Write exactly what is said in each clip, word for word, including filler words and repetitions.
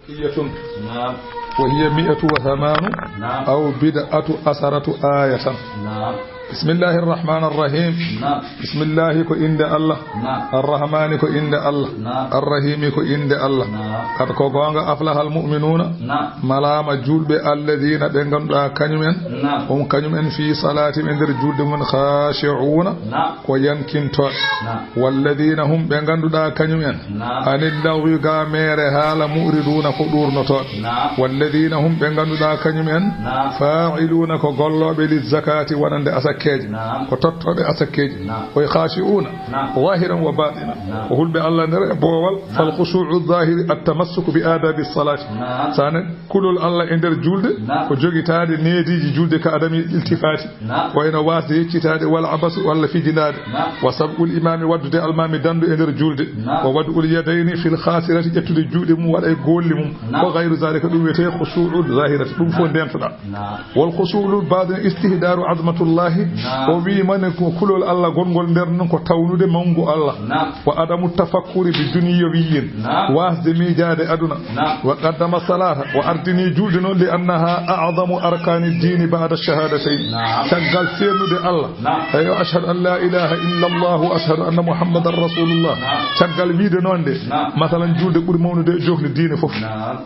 Hiyatun. Naam. Wa hiya mi'atu wa thamanu. Naam. Aw bid'atu asharatu ayatan. Naam. Bismillahir rahmanir rahim. Naam. Bismillahi ko innde Allah. Naam. Arrahmani ko innde Allah. Naam. Arrahimi ko innde Allah. Naam. Kad ko goonga aflahal mu'minuna. Naam. Malaama juulɓe alladhina ɓe ngannduɗaa kañum en. Naam. Hum kañum en fi salati ɓe nder juulde mum khashi'una. Naam. Ko yankintooɓe. Naam. Walladhina hum ɓe ngannduɗaa kañum en. Naam. Anil laghwi ga meere haala mu'riduna ko ɗuurnotooɓe. Naam. Walladhina hum ɓe ngannduɗaa kañum en. Naam. Fa'iluna ko gollooɓe li zakati wonande asakkeeje. Naam. Ko tottooɓe asakkeeje. Naam. Koye khashi'una. Naam. Zahiran wa batina. Naam. Ko hulɓe Allah nder e boowal. Naam. Fal khushu'u zahiri at tamassuku bi adabi salati. Naam. Sane kulol Allah e nder julde. Naam. Ko jogitaade neediiji julde ka adami iltifati. Naam. Wayno waasde yeccitaade wal abasu walla fijinaade. Naam. Wa sab'ul imami waddude almami dandu e nder julde. Naam. Wa wad'ul yadayni fil khasirati ƴettude juuɗe mum waɗa e golli mum. Naam. Wa ghayru zalika ɗum wiyetee khushu'u zahirati ɗum fof. Naam. Ndentoɗaa. Naam. Wal khushu'ul batin istihdaru azmatullahi. Naam. O wi mane ko kulol Allah gongol nder non ko tawnude mangu Allah. Naam. Wa adamu tafakkuri bi duniyawiyyin. Naam. Wasde miijaade aduna. Naam. Wa qaddama salata o ardini julde non li annaha a'zamu arkani dini ba'da shahadatayn. Naam. Caggal seenude Allah. Naam. Eyo ashhadu an la ilaha illa Allah wa ashhadu anna muhammadan rasulullah. Naam. Caggal wiide non de. Naam. Masalan julde ɓuri mawnude e jofni diine fof. Naam.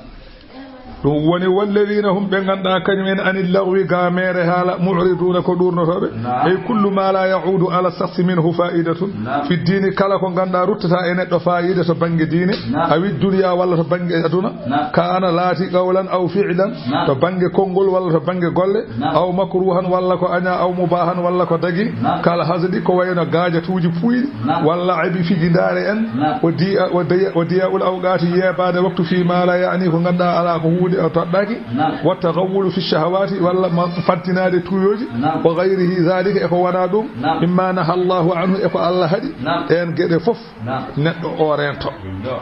Ɗum woni walladhina hum ɓe ngannduɗaa kañum en anil laghwi ga meere haala mu'riduna ko ɗuurnotooɓe. Naam. Ay kullu ma la ya'udu ala shakhsi minhu fa'idatun. Naam. Fi dini kala ko ngannduɗaa ruttata e neɗɗo fa'ida to bannge diine. Naam. Awi dunya walla to bannge aduna. Naam. Kana laati qawlan aw fi'lan. Naam. To bannge konngol walla to bannge golle. Naam. Aw makruhan walla ko aña aw mubahan walla ko dagi. Naam. Kal hazli ko wayno gaajatuuji puuyɗi. Naam. Walla abi fijidaare en. Naam. O diya o diya o diya ul awqati yeebaade waktu fi ma la ya'ni ko ngannduɗaa alaa ko huunde o toɗɗaaki. Naam. Wa taghawwulu fi shahawati walla ma fattinaade tuuyooji. Naam. Wa ghayrihi zalika e ko wonaa ɗum. Naam. Mimma naha Allahu anhu e ko Allah haɗi. Naam. Ɗeen geɗe fof. Naam. Neɗɗo o reento. Yo.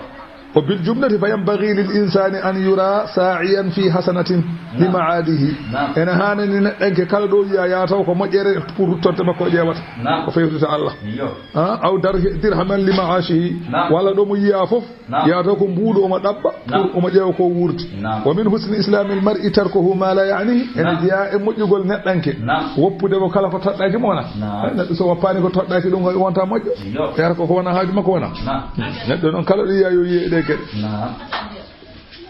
O bil jumlati fa yanbaghi lil insani an yura sa'iyan fi hasanatin li ma'adihi. Naam. Ene haanani neɗɗanke kala ɗo yiya yaa taw ko moƴƴere pour ruttorte makko o ƴeewata. Naam. Ko fewtita Allah. Yo. Ha? Aw dar-, dirhaman li ma'ashihi. Naam. Walla ɗo mo yiya fof. Naam. Yaa taw ko mbuuɗu omo ɗaɓɓa. Naam. Pour omo ƴeewa ko wuurdi. Naam. Wa min husni islamil mar'i tarkuhu ma la ya'nihi. Ene jeyaa e moƴƴugol neɗɗanke. Naam. Woppude mo kala ko toɗɗaaki mo wona. Naam. Hay neɗɗo so woppaani ko toɗɗaaki ɗum wonta moƴƴo. Yo. Ɓeata koko wona haaju makko wona. Naam. Neɗɗo noon kala ɗo yiya yo yiye e ɗe geɗe. Naam.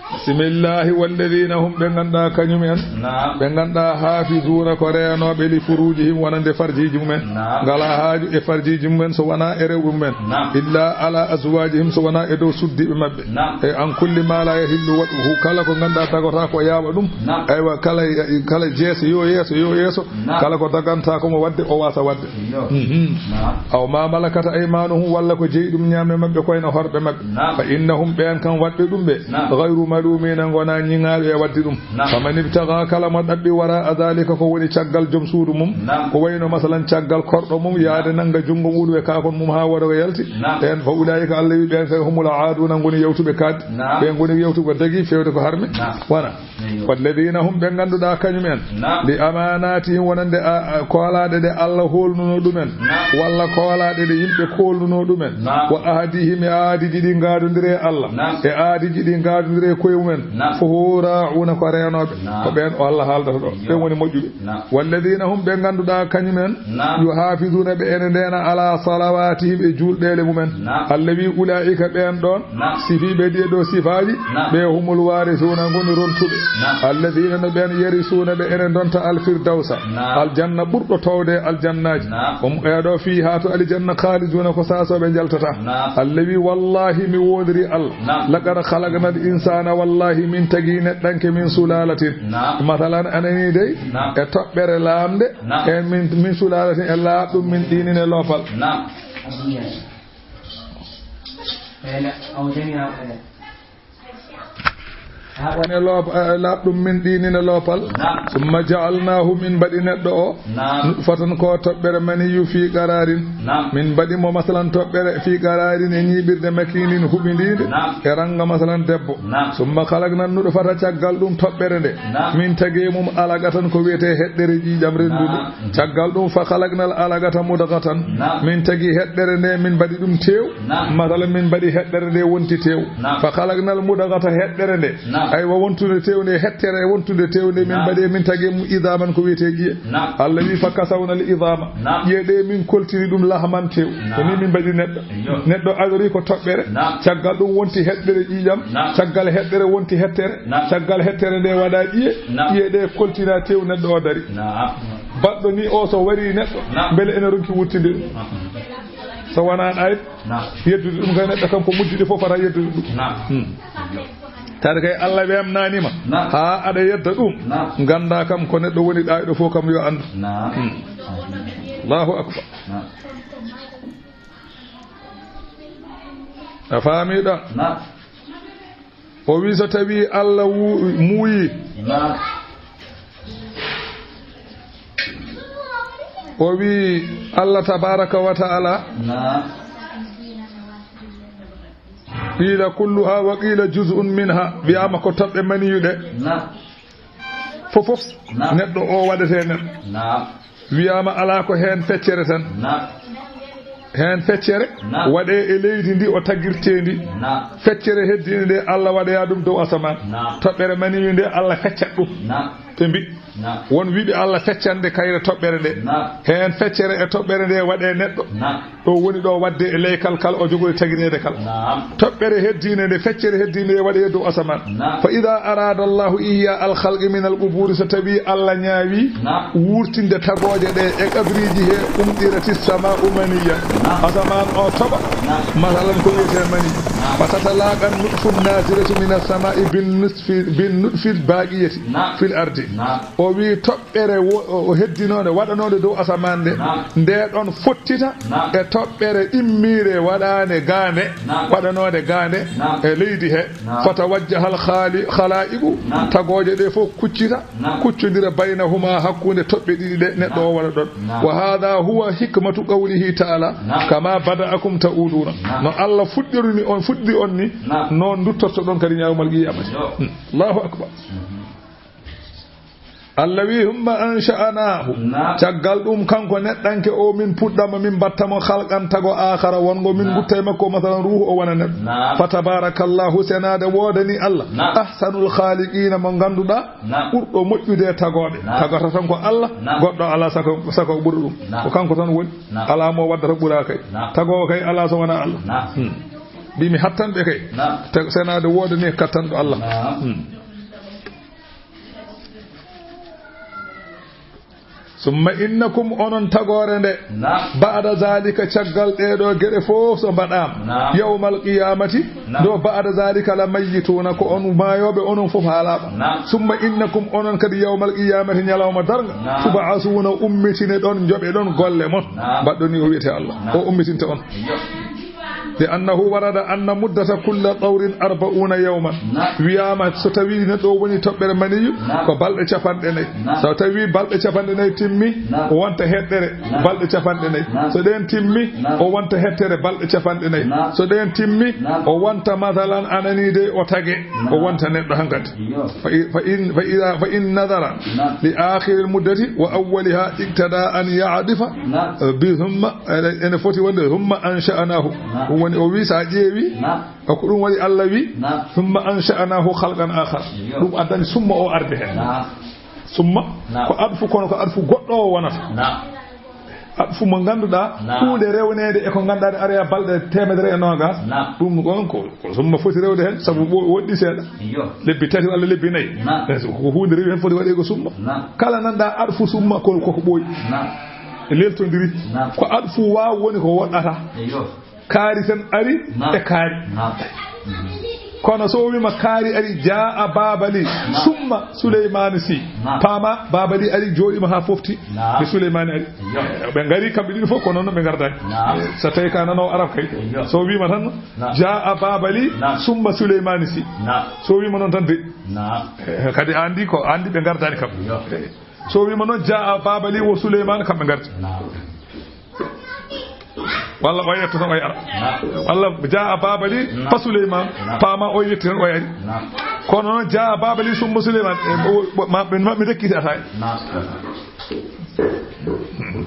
Bismillahi walladhina hum ɓe ngannduɗaa kañum en. Naam. Ɓe ngannduɗaa hafizuna ko reenooɓe li furujihim wonande farjiiji mumen. Naam. Ngala haaju e farjiiji mumen so wona e rewɓe mumen. Naam. Illa ala azwajihim so wona e dow suddiiɓe maɓɓe. Naam. E an kulli ma la yahillu wad'uhu kala ko ngannduɗaa dagata ko yaawa ɗum. Naam. Aywa kala, kala jeeso yo yeeso yo yeeso. Naam. Kala ko daganta ko mo wadde o wasa wadde. Yo. Mhm. Naam. Aw ma malakata aymanuhum walla ko jeyi ɗum ñaame maɓɓe koyna horɓe maɓɓe. Naam. Fa innahum ɓeen kan waɗɓe ɗum ɓe. Naam. Ghayru malumina ngona ñiŋaaɓe e wadde ɗum. Naam. Faman ibtaga kala mo ɗaɓɓi wara a zalika ko woni caggal joom suudu mum. Naam. Ko wayno masalan caggal korɗo mum yaade nanga junngo muɗum e kaakon mum haa wara o yalti. Naam. Ɓeen fa ulaika Allah wi ɓeen kay humul aaduna ngoni yewtuɓe kaaddi. Naam. Ɓe ngoni yewtuɓe dagi fewde ko harmi. Naam. Wona. Eyyo. Walladina hum ɓe ngannduɗaa kañum en. Naam. Li amanatihim wonande a, a, koolaaɗe ɗe Allah hoolnuno ɗumen. Naam. Walla koolaaɗe ɗe yimɓe koolnuno ɗumen. Naam. Wa ahadihim e aadiji ɗi ngaadondire e Allah. Naam. E aadiji ɗi ngaadondire e koye mumen. Naam. Fo ra'una ko reenooɓe. Naam. Ko ɓeen o Allah haaldata ɗo. Eyyo. Ɓen woni moƴƴuɓe. Naam. Walladina hum ɓe ngannduɗaa kañum en. Naam. Yuhafizuna ɓe ene ndeena ala salawatihim e juulɗeele mumen. Naam. Allah wi ulaika ɓeen ɗoon. Naam. Sifiiɓe ɗiɗo sifaaji. Naam. Ɓe humul warisuuna ngoni rontuɓe. Naam. Alladina no ɓeen yarisuuna ɓe ene ndonta alfirdawsa. Naam. Aljanna ɓurɗo towde aljannaaji. Naam. Hum ɓeeɗo fiiha to aljanna khaliduna ko saasooɓe njaltata. Naam. Allah wi wallahi mi woondiri Allah. Naam. Laqad khalaqnal insana wallahi min tagi neɗɗanke min sulalatin. Naam. Masalan anani dey. Naam. E toɓɓere laamde. Naam. E min, min sulalatin e laaɓɗum min ɗiinin e loofal. Naam. Ene loopa, eh, laaɓɗum min ɗiini ne loopal. Naam. Summa ja'alnaahu, min mbaɗi neɗɗo o. Naam. Nutfatan ko toɓɓere maniyu fii qararin. Naam. Min mbaɗi mo masalan toɓɓere fii qararin e ñiiɓirde makinin huɓindiinde. Naam. E ranga masalan debbo. Naam. Summa khalaqna nutfata caggal ɗum toɓɓere nde. Naam. Min tagi mum alaqatan ko wiyetee heɗɗere ƴiiƴam renndude. Naam. Caggal ɗum fa khalaqnal alaqata mudghatan. Naam. Min tagi heɗɗere nde min mbaɗi ɗum teew. Naam. Masalan min mbaɗi heɗɗere nde wonti teew. Naam. Fa khalaqnal mudghata heɗɗere nde. Naam. Aywa wontunde teew nde heɗɗere wontunde teew nde min Naam. mbaɗi min tagi mum idhaman ko wiyetee ƴiye. Naam. Allah wi fa kasawnal idhama. Naam. Ƴiye ɗe min koltini ɗum lahman teew. Naam. Ko ni min mbaɗi neɗɗo. Eyyo. Neɗɗo adori ko toɓɓere. Naam. Caggal ɗum wonti heɗɗere ƴiiƴam. Naam. Caggal heɗɗere wonti heɗtere. Naam. Caggal heɗtere nde waɗa ƴiye. Naam. Ƴiye ɗe koltina teew neɗɗo o dari. Naam. Baɗɗo ni o so wari neɗɗo. Naam. Mbele ene ronki wuttinde ɗum. Naam. So wonaa ɗayɓe. Naam. Yeddude ɗum kay neɗɗo kam ko muddiɗe fof fota yeddude ɗum. Naam. Hmm. Tawde kay Allah wemnanima. Naam. Ha aɗa yedda ɗum. Naam. Ganda kam ko neɗɗo woni ɗayɗo fof kam yo andu. Naam. Hmm. Allahu akbar. Naam. A faami ɗon? Naam. O wi so tawi Allah wu-, muuyi. Naam. O wi Allah tabaraka wa ta'ala. Naam. Qila kulluha wa qila juz'un minha. Wiyama ko toɓɓe maniyu ɗe. Naam. Fofof. Naam. Neɗɗo o waɗete neɗɗo. Naam. Wiyama ala ko heen feccere tan. Naam. Heen feccere. Naam. Waɗe e leydi ndi o tagirtendi. Naam. Feccere heddinde nde Allah waɗoya ɗum dow asamaan. Naam. Toɓɓere maniyu nde Allah feccat ɗum. Naam. Ɓe mbi. Naam. Won wiɓe Allah feccande kayre toɓɓere nde. Naam. Heen feccere e toɓɓere nde waɗe neɗɗo. Naam. Ɗo woni ɗo waɗde e leykal kal o jogori tagineede kal. Naam. Toɓɓere heddiinde nde, feccere heddiinde nde waɗe e dow asamaan. Naam. Fa ida arada Allahu ihya al khalqi min al quburi, so tawi Allah ñaawi Naam. Wuurtinde tagooje ɗe e qabriiji he, umɗirati sama'u maniyan. Naam. Asamaan o toɓa. Naam. Masalan ko wiyetee mani. Naam. Fa tatalaqa nutfu nazilatu min as sama'i bin nutfi, bin nutfi baqiyati Naam. Fil ardi. Naam. O wi toɓɓere wo-, o heddinoonde, waɗanoonde dow asamaan nde, Naam. Nde ɗon fottita Naam. E toɓɓere ɗimmiire waɗaande gaande, Naam. Waɗanoonde gaande Naam. E leydi he. Naam. Fatawajjaha al khali-, khalaiqu, Naam. Tagooje ɗe fof kuccita, Naam. Kuccondira baynahuma hakkunde toɓɓe ɗiɗi ɗe neɗɗo o Naam. Waɗa ɗon. Naam. Wa hadha huwa hikmatu qawlihi ta'ala, Naam. Kama bada'akum ta'uduna. Naam. No Allah fuɗɗiruni on, fuɗɗi on ni, Naam. Noon nduttorto ɗon kadi yawmal qiyamati. Yo. Hmm. Allahu akbar. Mhm. Allah wi, humma ansha'nahu. Naam. Caggal ɗum, kanko neɗɗanke o, min puɗɗama, min mbattamo khalqan tago akhara, wongo min Naam. Guttay makko, masalan, ruuhu o wona neɗɗo. Naam. Fa tabarakallahu, senaade woodani Allah. Naam. Ahsanul khaliqina, mo ngannduɗaa, Naam. Ɓurɗo moƴƴude e tagooɓe. Naam. Tagata tan ko Allah, Naam. Goɗɗo alaa sako, sako ɓura ɗum. Naam. Ko kanko tan woni. Naam. Alaa mo waddata ɓura kay. Naam. Tagoowo kay alaa so wonaa Allah. Naam. Hmm. Mbi mi hattan ɓe kay. Naam. Te-, senaade woodani kattanɗo Allah. Naam. Hmm. Summa innakum, onon tagoore nde, Naam. Ba'da zalika, caggal ɗee ɗoo geɗe fof so mbaɗaama, Naam. Yawmal qiyamati, Naam. Do ba'da zalika la mayyituna, ko on maayooɓe, onon fof haalaaɓe. Naam. Summa innakum, onon kadi yawmal qiyamati, ñalawma darnga, Naam. Tub'asuna, ummitine ɗon, njoɓe ɗon golle mon. Naam. Baɗɗo ni o wiyete Allah. Naam. O ummitinte on. Yo. Li annahu warada anna muddata kulla tawrin arba'una yawman. Naam. Wiyaama so tawi neɗɗo o woni toɓɓere maniyu, Naam. Ko balɗe capanɗe nayi. Naam. So tawi balɗe capanɗe nayi timmi, Naam. O wonta heɗɗere, Naam. Balɗe capanɗe nayi. Naam. So ɗeen timmi, Naam. O wonta heɗɗere balɗe capanɗe nayi. Naam. So ɗeen timmi, Naam. O wonta masalan anani de o tage, Naam. O wonta neɗɗo hankadi. Yo. Fa i-, fa in, fa ida, fa in nadara Naam. Li akhiril muddati wa awwaliha iqtada an ya'difa Naam. Bi thumma, ene foti wonde thumma ansha'nahu. Naam. Ɗum woni o wi sa ƴeewi, Naam. Ko ɗum waɗi Allah wi, Naam. Thumma ansha'nahu khalqan akhar. Yo. Ɗum addani summa o arde heen. Naam. Summa Naam. Ko adfu, kono ko adfu goɗɗo o wonata. Naam. Adfu mo ngannduɗaa, Naam. Huunde rewneede e ko ngannduɗaa ne aroya balɗe teemedere e noogas. Naam. Ɗum ɗon ko, ko summa foti rewde heen, sabu wo-, woɗɗi seeɗa. Yo. Lebbi tati walla lebbi nayi. Naam. Eh, so ko huunde rewi heen foti waɗeego summa. Naam. Kala nanɗaa adfu summa ko, koko ɓooyi. Naam. E leltondiri. Naam. Ko adfu waaw woni ko woɗɗata. Yo. Kaari tan ari Naam. E kaari. Naam. Kono so o wiima kaari ari, jaa Babali, summa Suleymaani si. Naam. Paama Babali ari, jooɗiima haa fofti. Naam. Nde Suleymaani ari. Yo. Ɓe ngari kamɓe ɗiɗo fof, kono noon ɓe ngardaani. Naam. So tawi ka nanoowo arab kay. Yo. So o wiima tan, naam, jaa Babali, naam, summa Suleymaani si. Naam. So o wiima noon tan de. Naam. Eh, kadi anndi ko, anndi ɓe ngardaani kam. Yo. Eh. So o wiima noon, jaa Babali wo Suleymaani, kamɓe ngardi. Naam. Walla o yetto tan o ara. Naam. Walla jaa Babali, naam, fa Suleymaan. Naam. Paama o yetti tan o ari. Naam. Kono noon jaa Babali summa Suleymaan. E, o, o, ma, ma, mi rekki ata. Naam.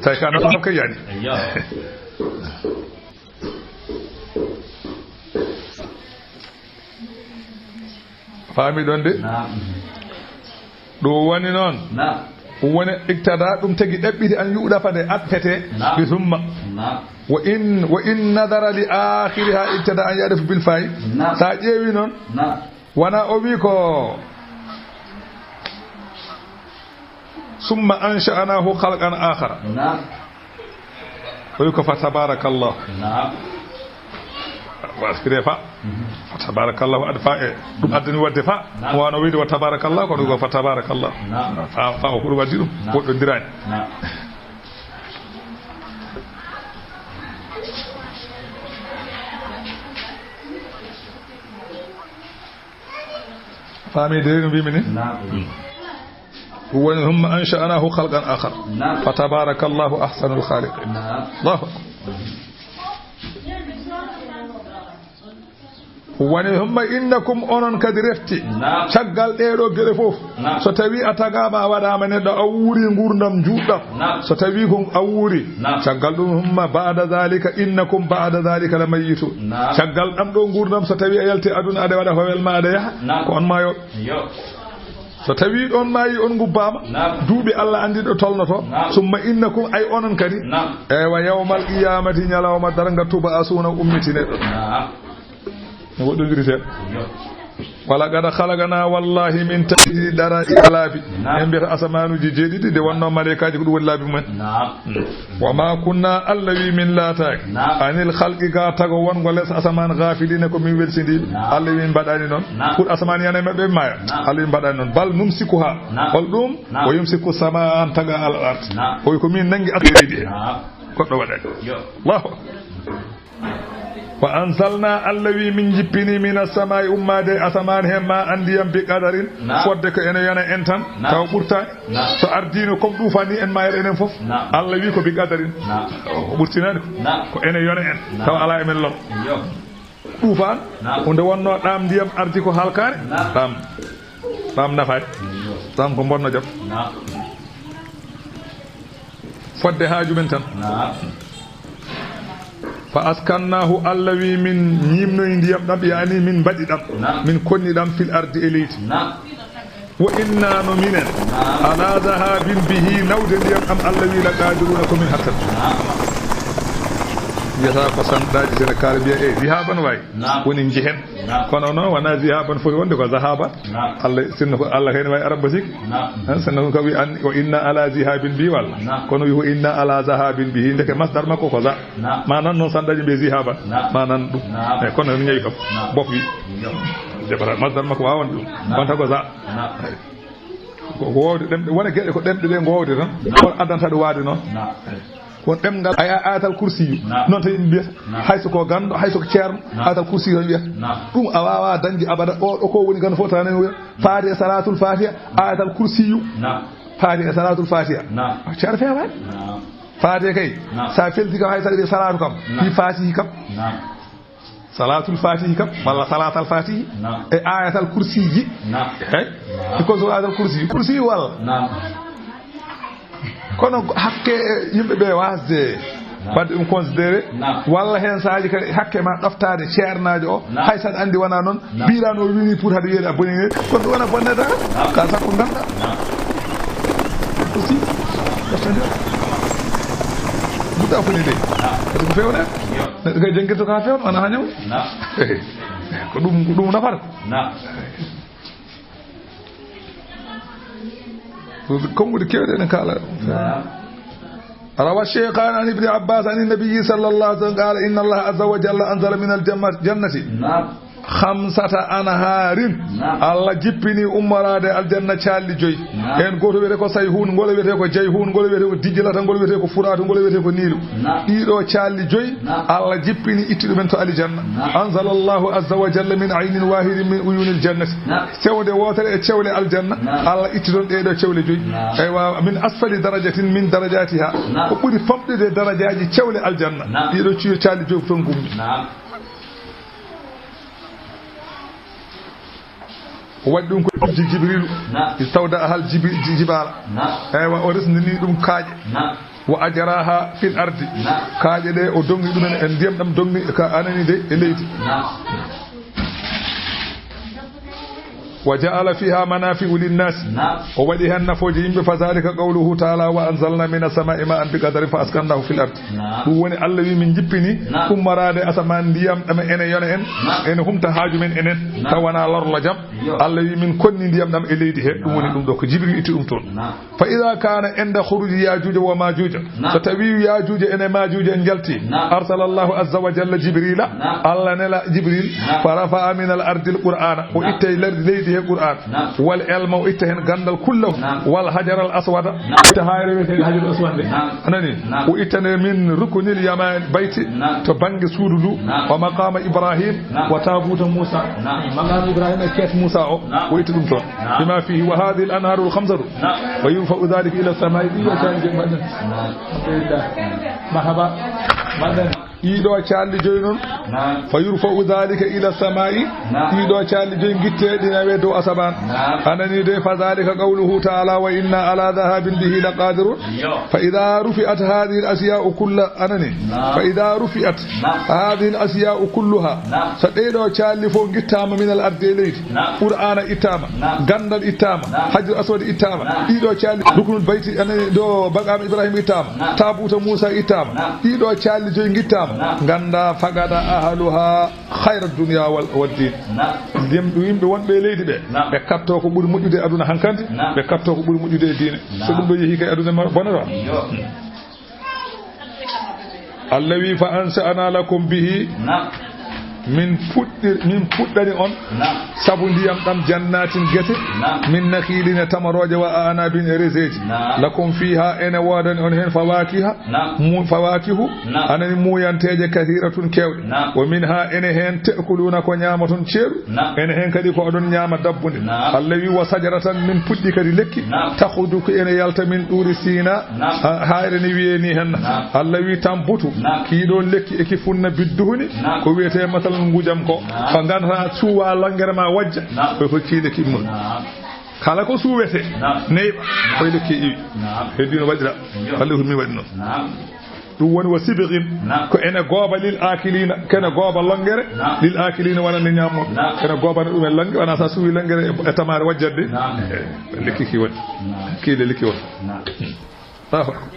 Tawi ka noon kay yani. Eyyo. Faami ɗon de? Naam. Ɗum woni noon. Naam. Ɗum woni iktada, ɗum tagi ɗaɓɓiti an yuɗafa nde atfete. Naam. Bi summa. Naam. Wa in, wa in nadara li akhiriha iktada an yadafu bil fa'i. Naam. Sa ƴeewi noon. Naam. Wana o wi ko, summa ansha'nahu khalqan akhara. Naam. O wi ko fa tabarakallah. Naam. Waskire fa. Mhm. Fa tabarakallah ad fa e. Ɗum addani wadde fa. Naam. Wano wiide wa tabarakallah, kono ko fa tabarakallah. Naam. Fa, fa o ko ɗum addi ɗum. Naam. Woɗɗondirani. Naam. Faami de no mbimi ni? Naam. Ɗum woni, humma ansha'nahu khalqan akhar. Naam. Fa tabarakallahu ahsanul khaliqin. Naam. Allahu akbar. Ɗum woni, humma innakum, onon kadi refti. Naam. Caggal ɗee ɗoo geɗe fof. Naam. So tawi a tagaama, a waɗaama neɗɗo, a wuuri nguurndam njuutɗam. Naam. So tawi ko a wuuri, naam, caggal ɗum, humma ba'da zalika, innakum ba'da zalika la mayyitun. Naam. Caggal ɗam ɗo nguurndam, so tawi a yalti aduna, aɗa waɗa howel ma, aɗa yaha, naam, ko on maayo. Yo. So tawi ɗon maayi, on ngubbaama, naam, duuɓi Allah anndi ɗo tolnoto, naam, summa innakum, ay onon kadi. Naam. Eywa, yawmal qiyamati, ñalawma darnga, tub'asuna, ummitine ɗo. Naam. No woɗɗondiri seeɗa. Yo. Wala qad khalaqna, wallahi min tawhidi dara e laabi. Naam. En mbiyata asamaanuuji jeeɗiɗi, nde wonno maleykaaji ko ɗum woni laabi mumen. Naam. Wa ma kunna, Allah wi min laataaki. Naam. Anil khalqi ga tago wongo les asamaan ghafilina ko min welsindiiɓe. Naam. Allah wi min mbaɗaani noon. Naam. Pour asamaan yana e maɓɓe maaya. Naam. Allah wi mbaɗaani noon. Bal numsikuha. Naam. Hol ɗum? Naam. Wa yumsiku samaa an taga al ard. Naam. O wi ko min nangi asamanuuji ɗi. Naam. Goɗɗo waɗaani. Yo. Allahu akbar. Wa anzalna, Allah wi min jippini mina samaa'i ummaade e asamaan he ma an ndiyam bi qadarin, naam, fodde ko ene yona en tan, naam, taw ɓurtaani. Naam. So ardiino comme ɗuufaani en maayat enen fof. Naam. Allah wi ko bi qadarin. Naam. O ɓurtinaani ko. Naam. Ko ene yona en. Naam. Taw alaa emen lor. Yo. Ɗuufaan, naam, hunde wonno ɗaam ndiyam ardi ko halkaare. Naam. Ɗaam. Ɗam nafaani. Ɗam ko bonno jam. Naam. Fodde haaju men tan. Naam. Fa askannahu, Allah wi min ñiimnoyi ndiyam ɗam, yaani min mbaɗi ɗam. Naam. Min konni ɗam fil ardi e leydi. Naam. Wa inna no minen. Naam. Ala zahabin bihi, nawde ndiyam ɗam, Allah wi la qadiruna ko min hattan. Naam. Mbiyata ko sanɗaaji Senegal mbiya e zihaban waay. Naam. Woni njehen. Naam. Kono noon wonaa zihaban foti wonde ko zahaban. Naam. Allah, sinno ko Allah kay ne waawi arab basik. Naam. Han sinno ko wi an, wa inna ala zihabin bi walla. Naam. Kono wi wa inna ala zahabin bihi, ndeke masdar makko ko za. Naam. Ma nan noon sanɗaaji mbiya zihaban. Naam. Ma nan ɗum. Naam. Eyi, kono no ñawi kam. Naam. Bof wi. Yo. Jabara masdar makko waawan ɗum. Naam. Wonta ko za. Naam. Eyi. Ko, ko wowde ɗemɗe, wona geɗe ko ɗemɗe ɗe gowde tan. Naam. Kono addanta ɗum waade noon. Naam. Ko ɗemngal, ay, ay, ayatal kursiyu. Naam. Noon tan yimɓe mbiyata. Naam. Hay so ko ganndo, hay so ko ceerno, naam, ayatal kursiyu tan wiyata. Naam. Ɗum a waawaa dañde abada. O ɗo ko woni ganndo fof tan en wiyata. Faade e salatul fatiha, ayatal kursiyu. Naam. Faade e salatul fatiha. Naam. Ceerno feewaani. Naam. Faade kay. Naam. Sa felti kam hay sa ɗaɓi salatu kam. Naam. Fi fatihi kam. Naam. Salatul fatihi kam, walla salatal fatihi. Naam. E ayatal kursiji. Naam. Hey? Naam. Ko so ayatal kursi, kursi walla? Naam. Kono hakke yimɓe ɓe wasde, naam, wadde ɗum considéré. Naam. Walla hen saaji kadi hakke ma ɗoftaade ceernaajo o. Naam. Hay saɗa anndi wona noon. Naam. Mbiɗa no wini pour haɗa wiyede a boni ne. Kono ɗum wona bonnata. Naam. Ka sakko ganda. Naam. Aussi. Ɗoftande. Buta foni de. Naam. Kadi ko fewde. Yo. Neɗɗo kay jangirta ko haa feewta, wona haa ñaw. Naam. Ko ɗum, ko ɗum nafata. Naam. Ko konguɗi keewɗi ene kaala. Naam. روى الشيخان عن ابن عباس عن النبي صلى الله عليه وسلم قال: إن الله عز وجل أنزل من الجنة. Naam. خمسة أنهار. Naam. Allah jippini ummoraade aljanna caalli joyi. Naam. Heen gooto wiyetee ko Sayhuun, ngol wiyetee ko Jayhuun, ngol wiyetee ko Dijlata, ngol wiyetee ko Furaatu, ngol wiyetee ko Niilu. Naam. Ɗii ɗoo caalli joyi, naam, Allah jippini itti ɗumen to aljanna. Naam. أنزل الله عز وجل من عين واحدة من عيون الجنة. Naam. Sewnde wootere e cewle aljanna, naam, Allah itti toon ɗee ɗoo cewle joyi. Naam. Eywa, من أسفل درجة من درجاتها. Naam. Ko ɓuri famɗude darajaaji cewle aljanna. Naam. Ɗii ɗoo ciyo caalli joyi ko toon gummi. Naam. O waɗi ɗum ko ji-, Jibriilu. Naam. استودعها الجب-، ج-، الجبال. Naam. Eywa, o resndini ɗum kaaƴe. Naam. وأجراها في الأرض. Naam. Kaaƴe ɗe o dogni ɗumen e ndiyam ɗam dogni ka anani de e leydi. Naam. وجعل فيها منافع للناس. Naam. O waɗi heen nafooji yimɓe, فذلك قوله تعالى: وأنزلنا من السماء ماء بقدر فأسكناه في الأرض. Naam. Ɗum woni Allah wi min jippini, naam, ummoraade asamaan ndiyam ɗam ene yona en, naam, ene humta haaju men enen, naam, taw wonaa lorlojam. Iyo. Allah wi min konni ndiyam ɗam e leydi he, ɗum woni, naam, ɗum ɗo ko Jibril itti ɗum toon. Naam. فإذا كان عند خروج يأجوج ومأجوج. Naam. So tawii Yaajuuja ene Maajuuja en njaltii, naam, أرسل الله عز وجل جبريل. Naam. Allah nela Jibril. Naam. فرفع من الأرض القرآن. O, naam, itta e ler-, leydi he Qur'aan. Naam. والعلم, o itta heen ganndal كله. Naam. والحجر الأسود. Naam. Itta haayre wiyetee Hajarul Aswad nde. Naam. A nanii? Naam. O itta nde من ركن اليماني البيت. Naam. To bannge suudu ndu. Naam. ومقام إبراهيم. Naam. وتابوت موسى. Naam. Maqaama Ibrahima e kees Muusa o. Naam. O itta ɗum toon. Naam. بما فيه وهذه الأنهار الخمسة. Naam. ويرفع ذلك إلى السماء. Ɗii ɗoo caalli joyi mbaɗen. Naam. Alhamdulillah. Marhaba. Mbaɗen. Ɗii ɗoo caalli joyi noon. Naam. فيرفع ذلك إلى السماء. Naam. Ɗii ɗoo caalli joyi ngittee ɗi nawee dow asamaan. Naam. A nanii de, فذلك قوله تعالى: وإنا على ذهاب به لقادرون. Iyo. فإذا رفعت هذه الأشياء كلها، a nanii? Naam. فإذا رفعت، naam، هذه الأشياء كلها. Naam. So ɗee ɗoo caalli fof ngittaama من الأرض e leydi. Naam. Qur'aana ittaama. Naam. Ganndal ittaama. Naam. Hajjul Aswad ittaama. Naam. Ɗii ɗoo caalli, Ruknul Bayti, a nanii ɗo, Maqaama Ibrahima ittaama. Naam. Taabuuta Muusa ittaama. Naam. Ɗii ɗoo caalli joyi ngittaama. Naam. Nganndaa فقد أهلها خير الدنيا وال-، والدين. Naam. Ndiyam ɗum yimɓe wonɓe e leydi ɓe. Naam. Ɓe kattoo ko ɓuri moƴƴude e aduna hankadi. Naam. Ɓe kattoo ko ɓuri moƴƴude e diine. Naam. So ɗum ɗo yehii kay aduna ma-, bonata. Iyo. Allah wi: فأنشأنا لكم به. Naam. Min fuɗɗir-, min fuɗɗani on. Naam. Sabu ndiyam ɗam جنات gese. Naam. من نخيل e tamarooje وأعناب e reseeji. Naam. لكم فيها ene woodani on heen فواكه. Naam. Mu-, فواكه. Naam. A nanii, muuyanteeje كثيرة keewɗe. Naam. ومنها ene heen تأكلون ko ñaamoton ceeɗu. Naam. Ene heen kadi ko oɗon ñaama dabbunde. Naam. Allah wi: وشجرة min puɗɗi kadi lekki. Naam. تخرج ko ene yalta من طور سيناء. Naam. Ha-, haayre ne wiyee ni heen. Naam. Allah wi: تنبت. Naam. Kii ɗoo lekki eki funna بالدهن. Naam. Ko wiyetee masalan ngujam ko. Naam. Ko nganndu-ɗaa suuwa longere ma wojja. Naam. Koy ko kii lekki immata. Naam. Kala ko suuwetee. Naam. Neeɓa. Naam. Koy lekki iwi. Naam. Heddi no waɗira. Iyo. Allah hurmi waɗi noon. Naam. Ɗum woni وصبغ. Naam. Ko ene gooba للآكلين, ko ene gooba longere. Naam. للآكلين wonande ñaamooɓe. Naam. Ene goobana ɗum e longere, wona so a suuwi longere e, e tamaare wojjat de. Naam. Eh, lekki ki woni. Naam. Kii le lekki woni. Naam. Allahu akbar.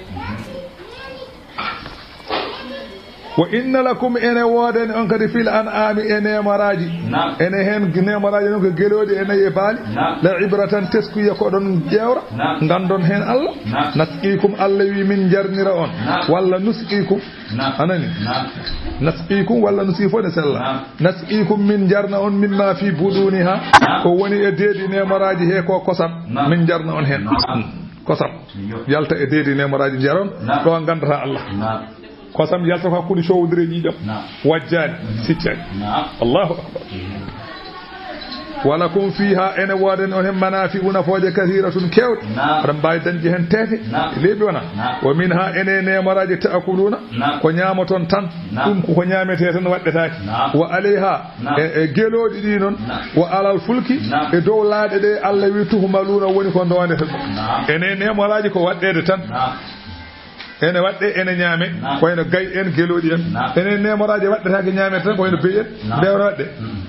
وإن لكم ene woodani on kadi في الأنعام e neemoraaji. Naam. Ene heen neemoraaji noon ko gelooɗi e nayi e baali. Naam. لعبرة teskuya ko ɗon ƴeewra. Naam. Nganndon heen Allah. Naam. نسقيكم Allah wi min njarnira on. Naam. Walla نسقيكم. Naam. A nanii? Naam. نسقيكم walla نسقي fof ne sella. Naam. نسقيكم min njarna on مما في بطونها. Naam. Ko woni e deedi neemoraaji he ko kosam. Naam. Min njarna on heen. Naam. Kosam. Iyo. Yalta e deedi neemoraaji njaron. Naam. Ɗo nganndataa Allah. Naam. Kosam yalta ko hakkunde cowondire ƴiiƴam. Naam. Wajjaani, siccaani. Naam. Allahu akbar. ولكم فيها ene woodani on heen منافع nafooje كثيرة keewɗe. Naam. Aɗa mbaawi dañde heen teefe. Naam. Leeɓi wona. Naam. ومنها ene neemoraaji تأكلون. Naam. Ko ñaamoton tan. Naam. Ɗum ko, ko ñaametee tan waɗɗetaake. Naam. وعليها. Naam. E, e gelooɗi ɗi noon. Naam. وعلى الفلك. Naam. E dow laaɗe ɗe Allah wi تحملون woni ko ndoondeten. Naam. Ene neemoraaji ko waɗɗeede tan. Naam. Ene waɗɗe, ene ñaame. Naam. Ko wayno gay en, gelooɗi en. Naam. Ene neemoraaji waɗɗetaake ñaamete tan, ko wayno beyi en. Naam. Mbewra waɗɗe. Mm.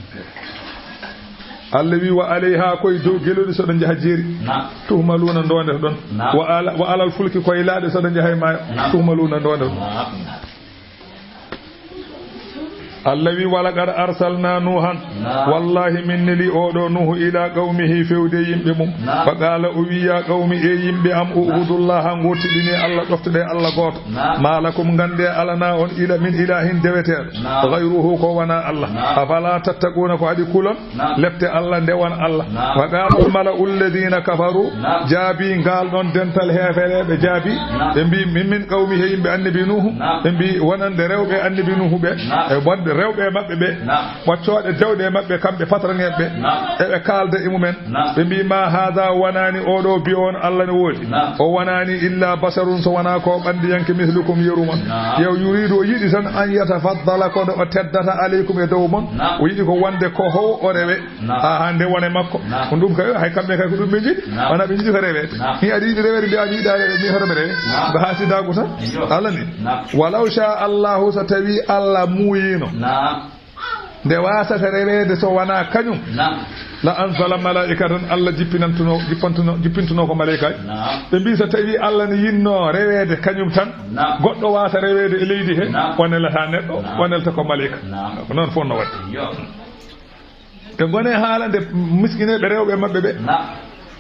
Allah wi وعليها ko e dow gelooɗi so ɗon njaha jeeri. Naam. تحملون ndoondeten ɗon. Naam. وعلى، وعلى الفلك ko e laaɗe so ɗon njaha e maayo. Naam. تحملون ndoondeten ɗon. Naam. Allah wi, "Walaqad arsalna Nuuhan." Naam. Wallahi, min neli oo ɗoo Nuuhu ila qawmihi, fewde yimɓe mum. Naam. Fa qaala, o wi, "Ya qawmi, e yimɓe am, ubudullaha, ngootiɗini Allah, ɗoftoɗe Allah gooto. Naam. Ma lakum, ngannde alana on ila min ilahin deweteeɗo. Naam. Ghayruhu, ko wona Allah. Naam. Afala tattaquuna, ko haɗi kulon?" Naam. Lepte Allah, ndewan Allah. Naam. Wa qaala al-mala'u alladhina kafaru, naam, jaabi ngal ɗon dental heefereɓe jaabi, naam, ɓe mbi, "Min, min qawmi, he yimɓe annabi Nuhu." Naam. Ɓe mbi, wonande rewɓe annabi Nuhu ɓe, naam, e wonde rewɓe maɓɓe ɓe, naam, ɓoccooɗe dewɗe maɓɓe, kamɓe patronŋeɓe ɓe, naam, eɓe kaalda e mumen. Naam. Ɓe mbi, "Ma hadha, wonani oɗo biyo on Allah ne woodi." Naam. O wonani illa basharun, so wona ko ɓandiyanke, mislukum, yeru mon. Naam. Yew yuridu, o yiɗi tan, an yatafaddala, kono o teddata, alaykum, e dow mon. Naam. O yiɗi ko wonde ko how o rewe. Naam. Ha, ha nde wone makko. Naam. Ko ɗum kay, hay kamɓe kay ko ɗum ɓe njiɗi. Naam. Wona ɓe njiɗi ko reweede. Naam. Mi aɗa yiɗi reweede, mbiya mi yiɗa reweede, mi hoto mi rewe. Naam. Ba hasidagu tan. Iyo. Allah ni. Naam. Walaw sha Allahu, so tawi Allah muuyino. Naam. Nde wasata reweede so wona kañum. Naam. La anzala malaikatan, Allah jippinantuno, jippantuno, jippintuno ko malaikaaji. Naam. Ɓe mbi so tawi Allah ne yinno reweede kañum tan, naam, goɗɗo wasa reweede e leydi he, naam, o nelata neɗɗo, naam, o nelta ko malaika. Naam. Ko noon fof no waɗde. Iyo. Ɓe ngone haalande miskineeɓe rewɓe maɓɓe ɓe. Naam.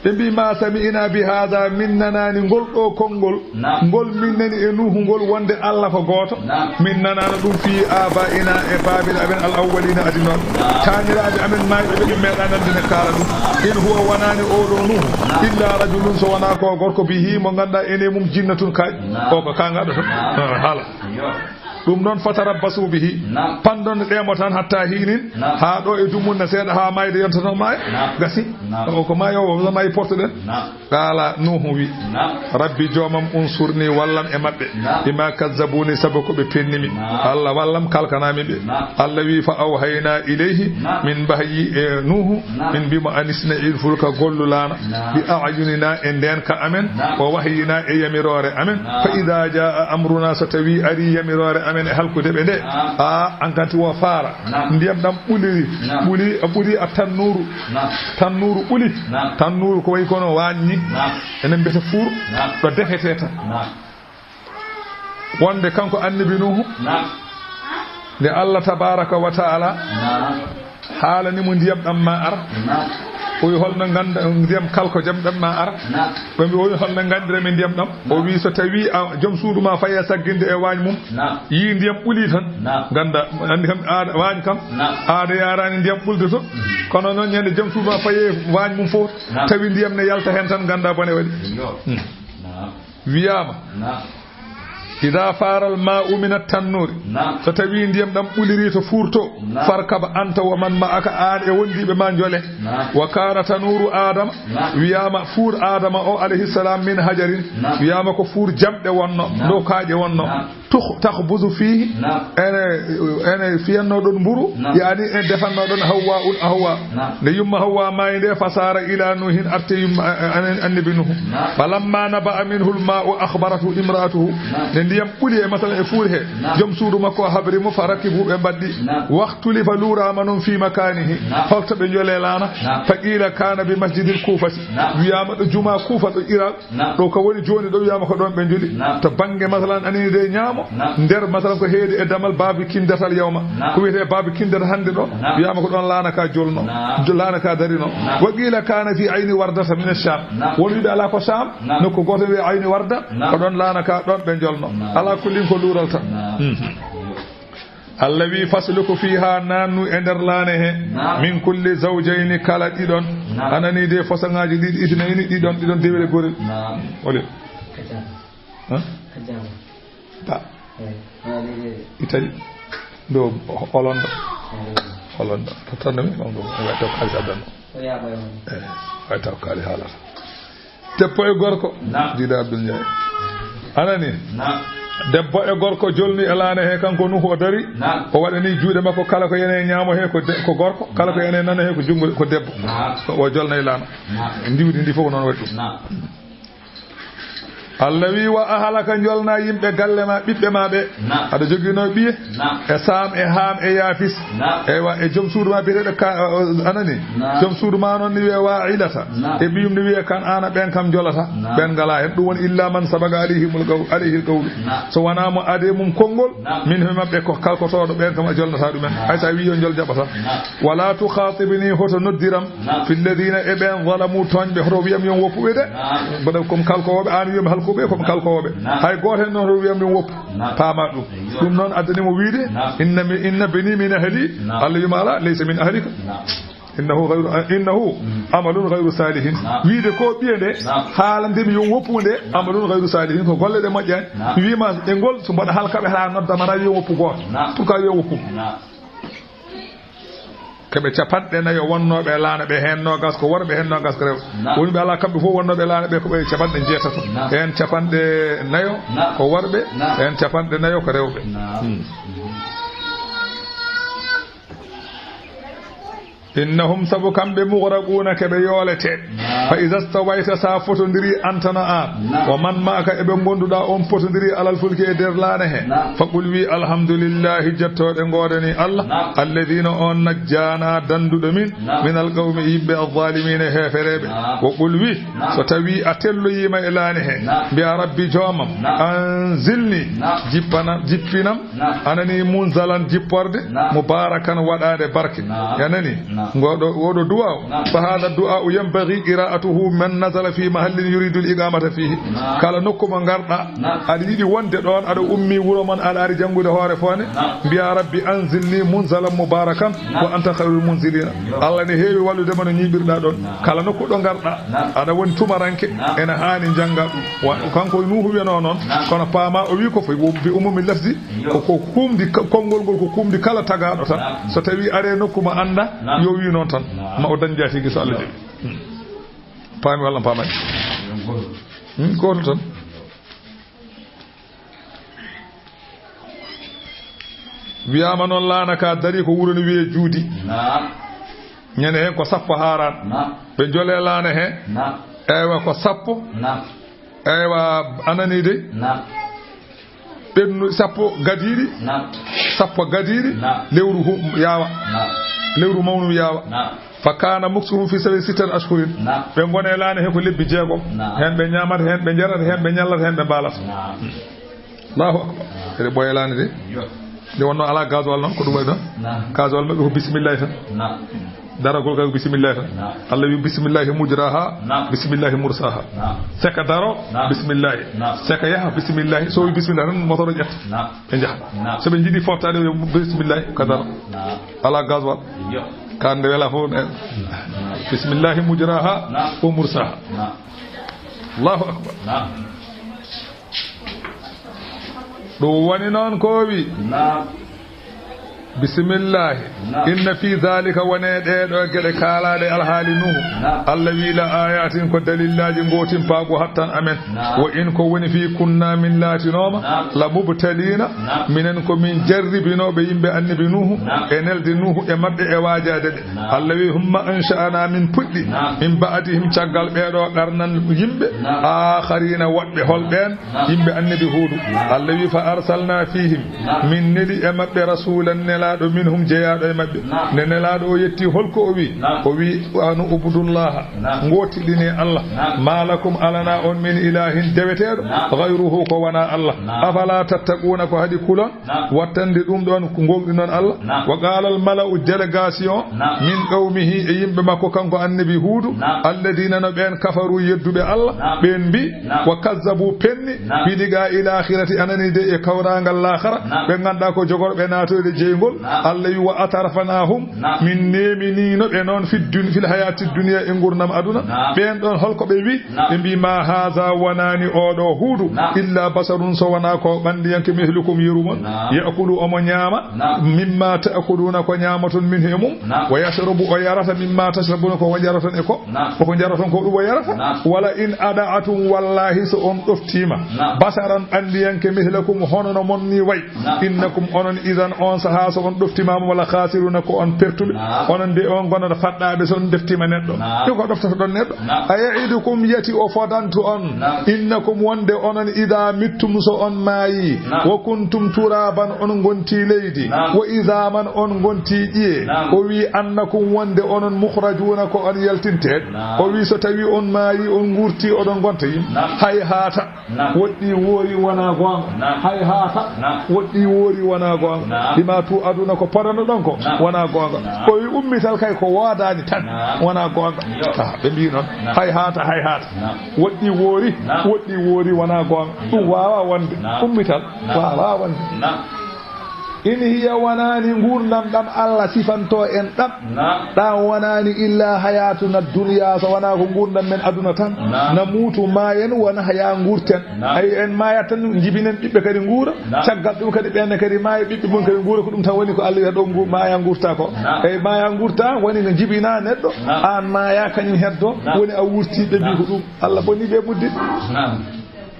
Ɓe mbi, "Ma sami'na bi hadha, min nanaani ngol ɗo konngol, naam, ngol min nani e Nuuhu ngol wonde Allah ko gooto. Naam. Min nanaano ɗum fi aba'ina, e baabiɗe amen al awwalina, adinooɓe. Naam. Taaniraaɓe amen maayɓe ɓe, min meeɗa nande ne kaala ɗum. Naam. In huwa, wonaani oo ɗo Nuuhu, naam, illa rajulun, so wonaa ko gorko, bihi, mo ngannduɗaa ene mum jinnatun kaay." Naam. O ko kaŋŋaɗo tan. Naam. Ah, haala. Iyo. Ɗum noon, fatarabbasu bihi. Naam. Panɗon ɗeemo tan hatta hiinin, naam, haa ɗo e dumunna seeɗa, haa maayde yonta tan maaya. Naam. Gasi. Naam. O ko maayo o, maayi portuɗen. Naam. Qaala Nuuhu wi, naam, "Rabbi joomam, unsurni, wallam e maɓɓe. Naam. Bima kazzabuni, sabu ko ɓe penni mi. Naam. Allah wallam, kalkanaami ɓe." Naam. Allah wi, "Fa awhayna ilayhi, naam, min wahyini e Nuuhu, naam, min mbi mo, anisna il fulka, gollu laana, naam, bi a'yunina, e ndeenka amen, naam, wa wahyina, e yamiroore amen. Naam. Fa idha jaa amruna, so tawi ari yamiroore amen e halkude ɓe nde, naam, a, an kanti wo faara." Naam. Ndiyam ɗam ɓuliri, naam, ɓuli, ɓuli a tannuuru. Naam. Tannuuru ɓuli. Naam. Tannuuru ko wayi kono waañ ni. Naam. Enen mbiyata fuur, naam, ɗo defetee tan. Naam. Wonde kanko annabi Nuuhu, naam, nde Allah tabaraka wa taala, naam, haalani mo ndiyam ɗam ma ara. Naam. O wi, "Holno ngannda ndiyam kalko jam ɗam ma ara?" Naam. Ɓe mbi, o wi, "Holno nganndirami ndiyam ɗam?" O wi, "So tawi a joom suudu ma fayi a sagginde e waañ mum, naam, yi ndiyam ɓuli tan, naam, ngannda, anndi kam, aada, waañ kam, naam, aada yaaraani ndiyam ɓulde to. Mhm. Kono noon ñande joom suudu ma fayi e waañ mum fof, naam, tawi ndiyam ne yalta heen tan, ngannda bone waɗi." Iyo. Hmm. Naam. Wiyaama, naam, "Ida faral ma'u min at-tannuri." Naam. So tawi ndiyam ɗam ɓuliri to fuur to, naam, farkab anta wa man ma'aka, aan e wondiiɓe ma njole. Naam. Wa kana tanuru Adama. Naam. Wiyaama fuur Adama o alayhi salam min hajarin. Naam. Wiyaama ko fuur jamɗe wonno, naam, dow kaaƴe wonno. Naam. Tukh-, takhbuzu fihi. Naam. Ene, ene fiyanno ɗon mburu, naam, yani en defanno ɗon Hawwa un Hawwa. Naam. Nde yumma Hawwa maayi nde, fasara ila Nuhin, arte yumma, a-, a-, annabi Nuhu. Naam. Falamma naba'a minhu al-ma'u akhbaratu imra'atuhu. Naam. Nde ndiyam ɓuli e masalan e fuur he, naam, joom suudu makko habri mo, farakibu, ɓe mbaddi. Naam. Wakhtulifa, luurama noon fi makanihi. Naam. Holto ɓe njole laana. Naam. Fa qila kana bi masjidil Kufati. Naam. Wiyaama ɗo juma Kufa ɗo Irak. Naam. Ɗo ka woni jooni ɗo, wiyaama ko ɗoon ɓe njuli. Naam. To bannge, masalan, anini de ñaamo, naam, nder, masalan, ko heedi e damal Baabi Kindatal yawma. Naam. Ko wiyetee Baabi Kindatal hannde ɗo, naam, wiyaama ko ɗoon laana ka jolno. Naam. Jo-, laana ka darino. Naam. Wa qila kana fi Ayni Wardata min ash-Sham. Naam. Won wiɓe alaa ko Sham, naam, nokku gooto wiye Ayni Warda, naam, ko ɗoon laana ka, ɗoon ɓe jolno. Naam. Alaa kullin ko luural tan. Naam. Mhm. Allah wi, "Fasluku fiha, naannu e nder laane he, naam, min kulli zawjayni, kala ɗiɗon." Naam. Anani de, façon ŋaaji ɗiɗi, itnayni, ɗiɗon, ɗiɗon dewre gorel. Naam. Ole. Kacca. Hã? Kacca. Ta. Eh, wala de. Itali. Do holonda. Eh. Holonda. Ko tan mi on do. Wa to kalsa dan. Ko ya ba yon. Eh. Wa to kali hala. Debbo e gorko. Naam. Jiiɗa Abdul Njaay. Anani? Naam. Debbo e gorko jolni e laana he, kanko Nuhu o dari. Naam. O waɗani juuɗe makko, kala ko yani e ñaamo he ko de-, ko gorko, kala ko yani e nano he ko junngo, ko debbo. Naam. O jolna e laana. Naam. Ndiwdi ndi fof ko noon waɗi ɗum. Naam. Allah wi, "Wa ahlaka, njolna yimɓe galle ma, ɓiɓɓe ma ɓe." Naam. Aɗa joginoo ɓiye? Naam. E Saam, e Haam, e Yaafis. Naam. Eywa, e joom suudu ma biyeteeɗo Ka-, anani? Naam. Joom suudu ma noon ni wiye Waa'ilata. Naam. E ɓiyum ni wiye Kan'aana, ɓeen kam njolata. Naam. Ɓeen ngalaa heen. Ɗum woni illa man sabaqa alayhimul qaw-, alayhil qawlu. Naam. So wonaa mo adee mum konngol, naam, min he maɓɓe ko kalkotooɗo, ɓeen kam a jolnataa ɗumen. Naam. Hay so a wii yo njol jaɓataa. Naam. Wala tukhatibni, hoto noddiram. Naam. Fi lladina, e ɓeen, zalamu, tooñɓe, hoto wiyam yon woppuɓe de. Naam. Mbaɗa comme kalkooɓe, aan wiyam halkooɓe, comme kalkooɓe. Naam. Hay gooto heen noon hoto wiyam yon woppu. Naam. Paama ɗum. Aywa. Ɗum noon addani mo wiide, naam, inna mi, inna bani min ahli. Naam. Allah wiima, "Ala, laysa min ahlika." Naam. Innahu ghayru, innahu, mm, amalun ghayru salihin. Naam. Wiide ko ɓiye nde, naam, haalande mi yon woppu nde, naam, amalun ghayru salihin, ko golle ɗe moƴƴaani. Naam. Mi wiima e ngol, so mbaɗa halkaɓe haa noddama, haa wiya woppu gooto. Naam. Pourquoi wiya woppu? Naam. Ko ɓe capanɗe nayo wonnooɓe laana ɓe, heen noogas ko worɓe, heen noogas ko rewɓe. Naam. Woni ɓe alaa kamɓe fof wonnooɓe laana ɓe ko ɓe capanɗe njeetato. Naam. Heen capanɗe nayo, naam, ko worɓe, naam, heen capanɗe nayo ko rewɓe. Naam. Hmm. Innahum, sabu kamɓe, mughraquuna, ko ɓe yooletee. Naam. Fa iza stawayta, so a fotondiri, anta no aan. Naam. Wa man ma'aka, e ɓe ngonduɗaa on fotondiri, alal fulki, e nder laana he. Naam. Fa qul, wi, alhamdulillahi, jettooɗe ngoodani Allah. Naam. Alladhina, on, najjaana, danduɗo min, naam, minal qawmi, yimɓe, adh-dhaalimiina, heefereeɓe. Naam. Wa qul, wi, naam, so tawi a telloyiima e laana he. Naam. Mbiya, Rabbi, joomam, naam, anzilni, naam, jippana, jippinam, naam, anani, munzalan, jipporde, naam, mubarakan, waɗaande barke. Naam. A nani? Naam. Ngoɗo, oɗo du'a o. Naam. Fa hada du'a yanbaghi qira'atuhu man nazala fi mahallin yuridu al-iqamata fihi. Naam. Kala nokku mo ngarɗa, naam, aɗa yiɗi wonde ɗoon, aɗa ummi wuro mon, aɗa ari janngude hoore foone, naam, mbiya, Rabbi, anzilni munzalan mubarakan, naam, wa anta khayrul munzilina. Yo. Allah ne heewi wallude ma no ñiiɓirɗa ɗoon. Naam. Kala nokku ɗo ngarɗa, naam, aɗa woni tumaranke, naam, ene haani njannga ɗum. Wa-, kanko Nuuhu wiyanoo noon, naam, kono paama o wi ko fof, wo-, bi umumi lafzi, yo, ko, ko kumdi ka-, konngol ngol ko kumdi kala tagaaɗo tan. Naam. So tawi are nokku ma annda, naam, yo wi noon tan, naam, ma o dañ jaatigi so Allah jaɓi. Hmm. Paami walla paamaani? Hmm, gooto tan. Wiyaama noon laana ka darii ko wuro no wiyee Juudi. Naam. Ñande heen ko sappo haaraan. Naam. Ɓe njolee laana heen. Naam. Eywa, ko sappo. Naam. Eywa, a nanii de? Naam. Ɓennu sappo gadiiɗi. Naam. Sappo gadiiɗi. Naam. Lewru hu-, yaawa. Naam. Lewru mawnu yaawa. Naam. Fa kaana muksuhum fi sawi sittati ashhurin. Naam. Ɓe ngona e laana he ko lebbi jeegom. Naam. Heen ɓe ñaamata, heen ɓe njarata, heen ɓe ñallata, heen ɓe mbaalata. Naam. Allahu akbar. Eɗe ɓooya laana de. Yo. Nde wonnoo alaa gasoil noon, ko ɗum waɗi noon. Naam. Gasoil maɓɓe ko bisimillahi tan. Naam. Daragol kay ko bisimillahi tan. Naam. Allah wi bisimillahi mujraha, naam, bisimillahi mursaha. Naam. Seka daro, naam, bisimillahi. Naam. Seka yaha, bisimillahi. So wi bisimillahi tan, motor o ƴetta. Naam. Ɓe njaha. Naam. So ɓe njiɗi foftaade, ɓe bisimillahi, ka daro. Naam. Alaa gasoil. Yo. Kaan nde welaa fof, ne. Naam. Bisimillahi mujraha, naam, wa mursaha. Naam. Allahu akbar. Naam. Ɗum woni noon ko o wi. Naam. Bisimillahi. Naam. Inna fi dhalika, wone ɗee ɗoo geɗe kaalaaɗe alhaali Nuuhu. Naam. Allah wi, la ayatin, ko dalillaaji ngootimpaagu hattan amen. Naam. Wa in, ko woni fii, kunna, min laatinooma, naam, la mubtaliina, naam, minen ko min jarribinooɓe yimɓe annabi Nuuhu, naam, e nelde Nuuhu e maɓɓe e waajaade ɓe. Naam. Allah wi, humma ansha'na, min puɗɗi, naam, min ba'dihim, caggal ɓee ɗoo, qarnan, yimɓe, naam, aakhariina, woɗɓe, hol ɓeen? Yimɓe annabi Huudu. Allah wi, fa arsalna fihim, min neli e maɓɓe rasulan, nelaaɗo, minhum, jeyaaɗo e maɓɓe. Nde nelaaɗo o yetti, holko o wi? O wi, an ubudullaha, ngootiɗini Allah. Ma lakum, alana on, min ilahin, deweteeɗo, ghayruhu, ko wona Allah. Afala tattaquna, ko haɗi kulon? Wattande ɗum ɗoon ko ngooŋɗinon Allah. Naam. Wa qaala al mala'u, délégation, naam, min qawmihi, e yimɓe makko, kanko annabi Huudu, naam, alladina, no ɓeen, kafaru, yedduɓe Allah, naam, ɓeen mbi, naam, wa kazzabu, penni, naam, bi liqaa'il aakhirati, anani de e kawraangal laakhara, naam, ɓe ngannduɗaa ko jogorɓe naatoyde jeyngol. Naam. Allah wi, wa atrafnahum, naam, min neeminino ɓe noon fi dun-, fil hayati dunya, e ngurnam aduna. Naam. Ɓeen ɗoon holko ɓe wi? Naam. Ɓe mbi, ma haza, wonaani oo ɗoo Huudu, naam, illa basharun, so wonaa ko ɓanndiyanke, mithlukum, yeru mon. Naam. Ya'kulu, omo ñaama, naam, mimma ta'kuluna, ko ñaamoton, minhu, e mum. Naam. Wa yashrabu, o yarata, mimma tashrabuna, ko njaroton e ko. Naam. Koko njaroton ko ɗum o yarata. Naam. Wala in ada'atum, wallahi so on ɗoftiima. Naam. Basharan, ɓanndiyanke, mithlakum, hono no mon ni wayi. Naam. Innakum, onon, idhan, on sahaa, so on ɗoftiima mo walla khasiruna ko on pertuɓe. Naam. Onon de on gonata faɗɗaaɓe so on ɗoftiima neɗɗo. Naam. Ɗum ko ɗoftotoɗon neɗɗo. Naam. A ya'idukum yati o fodantu on. Naam. Innakum wonde onon idha mittum so on maayi. Naam. Wa kuntum turaban on ngonti leydi. Naam. Wa idhaman on ngonti ƴiye. Naam. O wi annakum wonde onon mukhrajuna ko on yaltinteeɓe. Naam. O wi so tawi on maayi on ngurti oɗon ngonta yimɓe. Naam. Hay haata. Naam. Woɗɗi woori wonaa goonga. Naam. Hay haata. Naam. Woɗɗi woori wonaa goonga. Naam. Bima tu aduna ko podano ɗon ko. Naam. Wonaa goonga. Naam. Ko wi ummital kay ko woodaani tan. Naam. Wonaa goonga. Yo. Ah, ɓe mbii noon. Naam. Hay haata, hay haata. Naam. Woɗɗi woori, naam, woɗɗi woori wonaa goonga. Yo. Ɗum waawaa wonde. Naam. Ummital, naam, waawaa wonde. Naam. In hiya wanaani nguurndam ɗam Allah sifanto en ɗam. Naam. Ɗam wanaani illa hayatuna dunya, so wonaa ko nguurndam men aduna tan. Naam. Namutu maayen wa nahya nguurten. Naam. Ay en maaya tan njibinen ɓiɓɓe kadi nguura. Naam. Caggal ɗum kadi ɓeen kadi maaya ɓiɓɓe mum kadi nguura ko ɗum tan woni ko Allah wiya ɗo ngu-, maaya nguurta ko. Naam. Ay maaya nguurta woni no njibina neɗɗo. Naam. Aan maaya kañum heddo. Naam. Woni a wuurti ɓe mbii ko ɗum. Allah boni ɓe ɓuddi. Naam.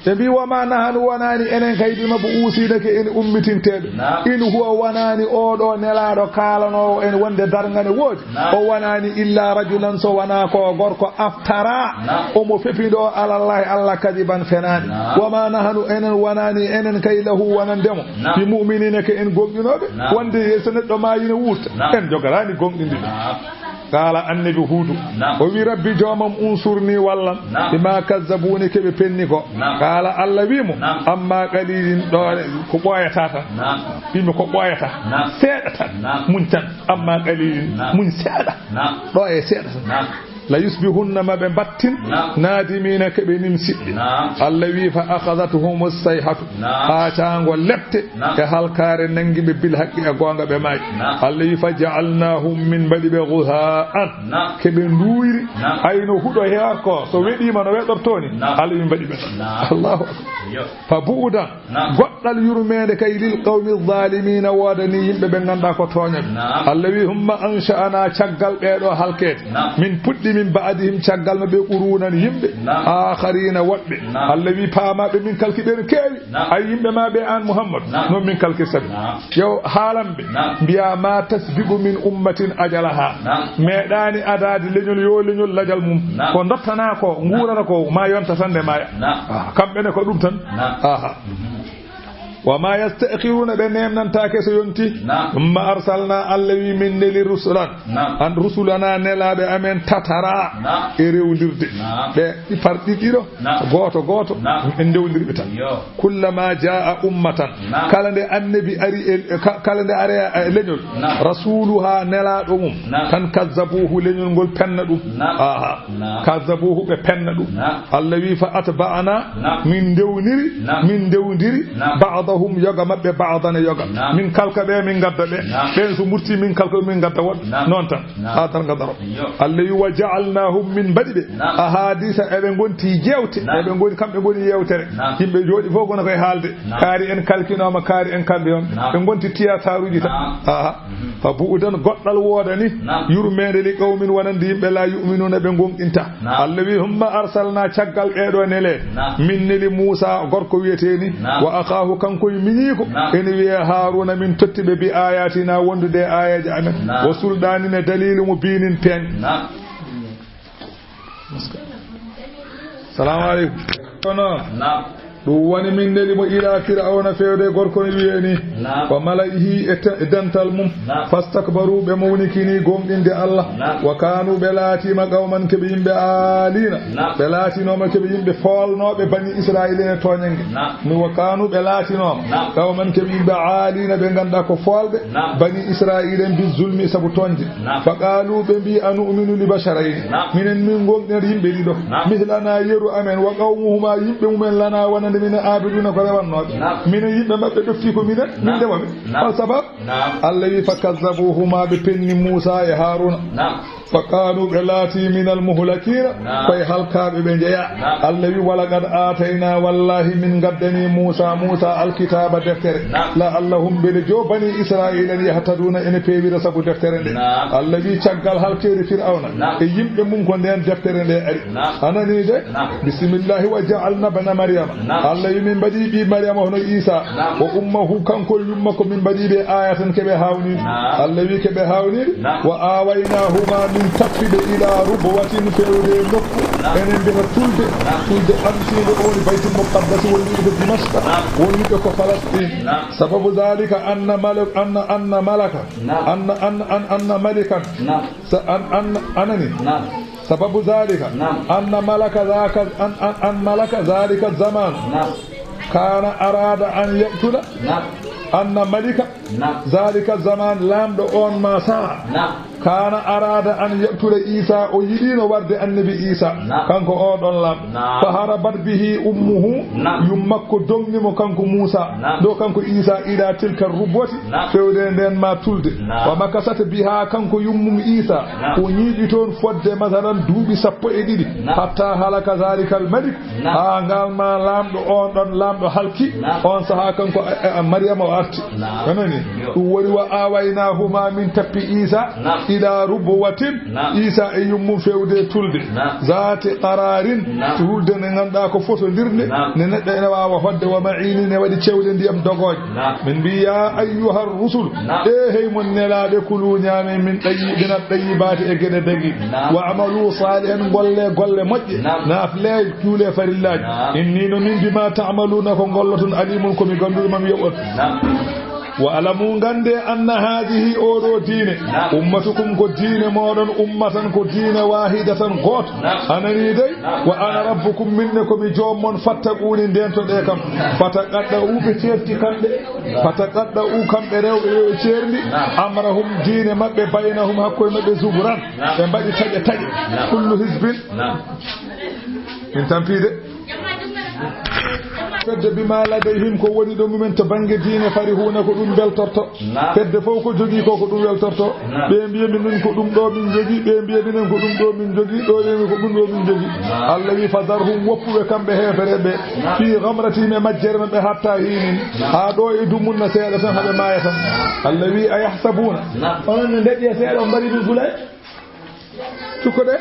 Ɓe mbii, "Wa ma nahanu wanaani enen kay bi mabu'usiina ke en ummitinteeɓe." Naam. "In huwa wanaani oo ɗoo nelaaɗo kaalanoowo en wonde darnga ne woodi." Naam. "O wanaani illa rajulan so wanaa ko gorko aftara." Naam. "Omo fefindoo alallahi Allah kadiban fenaani." Naam. "Wa ma nahanu enen wanaani enen kay lahu wonande mo." Naam. "Bi mu'miniina ke en gomɗinooɓe." Naam. Wonde yeeso neɗɗo maayi ne wuurta. Naam. En jogaraani gomɗinde. Naam. Qaala annabi Huudu. Naam. O wi, "Rabbi joomam unsurni wallam." Naam. "Bima kazzabuuni ke ɓe penni ko." Naam. Qaala Allah wi mo, naam, "Amma qalilin ɗo ko ɓooyata tan." Naam. Wi mo ko ɓooyata. Naam. Seeɗa tan. Naam. Muñ tan. "Amma qalilin." Naam. Muñ seeɗa. Naam. Ɗo e seeɗa tan. Naam. "La yusbihunna ma ɓe mbattin." Naam. "Nadimina ke ɓe nimsiɓɓe." Naam. Allah wi, "Fa akhadhatuhumu sayhatu." Naam. Haa caango lepte. Naam. E halkaare nanngi ɓe bil haqqi e goonga ɓe maayi. Naam. Allah wi, "Fa ja'alnahum min mbaɗi ɓe ghusa'an." Naam. Ke ɓe nduuyri. Naam. Ay no huɗo heewata ko, so weɗiima no weɗortoo ni. Naam. Allah wi mbaɗi ɓe. Naam. Allahu akbar. Yo. Fa bu'udan. Naam. Goɗɗal yurmeende kay lil qawmi zaalimiina woodani yimɓe ɓe ngannduɗaa ko tooñaɓe. Naam. Allah wi, "Humma ansha'ana caggal ɓee ɗoo halkeede." Naam. "Min puɗɗi min ba'dihim caggal maɓɓe quruunan yimɓe. Naam. Aakhariina woɗɓe." Naam. Allah wi, "Paamaaɓe min kalki ɓe no keewi." Naam. Ay yimɓe ma ɓe aan Muhammad. Naam. Noon min kalkirta ɓe. Naam. Yo haalan ɓe. Naam. Mbiya ma tasbiqu min ummatin ajalaha. Naam. Meeɗaani adaade leñol yo leñol lajal mum. Naam. Ko dottanaa ko nguurata ko ma yonta tan nde maaya. Naam. Ah, kamɓe ne ko ɗum tan. Naam. Aha. Mhm. Wa ma yasta'khiruna ɓe neemnantaake so yonti. Naam. Thumma arsalna Allah wi min neli rusulan. Naam. An rusulana nelaaɓe amen tatara. Naam. E rewlirde. Naam. Ɓe ɗi par ɗiɗi ɗo. Naam. Gooto gooto. Naam. En ndewlirɓe tan. Yo. Kullama jaa ummatan. Naam. Kala nde annabi ari e, ka-, kala nde ari e leñol. Naam. Rasuluha nelaaɗo mum. Naam. Tan kazzabuhu leñol ngol penna ɗum. Naam. Aha. Naam. Kazzabuhu ɓe penna ɗum. Naam. Allah wi fa atba'ana. Naam. Min ndewniri. Naam. Min ndewndiri. Naam. Ba'dahum yoga maɓɓe ba'dana yoga. Naam. Min kalka ɓe min gadda ɓe. Naam. Ɓen so murti min kalka ɓe min gadda woɗɓe. Naam. Noon tan. Naam. Haa darnga daro. Yo. Allah wi, "Wa ja'alnahum", min mbaɗi ɓe. Naam. Ahadisa, eɓe ngonti jeewte, naam, eɓe ngoni, kamɓe ngoni yeewtere. Naam. Yimɓe jooɗi fof gona koye haalde. Naam. Kaari en kalkinooma, kaari en kalkinooma. Naam. Ɓe ngonti tiyataruuji tan. Naam. Aha. Mhm. Fa bu'udan, goɗɗal woodani. Naam. Yurmeende li qawmin wonande yimɓe la yu'minuna ɓe gonɗinta. Naam. Allah wi, "Humma arsalna", caggal ɓee ɗoo nele. Naam. Min neli Muusa, gorko wiyetee ni, naam, wa akhaahu, kanko e miñiiko, naam, ene wiyee Haaruuna, min totti ɓe bi ayatina, wondude e aayeeje amen. Naam. Wa sulɗaanin, e daliilu mo biinin peeñ. Naam. Salaamu aleykum. Kono, naam, ɗum woni min neli mo ila Fir'awna, feewde e gorko no wiyee ni. Naam. Wa mala'ihi, e te-, e dental mum. Naam. Fastakbaru, ɓe mawnikini gomɗinde Allah. Naam. Wa kanu, ɓe laatiima qawman, keɓe yimɓe aaliina. Naam. Ɓe laatinooma keɓe yimɓe foolnooɓe bani Israa'iila e tooñannge. Naam. Mi wa kanu, ɓe laatinooma, naam, qawman, keɓe yimɓe aaliina, ɓe ngannduɗaa ko foolɓe. Naam. Bani Israa'iila en bi zulmi, sabu tooñde. Naam. Fa qaalu, ɓe mbi, "Anu'minu li basharayni." Naam. Minen min gomɗinat yimɓe ɗiɗo. Naam. Mislana, yeru amen, wa qawmuhuma, yimɓe mumen, lana, wonande minen, aabiduna, ko rewannooɓe. Naam. Minen yimɓe maɓɓe ɗofti ko minen, min, naam, ndewa ɓe. Naam. Fal sabab? Naam. Allah wi, "Fa kazzabuhuma", ɓe penni Muusa e Haaruuna. Naam. Fa kaanu, ɓe laati, minal muhlakiina, naam, koye halkaaɓe ɓe njeyaa. Naam. Allah wi, "Walaqad aataynaa, wallaahi min ngaddanii Muusaa, Muusaa alkitaaba, deftere. Naam. La'allahum, mbele joo Banii Israa'iila en, yahtaduuna, ene peewira sabu deftere nde." Naam. Allah wi, "Caggal halkeede Fir'awna, naam, e yimɓe mum ko ndeen deftere nde ari." Naam. A nanii de? Naam. Bismillaahi, "Wa ja'alnaa bna Maryama." Naam. Allah wi, "Min mbaɗi ɓii Maryama hono Iisaa." Naam. "Wa ummahu, kanko e yumma ko min mbaɗi ɓe aayatan, ke ɓe haawniiɗo." Naam. Allah wi, "Ke ɓe haawniiɗo." Naam. "Wa aawaynaahumaa, min tappi ɓe, ilaa rubwatin, feewde e nokku." Naam. Enen mbiyata tulde. Naam. Tulde ɓamtiinde, o woni Baytul Muqaddasi, wondude ko Dimaska. Naam. Wondude ko Falastiin. Naam. Sababu zaalika, anna malak-, anna, anna malaka. Naam. Anna, anna, an-, anna malikan. Naam. Sa-, an-, an-, a nanii? Naam. Sababu zaalika, naam, anna malaka zaaka, an, an, an malaka zaalika zamaan. Naam. Kaana araada an yaqtula. Naam. Anna malika, naam, zaalika zamaan, laamɗo oon maa sahaa. Naam. Kaana araada an yaqtula Iisaa, o yiɗiino warde annabi Iisaa. Naam. Kanko oo ɗoon laamɗo. Naam. Fa harabat bihi ummuhu, naam, yumma makko doŋni mo kanko Muusaa. Naam. Ɗo kanko Iisaa, ilaa tilka rubwati, naam, feewde ndeen maa tulde. Naam. Wa makasat bihaa, kanko yummum Iisaa, naam, o ñiiɓi toon fodde, masalan, duuɓi sappo e ɗiɗi. Naam. Hattaa halaka zaalikal malik, naam, haa ngal maa laamɗo oon ɗoon, laamɗo halki. Naam. Oon sahaa kanko, e, e, Maryama o arti. Naam. A nanii? Yo. Ɗum woni, "Wa aawaynaahumaa", min tappi Iisaa, naam, "ilaa rubwatin", naam, Iisaa e yummum feewde tulde. Naam. "Zaati qaraarin", naam, tulde nde ngannduɗaa ko fotondirde, naam, nde neɗɗo ene waawa hoɗde, "wa ma'iinin", ne waɗi cewle ndiyam dogooje. Naam. Min mbii, "Yaa ayyuhar rusul", naam, e hey mon nelaaɓe, "kuluu", ñaamee, "min ɗayyi-, mina ɗayyibaati", e geɗe dagi. Naam. "Wa amalu saalihan", ngolle golle moƴƴe. Naam. Naafle, juule farillaaji. Naam. "Innii", no min, "bimaa ta'maluuna", ko ngolloton, "aliimun", ko mi gannduɗo, mami yoɓoto. Naam. "Wa alamu", nganndee, "anna haadihi", oo ɗoo diine, naam, "ummatukum", ko diine mooɗon, "ummatan", ko diine, "waahidatan", gooto. Naam. A nanii dey? Naam. "Wa ana rabbukum", min ne ko mi joom mon, "fattaquuni", ndeentoɗee kam. Naam. Fataqaɗɗa'u, ɓe ceerti kamɓe. Naam. Fataqaɗɗa'u, kamɓe rewɓe yo ɓe ceerndi. Naam. Amrahum, diine maɓɓe, baynahum, hakkunde maɓɓe, zuburan. Naam. Ɓe mbaɗi taƴe taƴe. Naam. Kullu hizbin. Naam. Min tampii de. Fedde bimaa ladayhim, ko woni ɗo mumen to bannge diine, farihuuna, ko ɗum mbeltorto. Naam. Fedde fof ko jogii ko, ko ɗum weltorto. Naam. Ɓe mbiya minen ko ɗum ɗo min jogii, ɓe mbiya minen ko ɗum ɗo min jogii, ɗo ɓe mbiya ko ɗum ɗo min jogii. Naam. Allah wi, "Fadharhum", woppuɓe kamɓe heefere ɓe. Naam. "Fii ghamratihim", e majjere maɓɓe, "hatta hiinin", naam, haa ɗo e dumunna seeɗa tan, haa ɓe maaya tan. Allah wi, "Ayahsabuuna?" Naam. Onon ne ndeƴƴe seeɗa, on mbaɗi ɗum fulay? Cukko ɗe?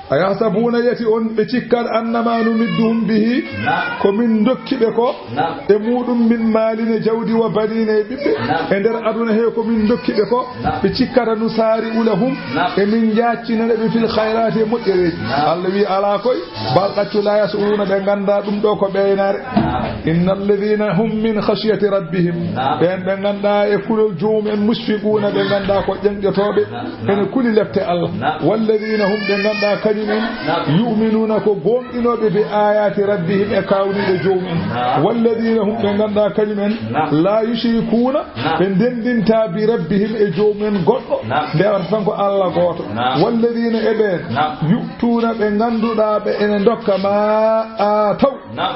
"Ayahsabuuna", yati on ɓe cikkat, "annama numidduhum bihi", naam, ko min ndokki ɓe ko, naam, e muɗum min maalin e jawdi, "wa baniina", e ɓiɓɓe, naam, e nder aduna he ko min ndokki ɓe ko, naam, ɓe cikkata, "nusaari'u lahum", naam, e min njaaccinana ɓe, "fil khayraati", e moƴƴereeji. Naam. Allah wi, "Alaa koy, bal ɗaccu, laa yash'uruuna", ɓe nganndaa ɗum ɗo ko ɓeynaare. Naam. "Inna alladhiina hum min khashyati rabbihim", naam, ɓeen ɓe nganndaa e kulol joomum en, "mushfiquuna", ɓe nganndaa ko ƴeŋƴotooɓe, naam, ene kuli lepte Allah. Naam. "Walladhiina hum", ɓe nganndaa kañum en, naam, "yu'minuuna", ko goonɗinooɓe, "bi aayaati rabbihim", e kaawniiɗe joomum en. Naam. "Walladhiina hum", ɓe nganndaa kañum en, naam, "laa yushrikuuna", naam, ɓe ndenndintaa, "bi rabbihim", e joomum en goɗɗo, naam, ndewata tan ko Allah gooto. Naam. "Walladhiina", e ɓeen, naam, "yu'tuuna", ɓe ngannduɗaa ɓe ene ndokka, "maa aataw", naam,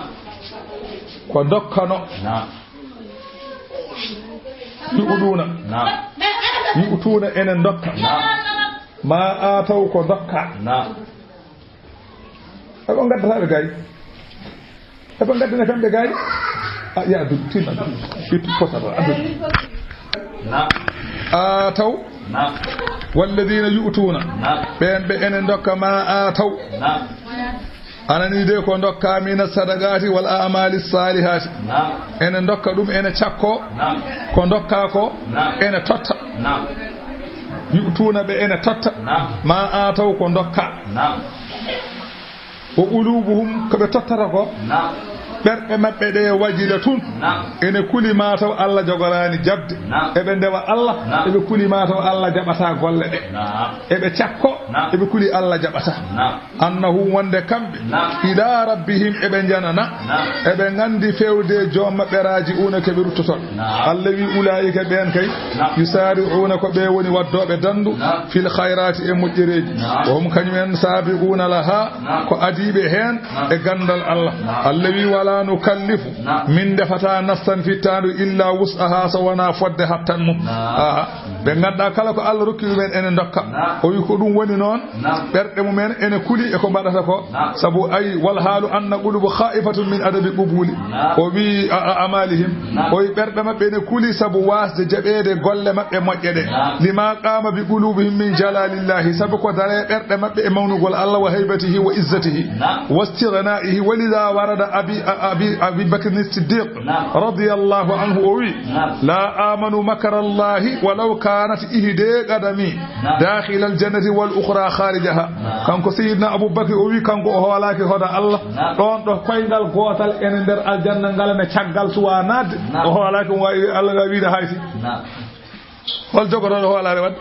ko ndokkano. Naam. "Yu'tuuna". Naam. "Yu'tuuna", ene ndokka. Naam. "Maa aataw", ko ndokka. Naam. Eɓe ngaddata ɓe gaay. Eɓe ngaddana kamɓe gaay. A, ya, addu, tin, addu. Ittu, posa ɗo, addu. Naam. "Aataw". Naam. "Walladhiina yu'tuuna". Naam. Ɓeen ɓe ene ndokka, "maa aataw". Naam. A nanii de, ko ndokka, "mina sadaqaati wal a'maali saalihaati". Naam. Ene ndokka ɗum, ene cakko. Naam. Ko ndokka ko, naam, ene totta. Naam. "Yu'tuuna", ɓe ene totta. Naam. "Maa aataw", ko ndokka. Naam. "Wa quluubuhum", ko ɓe tottata ko. Naam. Ɓerɗe maɓɓe ɗe, "wajilatun", naam, ene kuli maa taw Allah jogoraani jaɓde. Naam. Eɓe ndewa Allah, naam, eɓe kuli maa taw Allah jaɓataa golle ɗe. Naam. Eɓe cakko, naam, eɓe kuli Allah jaɓataa. Naam. "Annahum", wonde kamɓe, naam, "ilaa rabbihim", eɓe njanana, naam, eɓe nganndi feewde joom maɓɓe, "raaji'uuna", ko ɓe ruttoto. Naam. Allah wi, "Ulaa'ika", ɓeen kay, naam, "yusaari'uuna", ko ɓe woni waddooɓe danndu, naam, "fil khayraati", e moƴƴereeji. Naam. "Wa hum", kañum en, "saabiquuna lahaa", naam, ko adiiɓe heen, naam, e ganndal Allah. Naam. Allah wi, "Wala nukallifu, min ndefata nafsan fittaandu illa wus'aha so wonaa fodde hattan mum. Aha. Ɓe ngannduɗaa kala ko Allah rokki ɗumen ene ndokka. O wi ko ɗum woni noon, ɓerɗe mumen ene kuli e ko mbaɗata ko. Sabu ay, wal haalu anna qulubu khaifatun min adabi qubuli. O wi a, a, amalihim. O wi ɓerɗe maɓɓe ene kuli sabu waasde jaɓeede golle maɓɓe moƴƴe ɗe. Lima qama bi qulubihim min jalalillahi, sabu ko dare ɓerɗe maɓɓe e mawnugol Allah wa haybatihi wa izzatihi. Wastighnaihi, wa lidha warada abi, abi, abi Bakr Siddiq radiyallahu anhu, o wi, la amanu makara Allahi walaw kanat ihde qadami dakhila aljannati wal ukhra kharijaha. Kanko Sayyidina Abu Bakr o wi, kanko o hoolaaki hoda Allah, ɗon ɗo koyngal gootal ene nder aljanna ngal ne caggal suwa naatde. O hoolaaki, o waawi Allah nga wiide hayti. Hol jogotooɗo hoolaare wadde?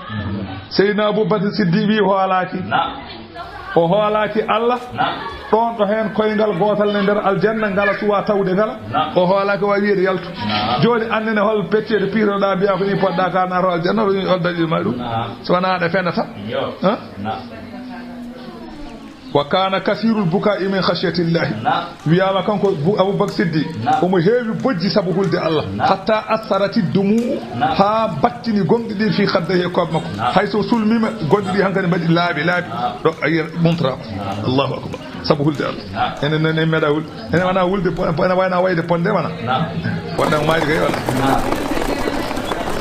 Seydina Abubakar Siddiq wi hoolaaki. O hoolaaki Allah. Ɗon ɗo heen koyngal gootal ne nder aljanna ngala suwa tawde ngala. O hoolaaki, o waawi wiyeede yaltu. Jooni, annene hol petteede piiroɗaa mbiyaa ko ni poɗɗaa ka naato aljanna, ɗum hol dalil ma ɗum? So wonaa ɗe fenata. Han? Wa kana kasirul buka'i min khashyatillahi. Wiyaama kanko Bu-, Abubakar Siddiq, omo heewi bojji sabu hulde Allah. Hatta asarati dumu'u, haa battini gomɗi ɗi fi khaddayhi e koɓe makko. Hay so sulmiima, gomɗi ɗi hankadi mbaɗi laabi, laabi. Ɗo a yiya mumtata ko. Allahu akbar. Sabu hulde Allah. Enen noon en meeɗa hulde. Ene wona wulde, po-, po-, ene wayna wayde ponde wona. Naam. Wonde maayde kay wala. Naam.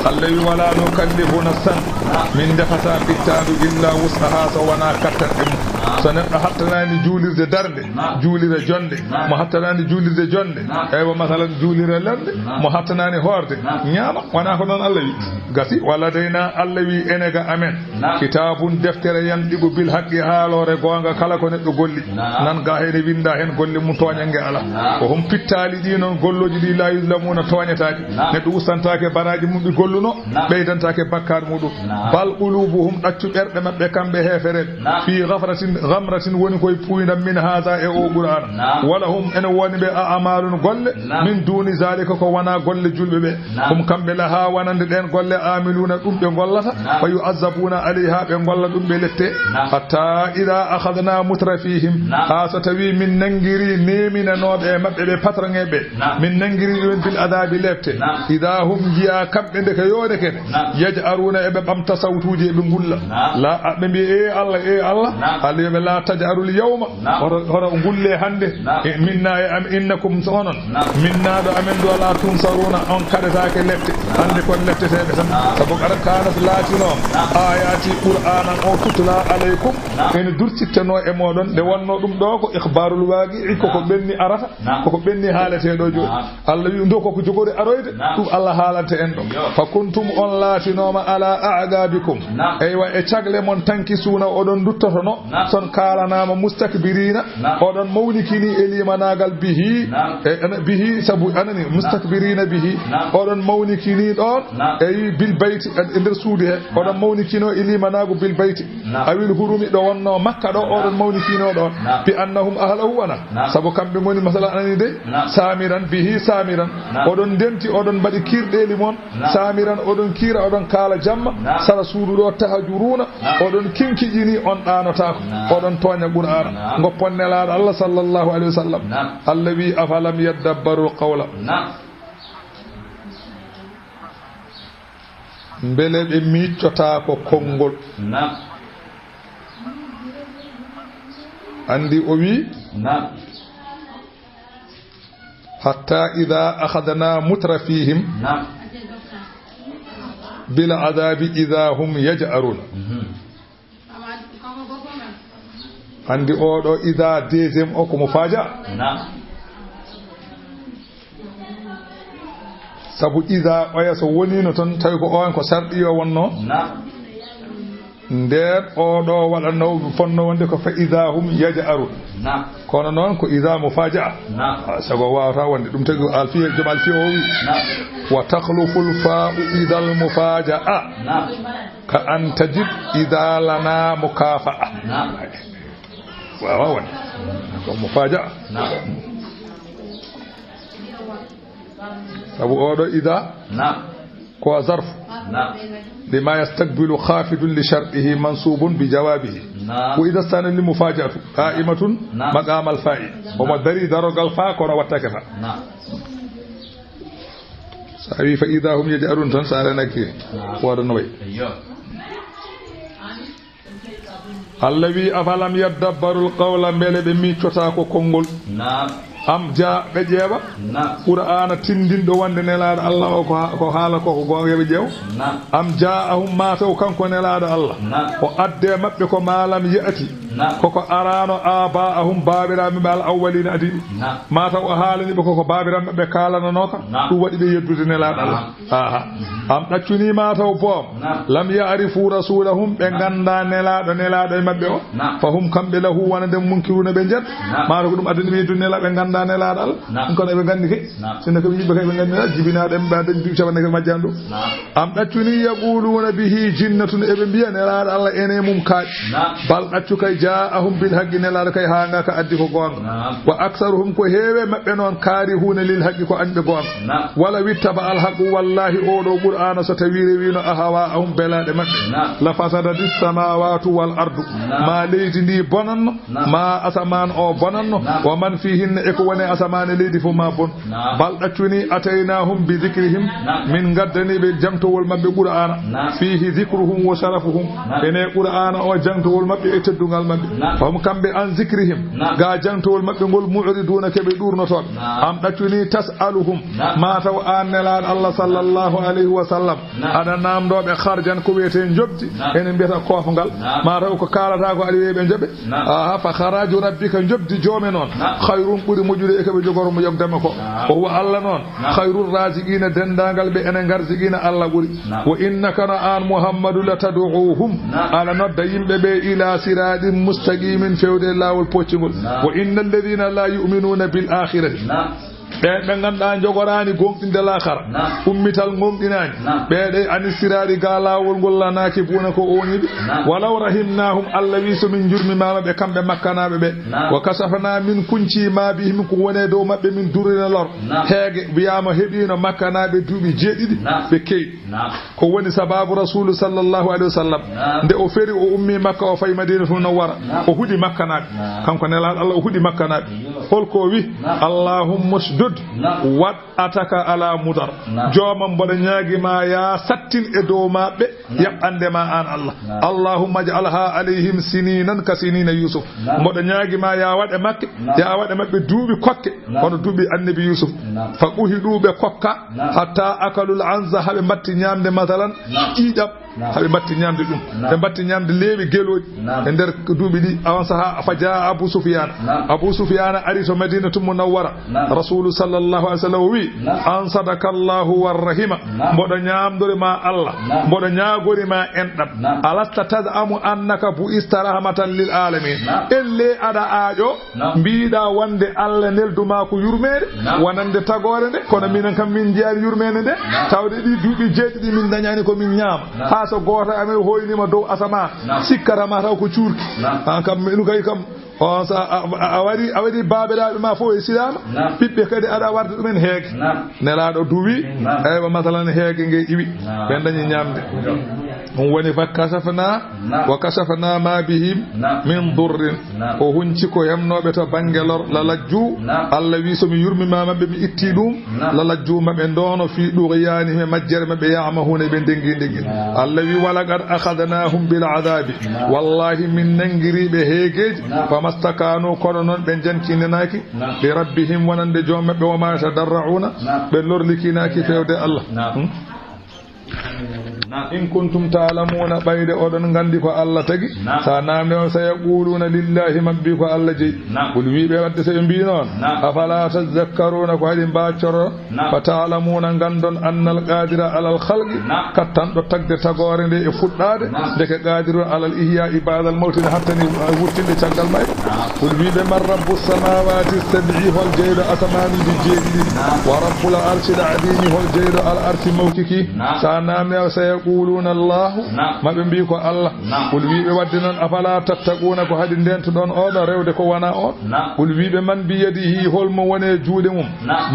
Allah wi, "Wala nukallifu nafsan." Naam. Min ndefata fittaandu illa wus'aha, so wona kattanɗe mum. Naam. So neɗɗo hattanaani juulirde darnde, naam, juulira jonde. Naam. Mo hattanaani juulirde jonde, naam, eywa, masalan, juulira lelnde. Naam. Mo hattanaani hoorde, naam, ñaama. Wona ko noon Allah wi. Gasi, "Wa ladayna," Allah wi, "ene ga amen." Naam. "Kitaabun," deftere, "yantiqu bil haqqi," haaloore goonga kala ko neɗɗo golli. Naam. Nan ga ene winnda heen golle mum, tooñannge alaa. Naam. Ko hum pittaali ɗi noon, gollooji ɗi, "laa yuzlamuuna," tooñataake. Naam. Neɗɗo ustantaake baraaji mum ɗi golluno, naam, ɓeydantaake bakkaat muɗum. Naam. "Bal qulubuhum," ɗaccu ɓerɗe maɓɓe kamɓe heefereɓe. Naam. "Fii ghafratin," ghamratin woni koye puuyndam, "min haadha," e o Qur'aana. Naam. "Wa lahum," ene woni ɓe, "a'maalun," golle, naam, "min duuni dhaalika," ko wonaa golle julɓe ɓe. Naam. "Hum," kamɓe, "lahaa," wonande ɗeen golle, "aamiluuna," ɗum ɓe ngollata, naam, "fa yu'azzabuuna alayhaa," ɓe ngolla ɗum, ɓe lette. Naam. "Hatta idha akhadna mutrafihim," naam, haa so tawi min nanngiri neeminanooɓe e maɓɓe ɓe, patron en ɓe, naam, min nanngiri ɗumen bil adhaabi, lepte. Naam. "Idha hum," njiya kamɓe ndeke yoone kene, naam, "yaj'aruuna," eɓe ɓamta sawtuuji, eɓe ngulla. Naam. La, a, ɓe mbiya, "Ee Allah, ee Allah." Naam. Allah wiya ɓe, "La taj'arul yawma." Naam. Hoto, hoto ngulle hannde. Naam. E minna e am, "innakum," so onon. Naam. "Minna," ɗo amen ɗo, "la tunsaruuna," on kaɗetaake lette. Naam. Hannde kon letteteeɓe tan. Naam. Sabu qad kaanat, laatinooma, naam, aayaati, Qur'aana o, tutla alaykum, naam, ene dursitteno e mooɗon, nde wonno ɗum ɗo ko ikhbaarul waaqi'i, koko, naam, ɓenni arata, naam, koko ɓenni haaleteeɗo jooni. Naam. Allah wi, ndo koko jogori aroyde, naam, ɗum Allah haalante en ɗo. Yo. "Fa kuntum," on laatinooma, "ala a'qaabikum." Naam. Eywa, e cagle mon, "tankisuuna," oɗon nduttotono. Naam. Son kaalanaama, "mustakbiriina," naam, oɗon mawnikini e limanaagal, "bihi," naam, e, ana, "bihi," sabu, anani, naam, "mustakbiriina bihi," naam, oɗon mawnikini ɗon, naam, e, "bil bayti," e, e nder suudu he, naam, oɗon mawnikino e limanaagu "bil bayti." Naam. "Awil hurumi," ɗo wonno Makka ɗo, naam, oɗon mawnikino ɗon. Naam. "Bi annahum ahlahu," wona. Naam. Sabu kamɓe ngoni, masala, anani de. Naam. "Saamiran bihi saamiran." Naam. Oɗon ndenti, oɗon mbaɗi kiirɗeeli mon. Naam. "Saamiran," oɗon kiira, oɗon kaala jamma. Naam. "Sara suudu ɗo, tahjuruuna," naam, oɗon kinkiƴini, on ɗaanotaako. Naam. Oɗon tooña Qur'aana. Naam. Ngoppon Nelaaɗo Allah sallallahu alayhi wa sallam. Naam. Allah wi, "Afalam yaddabbarul qawla." Naam. Mbele ɓe miiccotaako konngol? Naam. Anndi o wi, naam, "Hatta idha akhadna mutrafihim, naam, bil adhabi idha hum yaj'arun." Mhm. Anndi oɗo idha deuxième o ko mo faaja. Naam. Sabu idha oya so wonino toon, tawi ko on ko sarɗi yo wonno. Naam. Nder oɗo waɗanno, fonno wonde ko "fa idha hum yaj'arun." Naam. Kono noon ko idha mufajaa. Naam. Ah, sago wawata wonde. Ɗum tagi alfiya, joom alfiya o wi, naam, "Wa takhluful fa'u idhal mufajaa." Naam. "Ka an tajid idha lana mukafa'a." Naam. Wawa wonde. Ko mufajaa. Naam. Sabu oɗo idha, naam, ko zarf. Naam. لما يستقبل خافض لشرطه منصوب بجوابه. نعم. وإذا استأنف للمفاجأة قائمة نعم. مقام الفاء. نعم. Omo darii darorgal faa, kono wattake faa. نعم. So a wii فإذا هم يجأرون tan, so a renake, نعم. Wooda no wayi. أيوه. Allah wi, أفلم يدبروا القول, mbele ɓe miiccotaako konngol? نعم. Am jaa, ɓe ƴeewa نعم. Qur'aana tinndinɗo wonde Nelaaɗo Allah o ko ha-, ko haala ko, ko goonga, ɓe ƴeewa. نعم. أم جاءهم, maa taw kanko Nelaaɗo Allah, نعم. O addi e maɓɓe ko ما لم يأت, نعم. Ko ko araano, آباءهم, baabiraaɓe maɓɓe, الأولين, adiiɓe. نعم. Maa taw o haalani ɓe ko ko baabiraaɓe maɓɓe kaalananooka, نعم. Ɗum waɗi ɓe yeddude Nelaaɗo Allah. نعم. Aha. Am ɗaccunii maa taw boom. نعم. لم يعرفوا رسولهم, ɓe نعم. Nganndaa Nelaaɗo, Nelaaɗo e maɓɓe o. نعم. فهم, kamɓe, له, wonande, منكرون, ɓe njet. نعم. Maa taw ko ɗum addani ɓe yeddude Nelaaɗo, ɓe nganndaa Nelaaɗo Allah. نعم. Ɗum kono eɓe nganndi kay. نعم. Sinno ko ɓe yimɓe kay ɓe nganndi, jibinaaɗo en ɓe dañi duuɓi cappanɗe nayi majjani ɗum. نعم. Am ɗaccunii يقولون به جنة, eɓe mbiya Nelaaɗo Allah ene mum kaaɗi. نعم. بل ɗaccu kay جاءهم بالحق, Nelaaɗo kay haa ngaaka addi ko goonga. نعم. وأكثرهم, ko heewi e maɓɓe noon, كارهون للحق, ko añɓe goonga. نعم. ولو اتبع الحق, wallaahi oo ɗoo Qur'aana so tawii rewiino, أهواءهم, belaaɗe maɓɓe, نعم. لفسدت السماوات والأرض, نعم. Maa leydi ndi bonanno, نعم. Maa asamaan o bonanno, نعم. ومن فيهن, e ko woni e asamaan e leydi fof maa bon. نعم. بل ɗaccunii أتيناهم بذكرهم, نعم. Min ngaddanii ɓe jaŋtowol maɓɓe Qur'aana. نعم. فيه ذكرهم وشرفهم. نعم. Ene Qur'aana o jaŋtowol maɓɓe e teddungal maɓɓe. نعم. فهم, kamɓe, عن ذكرهم, نعم. Ga jaŋtowol maɓɓe ngol, معرضون, ko ɓe ɗuurnotooɓe. نعم. Am ɗaccunii تسألهم, نعم. Maa taw aan Nelaaɗo Allah صلى الله عليه وسلم, نعم. Aɗa naamndoo ɓe خرجا, ko wiyetee njoɓdi, نعم. Enen mbiyata koofngal. نعم. Maa taw ko kaalataa ko aɗa wiya ɓe njoɓe. نعم. Aha, فخراج ربك, njoɓdi joome noon, نعم. خير, ɓuri moƴƴude e ko ɓe njogoroo mo yogdema ko. نعم. وهو, Allah noon, نعم. خير الرازقين, denndaangal ɓe ene ngarziqina, Allah ɓuri. نعم. وإنك, no aan Muhammadu, لتدعوهم, نعم. Aɗa nodda yimɓe ɓe, إلى صراط مستقيم, feewde e laawol pooccingol. نعم. وإن الذين لا يؤمنون بالآخرة. نعم. Ɓeen ɓe ngannduɗaa njogoraani gooŋɗinde laakara, نعم. Ummital ngooŋɗinaani, نعم. Ɓee ɗe عن الصراط, ga laawol ngol, لناكبون, ko ooñiiɓe. نعم. ولو رحمناهم, Allah wi, so min njurmimaama ɓe, kamɓe Makkanaaɓe ɓe. نعم. وكشفنا, min kuncii, ما بهم, ko woni e dow maɓɓe, من ضر, lor. نعم. Heege, wiyaama heɓiino Makkanaaɓe duuɓi jeeɗiɗi, نعم. Ɓe keewi. نعم. Ko woni sabaabu Rasuulu صلى الله عليه وسلم, نعم. Nde o feri, o ummii Makka, o fayi Madiinatul Munawwara, نعم. O huɗi Makkanaaɓe. نعم. Kanko Nelaaɗo Allah, o huɗi Makkanaaɓe. أيوه. Hol ko o wi? نعم. اللهم اشدد, نعم. وطأتك على مضر. نعم. Joomam, mboɗo ñaagi ma, yaa sattin e dow maɓɓe, نعم. Yaɓɓande ma aan Allah. نعم. اللهم اجعلها عليهم سنينا كسنين يوسف. نعم. Mboɗo ñaagi ma, yaa waɗ e maɓɓe, نعم. Yaa waɗ e maɓɓe duuɓi kokke, نعم. Hono duuɓi Annabi Yuusuf. نعم. فقهدوا, ɓe kokka, نعم. حتى أكلوا العنز, haa ɓe mbatti ñaamde, masalan, نعم. Ƴiiƴam, نعم. Haa ɓe mbatti ñaamde ɗum. نعم. Ɓe mbatti ñaamde leewi gelooɗi. نعم. E nder duuɓi ɗi, on sahaa, فجاء أبو سفيان. نعم. Abuu Sufyaana ari to Madiinatul Munawwara. نعم. Rasuulu صلى الله عليه وسلم o wi, نعم. أنصدك الله ورحمة. نعم. Mboɗo ñaamdori ma Allah. نعم. Mboɗo ñaagori ma enɗam. نعم. ألست تزعم أنك بعثت رحمة للعالمين. نعم. Ellee aɗa aaƴo, نعم. Mbiɗa wonde Allah neldu ma ko yurmeende, نعم. Wonande tagoore nde, kono minen kam min njiyaani yurmeende nde, نعم. Tawde ɗi duuɓi jeeɗiɗi min ndañaani ko min ñaama. نعم. Haa so gooto e amen hoyniima dow asamaan, نعم. Sikkata ma taw ko cuurki. نعم. Aan kam, minu kay kam, on sa a, a, a waɗi, a waɗi baabiraaɓe ma fof e silaama, نعم. Ɓiɓɓe kadi aɗa warde ɗumen heege. نعم. Nelaaɗo duwi, نعم. Eywa, masalan, heege nge iwi, نعم. Ɓe ndañi ñaamde. نعم. Ɗum woni فكشفنا نعم. وكشفنا ما بهم نعم. من ضر. نعم. O hunci ko heɓnooɓe to bannge lor, للجوا. نعم. Allah wi, so mi yurmimaama ɓe, mi itti ɗum, نعم. للجوا, ma ɓe ndoono, في طغيانهم, e majjere maɓɓe, يعمهون, ɓe ndenngi ndenngi. نعم. Allah wi, ولقد أخذناهم بالعذاب. نعم. Wallaahi, min nanngirii ɓe heegeeji, نعم. فما استكانوا, kono noon ɓe njancindinaaki, نعم. لربهم, wonande joom maɓɓe, وما يتضرعون, نعم. Ɓe lorlikinaaki feewde Allah. نعم. Hmm? نعم. إن كنتم تعلمون, ɓayde oɗon nganndi ko Allah tagi. نعم. Sa naamni on, سيقولون لله, maɓɓe mbi ko Allah jeyi. نعم. Qul, wi ɓe, wadde so ɓe mbi noon, نعم. أفلا تذكرون, ko haɗi mbaccoro? نعم. فتعلمون, nganndon, أن القادر على الخلق, نعم. Kattanɗo tagde tagoore nde e fuɗɗaade, نعم. Ndeke قادر على الإحياء بعد الموت, ne hattani, eh, wuttinde caggal mayde. نعم. Qul, wi ɓe, من رب السماوات السبع, hol jeyɗo asamaanuuji jeeɗiɗi? نعم. ورب العرش العظيم, hol jeyɗo al arsi mawki ki? نعم. Sa naamni, سيقولون Yaquluna Allahu, maɓe mbi ko Allah. Qul, wiɓe wadde noon, afala tattaquna, ko haɗi ndentoɗon oɗo rewde ko wona on? Qul, wiɓe, man biyadihi, holmo woni e juuɗe mum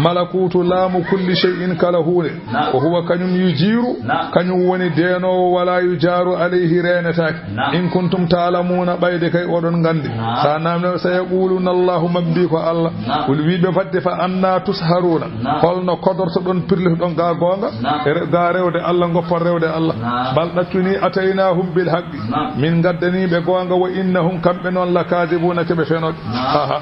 malakutu, laamu, kulli shay'in, kala huunde. Wa huwa, kañum, yujiru, kañum woni deenoowo, wala yujaru alayhi, reenetaake. In kuntum ta'lamuna, ɓayde kay oɗon nganndi. Sa namno, sayaquluna Allahu, maɓe mbi ko Allah. Qul, wiɓe fadde, fa anna tusharuna, holno kodortoɗon, pirlitoɗon ga goonga, e re-, ga rewde Allah, goppon rewde Allah. Bal, ɗaccuni, ataynahum bil haqqi, min ngaddani ɓe goonga, wa innahum, kamɓe noon, lakadibuna, keɓe fenoɓe. Aha.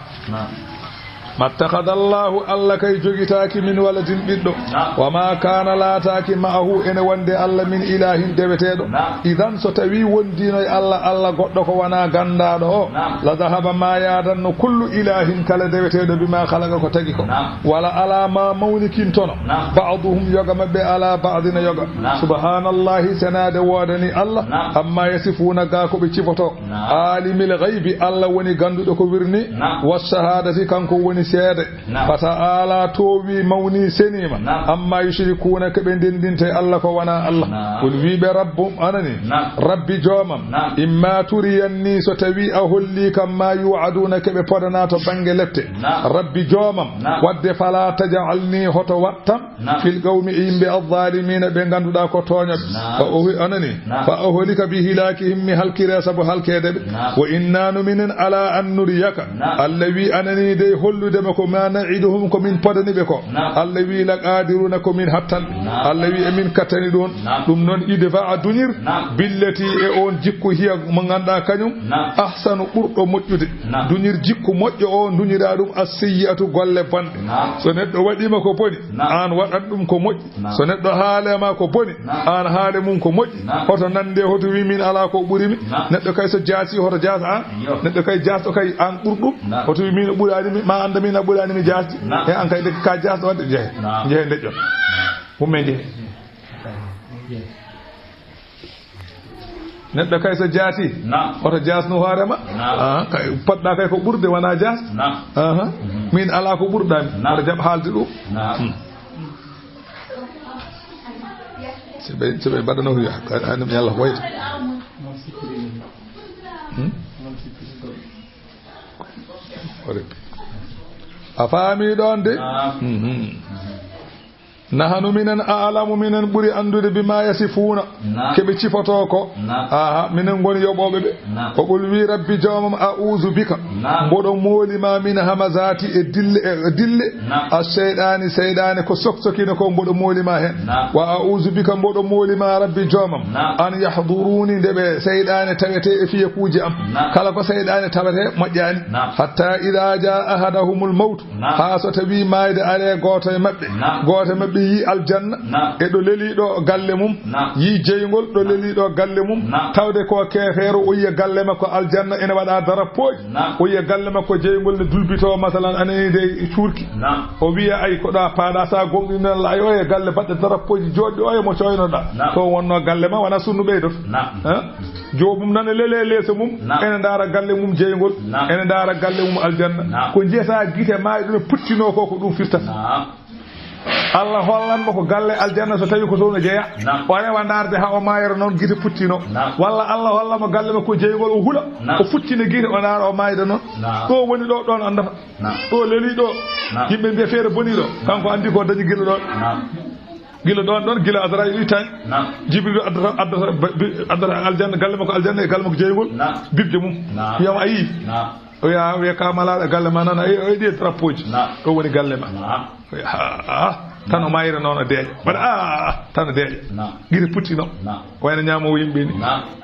Mattakhadha Allahu, Allah kay jogitaaki, min waladin, ɓiɗɗo. Wa ma kana, laataaki, ma'ahu, ene wonde Allah, min ilahin, deweteeɗo. Idan, so tawi wondino e Allah, Allah goɗɗo ko wona gandaaɗo o, la dhahaba, ma yaadanno, kullu ilahin, kala deweteeɗo, bima khalaqa, ko tagi ko. Wala ala ma mawnikintono, ba'duhum, yoga maɓɓe, ala ba'din, yoga. Subhanallahi, senaade woodani Allah, amma yasifuna, ga ko ɓe cifoto. Alimil ghaybi, Allah woni ganduɗo ko wirni, wa shahadati, kanko woni seede. Fata'ala, toowi, mawni, seniima, amma yushrikuna, ko ɓe ndendinta e Allah ko wona Allah. Qul, wiɓe, rabbu, anani, rabbi, joomam, imma turiyanni, so tawi a holli kam ma yu'aduna, ko ɓe podana to bannge lepte. Rabbi, joomam, wadde fala taj'alni, hoto wattam, fil qawmi, e yimɓe, adh-dhalimina, ɓe ngannduɗaa ko tooñooɓe. Fa uhi-, anani, fa uhlika bi hilakihim, mi halkire sabu halkeede ɓe. Wa inna, no minen, ala an nuriyaka, Allah wi, anani, dey hollude ma ko ma na'iduhum, ko min podani ɓe ko. Allah wi, la qadiruna, ko min hattanɓe. Allah wi, emin kattani ɗum. Ɗum noon, idfa, a duñir, billati, e on jikku, hiya, mo ngannduɗaa kañum, ahsanu, ɓurɗo moƴƴude. Duñir jikku moƴƴo o, duñira ɗum as-sayyi'atu, golle bonɗe. So neɗɗo waɗima ko boni, an waɗan ɗum ko moƴƴi. So neɗɗo haale ma ko boni, an haale mum ko moƴƴi. Hoto nande, hoto wi min ala ko ɓuri mi. Neɗɗo kay so jaasi, hoto jaas an. Neɗɗo kay jaasɗo kay an ɓur ɗum. Hoto wi min o ɓurani mi, ma anda min a ɓurani mi jaasde. He an kay de ka jaasɗo wadde jehe. Jehe ndeƴƴo. Umme jehe. Neɗɗo kay so jaasi, oto jaasnu hoore ma. Ah, kay, poɗɗa kay ko ɓurde, wona jaas. Aha. Min ala ko ɓurɗa mi. Oto jaɓ haalde ɗum. Hmm. So ɓe, so ɓe mbaɗano wiya, kay, an mi Allah hoyta. Hmm? O rewti. A faami ɗon de? Mhm. Nahanu minen a'lamu, minen ɓuri anndude bima yasifuuna, ke ɓe cifotoo ko. Aha, minen ngoni yoɓooɓe ɓe. Ko qul wi rabbi joomam, a'uuzu bika, mboɗo mooli ma min hamazaati e dille, e dille. A seyɗaani, seyɗaane ko soksokino ko mboɗo mooli ma heen. Wa a'uuzu bika, mboɗo mooli ma rabbi joomam, an yahduruuni, nde ɓe seyɗaane tawetee e fiyakuuji am. Kala ko seyɗaane tawetee moƴƴaani. Hatta idaa jaa ahadahumul mawtu, haa so tawii maayde ari e gooto e maɓɓe, gooto e maɓɓe yii aljanna e ɗo lelii ɗo galle mum, yii jeyngol ɗo lelii ɗo galle mum, tawde ko keefeero, o yiya galle makko aljanna ene waɗa darappooji, o yiya galle makko jeyngol ne dulbitoo, masalan, anani de cuurki, o wiya, "Ay, ko ɗo a paaɗa, so a gomɗinii Allah, ay, oye galle baɗɗe darappooji jooɗɗi, oye mo cooynoɗa?" To wonnoo galle ma, wona sunnu ɓeydoto. Joomum nana lele leeso mum, ene ndaara galle mum jeyngol, ene ndaara galle mum aljanna. Ko njiyata gite maayɗo no puttinoo ko, ko ɗum firtata. Allah hollan mo ko galle aljanna so tawi ko toon o jeya. O rewa ndaarde haa o maayra noon gite puttino. Walla Allah holla mo galle makko jeyngol o hula. O futtina gite o ndaara o maayda noon. Ɗo woni ɗo, ɗoon anndata. Ɗo leli ɗo. Yimɓe mbiya feere boni ɗo. Kanko anndi ko dañi gila ɗoon. Gila ɗoon ɗoon, gila Azraayil ittaani. Jibril addata, addata, bi-, addata aljanna, galle makko aljanna e galle makko jeyngol. Bibje mum. Wiyama a yii. O wiya, o wiya, ka malaaɗo galle ma nana, e, e ɗi drapeau ji. Ɗo woni galle ma. O wiya, ha, ha, tan o mayra noon o deeƴa. Mbaɗa, a, a, a, tan o deeƴa. Gite puttino. Wayno ñaamoowo yimɓe ni.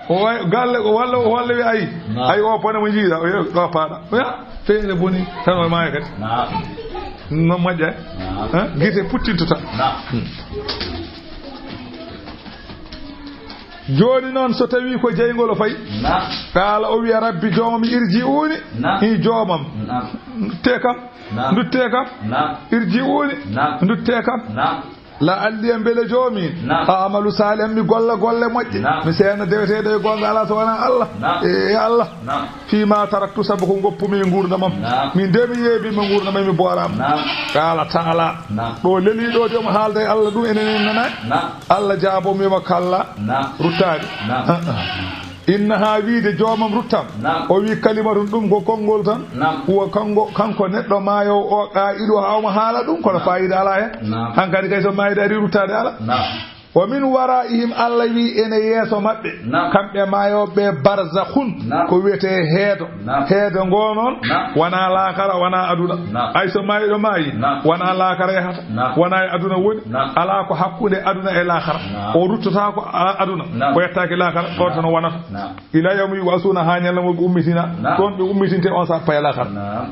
O way, galle, o walla, o walla wi, ayi. Ayi, o bone mo njiiɗa, o wiya, ɗo paaɗa. O wiya, feere boni, tan o maaya kadi. No moƴƴa. Gite puttinto tan. Hmm. Jooni noon, so tawii ko jeyngol o fayi, qaala, o wiya, rabbi, joomam, irji'uuni, i joomam, ndutte kam, ndutte kam, irji'uuni, ndutte kam. La'alli, mbele joomi, Naam. a'malu saalihan, mi golla golle moƴƴe. Naam. Mi seena deweteeɗo e goonga alaa so wonaa Allah. Naam. E, e Allah. Naam. Fii maa taraktu, sabu ko ngoppumi e nguurndamam. Naam. Min de mi yeebiima nguurndamam, mi booraama. Naam. Qaala ta'aalaa. Naam. Ɗo leli ɗo de omo haalda e Allah, ɗum enen en nanaani. Naam. Allah jaaboo mo wiima kalla. Naam. Ruttaade. Naam. Ah, ah. Innahaa, wiide joomam ruttam. Naam. O wii kalimatun, ɗum ko konngol tan. Naam. Huwa kanko, kanko neɗɗo maayoowo o qaa'iluhaa, omo haala ɗum, kono Naam. faayiida alaa heen. Naam. Hankadi kay so maayde ari ruttaade alaa. Naam. Wa min waraa'ihim, Allah wii ene yeeso maɓɓe. Naam. Kamɓe maayooɓe barzakhun, Naam. ko wiyetee heedo. Naam. Heedo ngo noon Naam. wonaa laakara, wonaa aduna. Naam. Ay so maayɗo maayi, Naam. wonaa laakara yahata. Naam. Wonaa e aduna woni. Naam. Alaa ko hakkunde aduna e laakara. Naam. O ruttotaako a-, aduna. Naam. O yettaaki laakara. Ɗoon tan o wonata. Naam. Ilaa yawmi yub'asuuna, haa ñalawma ɓe ummitina. Naam. Ɗoon ɓe ummitinte on saat paya laakara. Naam.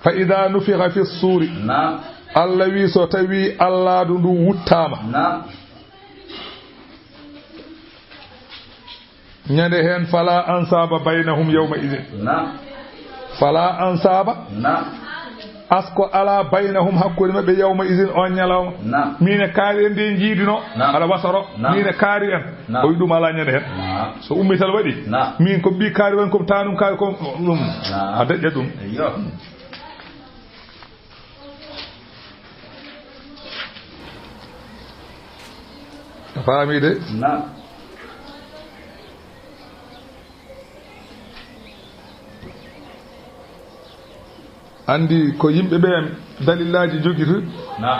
Fa idaa nufixa fi suuri. Naam. Allah wii so tawii allaadu ndu wuttaama. Naam. Ñande heen, falaa ansaaba baynahum yawma idin. Naam. Falaa ansaaba. Naam. Asko alaa baynahum, hakkunde maɓɓe, yawma idin, on ñalawma. Naam. Miin e kaari en nde njiidino. Naam. Aɗa wasoro. Naam. Miin e kaari en. Naam. O wi ɗum alaa ñande heen. Naam. So ummital waɗi. Naam. Miin ko ɓii kaari woni, ko taanum kaari ko ɗum. Naam. A daƴƴa ɗum. Eyyo. A faami de? Naam. Anndi ko yimɓe ɓe dalillaaji njogiti. Naam.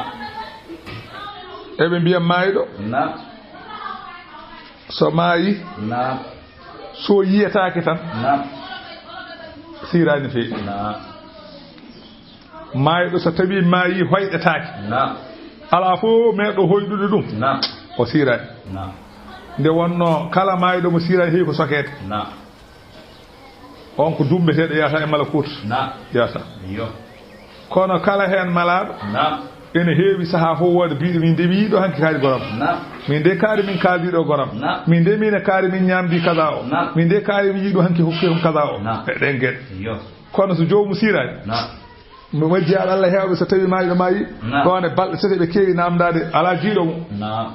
Eɓe mbiya maayɗo. Naam. So maayi. Naam. So yiyetaake tan. Naam. Siiraani feewi. Naam. Maayɗo so tawii maayi hoyɗetaake. Naam. Alaa fof meeɗo hoyɗude ɗum. Naam. O siiraani. Naam. Nde wonnoo kala maayɗo mo siiraani heewi ko sokeede. Naam. On ko dummbeteeɗo yahata e malakuutu. Naam. Yahata. Iyo. Kono kala heen malaaɗo. Naam. Ene heewi sahaa fof wooda biiɗo min de mi yiiɗo hanki kaari goram. Naam. Min de kaari min kaaldiiɗo goram. Naam. Min de min e kaari min ñaamdi kaza o. Naam. Min de kaari mi yiiɗo hanki hokki hon kaza o. Naam. E ɗen geɗe. Iyo. Kono so joomu siiraani. Naam. Mo majji Alla heewɓe so tawi maayɗo maayi. Naam. Ɗoon e balɗe tati ɓe keewi naamndaade alaa jiiɗo mo. Naam.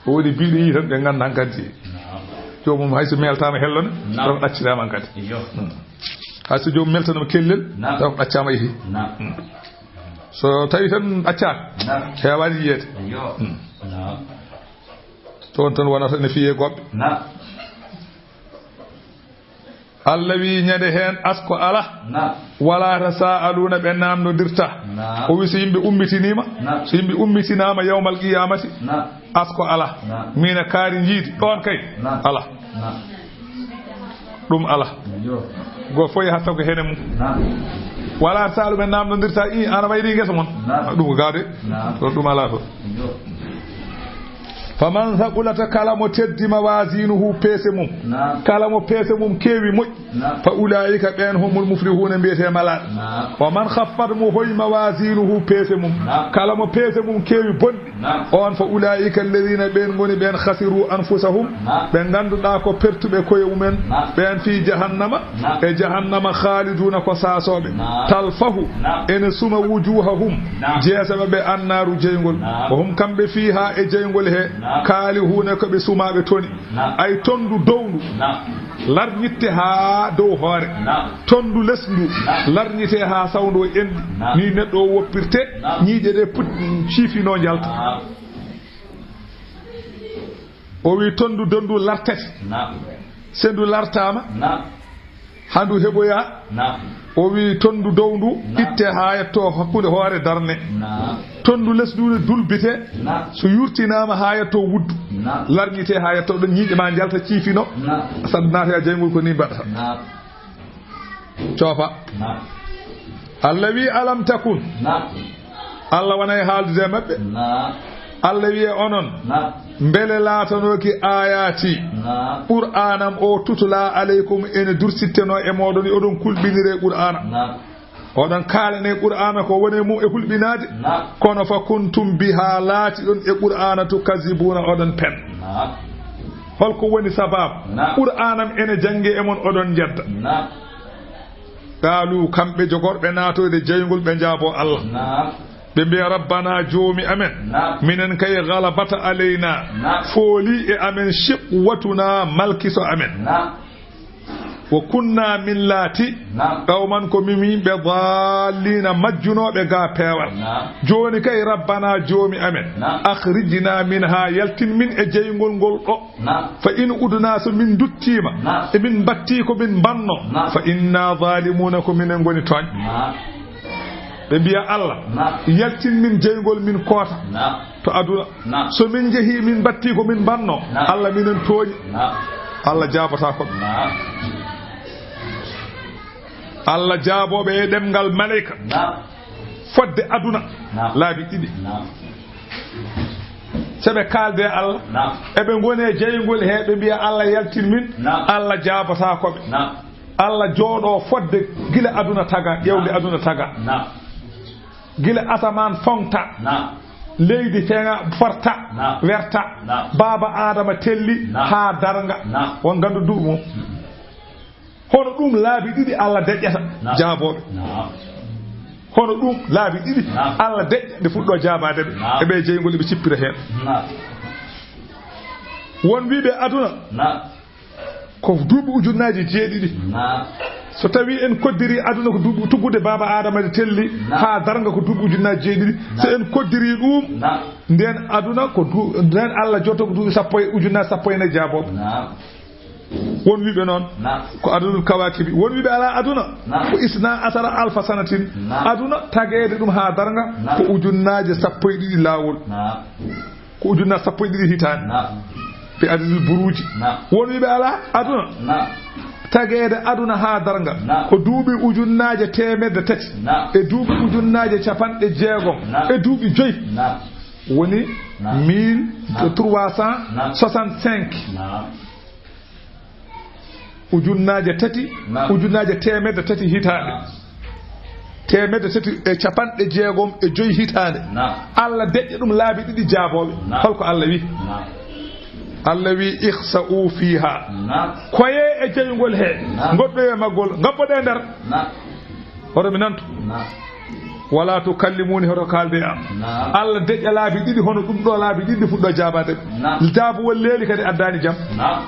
O woni biiɗo yii tan ɓe ngannda hankadi. Naam. Joomum hay so meltaama hello ne. Naam. Ɗon ɗacciraama hankadi. Iyo. Hmm. Hay so joomum meltanaama kellel. Naam. Ɗon ɗaccaama yehi. Naam. Hmm. So tawi tan ɗaccaaka. Naam. Heewaani yiyeede. Iyo. Hmm. Naam. Toon tan wonata ne fiyee goɓɓe. Naam. Alla wiyi ñande heen asko alaa. Naam. Walaa tasa'aluuna ɓe naamnondirta. Naam. O wi so yimɓe ummitiniima. Naam. So yimɓe ummitinaama yawmal qiyaamati. Naam. Asko alaa. Naam. Miina kaari njiidi. Ɗoon kay. Naam. Alaa. Naam. Ɗum alaa. Iyo. Go fof yahata ko hene mum. Naam. Walaa tasa'alu ɓe naamnondirta, i, ana wayri ngesa mon. Naam. Ɗum ko gaade. Naam. Ɗum alaa toon. Iyo. Faman saqulat, kala mo teddi mawazinuhu, peese mum. Naam. Kala mo peese mum keewi moƴƴi. Naam. Fa ulaa'ika, ɓeen humul muflihuuna mbiyetee malaaɓe. Naam. Wa man khaffat, mo hoyi mawazinuhu, peese mum. Naam. Kala mo peese mum keewi bonɗi. Naam. On fa ulaa'ika alladhiina, ɓeen ngoni ɓeen khasiru anfusahum, Naam. ɓe ngannduɗaa ko pertuɓe koye mumen, Naam. ɓeen fii jahannama, Naam. e jahannama khaaliduuna ko saasooɓe. Naam. Talfahu, Naam. ene suma wujuuhahum, Naam. jeese maɓɓe annaaru jeyngol. Naam. Wa hum kamɓe fiihaa e jeyngol he, Naam. kaalihuuna ko ɓe sumaaɓe toni. Naam. Ay tonndu downdu, Naam. larñitte haa dow hoore. Naam. Tonndu lesndu, Naam. larñite haa sawndu o enɗi. Naam. Ni neɗɗo o woppirte, Naam. ñiiƴe ɗe put-, ciifinoo njalta. Naam. O wi tonndu downdu lartete. Naam. Se ndu lartaama, Naam. haa ndu heɓoya. Naam. O wi tonndu downdu Naam. itte haa yetto hakkunde hoore darne. Naam. Tonndu lesndu ne dulbite. Naam. So yurtinaama haa yetto wuddu. Naam. Larñite haa yetto ɗo ñiiƴe ma njalta ciifino. Naam. Saɗa naata e jeyngol ko ni mbaɗata. Naam. Coofa. Naam. Alla wi alam takun. Naam. Alla wonay haaldude e maɓɓe. Naam. Alla wiye onon. Naam. Mbele laatanooki aayaati. Naam. Qur'aanam o tutla alaykum ene dursittenoo e mooɗon, oɗon kulɓinire Qur'aana. Naam. Oɗon kaalane Qur'aana ko woni e mum e hulɓinaade. Naam. Kono fa kuntum biha, laatiɗon e Qur'aana, tukazibuuna, oɗon pen. Naam. Holko woni sababu? Naam. Qur'aanam ene jannge e mon, oɗon njedda. Naam. Qaalu, kamɓe jogorɓe naatoyde jeyngol, ɓe njaabo Alla. Naam. Ɓe mbiya, "Rabbana, Joomi amen, naam, minen kay, galabata alayna, naam, fooli e amen, shiqwatuna, malkiso amen. Naam. Wa kunna, min laati, naam, qawman, ko min yimɓe, daalliina, majjunooɓe ga peewal. Naam. Jooni kay, Rabbana, Joomi amen, naam, akhrijna minha, yaltin min e jeyngol ngol ɗo. Naam. Fa in udna, so min nduttiima, naam, e min mbattii ko min mbanno, naam, fa inna zaalimuuna, ko minen ngoni tooñ." Naam. Ɓe mbiya, "Allah, naam, yaltin min jeyngol min koota, naam, to aduna. Naam. So min njehii min mbattii ko min mbanno, naam, Allah, minen tooñi." Naam. Allah jaabotaako ɓe. Naam. Allah jaabooɓe e ɗemngal maleyka. Naam. Fodde aduna. Naam. Laabi ɗiɗi. Naam. So ɓe kaalde e Allah, naam, eɓe ngoni e jeyngol he, ɓe mbiya, "Allah, yaltin min." Naam. Allah jaabotaako ɓe. Naam. Allah jooɗo fodde gila aduna taga, ƴewde, naam, aduna taga. Naam. Gila asamaan foŋta, naam, leydi feŋa, forta, naam, werta, naam, baaba Aadama telli, naam, haa darnga. Naam. On nganndu duuɓi mum. Hono ɗum laabi ɗiɗi Allah deƴƴata, naam, jaabooɓe. Naam. Hono ɗum laabi ɗiɗi, naam, Allah deƴƴa nde fuɗɗo jaabaade ɓe. Naam. E ɓe jeyngol ɓe cippira heen. Naam. Won wiiɓe aduna, naam, ko duuɓi ujunnaaji jeeɗiɗi. Naam. So tawi en koddiri aduna ko duuɓi tuggude baaba Aadama de telli, naam, haa darnga ko duuɓi ujunnaaji jeeɗiɗi. Naam. So en koddiri ɗum, naam, nden aduna ko du-, nden Allah jotto ko duuɓi sappo e, ujunnaaji sappo e nayi jaabooɓe. Naam. Won wiiɓe noon, naam, ko adadul kawaakibi. Won wiiɓe alaa aduna, naam, ko isna asara alfa sanatin. Naam. Aduna tageede ɗum haa darnga, naam, ko ujunnaaje sappo e ɗiɗi laawol. Naam. Ko ujunnaaje sappo e ɗiɗi hitaande. Naam. Fi adadil buruuji. Naam. Won wiiɓe alaa aduna. Naam. Tageede aduna haa darnga, naam, ko duuɓi ujunnaaje teemedde tati, naam, e duuɓi ujunnaaje capanɗe jeegom, naam, e duuɓi joyi. Naam. Woni, naam, mille trois cent soixante-cinq. Naam. Ujunnaaje tati, naam, ujunnaaje teemedde tati hitaande. Naam. Teemedde tati e capanɗe jeegom e joyi hitaande. Naam. Allah deƴƴa ɗum laabi ɗiɗi jaabooɓe. Naam. Holko Allah wi? Naam. Allah wi, "Ikhsa'u fiha." Naam. Koye e jeyngol he. Naam. Ngoɗɗoye maggol, ngabboɗe nder. Naam. Hoto mi nantu. Naam. "Wala tukallimuni", hoto kaalde e am. Naam. Allah deƴƴa laabi ɗiɗi, hono ɗum ɗo laabi ɗiɗi fuɗɗo jaabaade. Naam. Jaabowol leeli kadi addaani jam. Naam.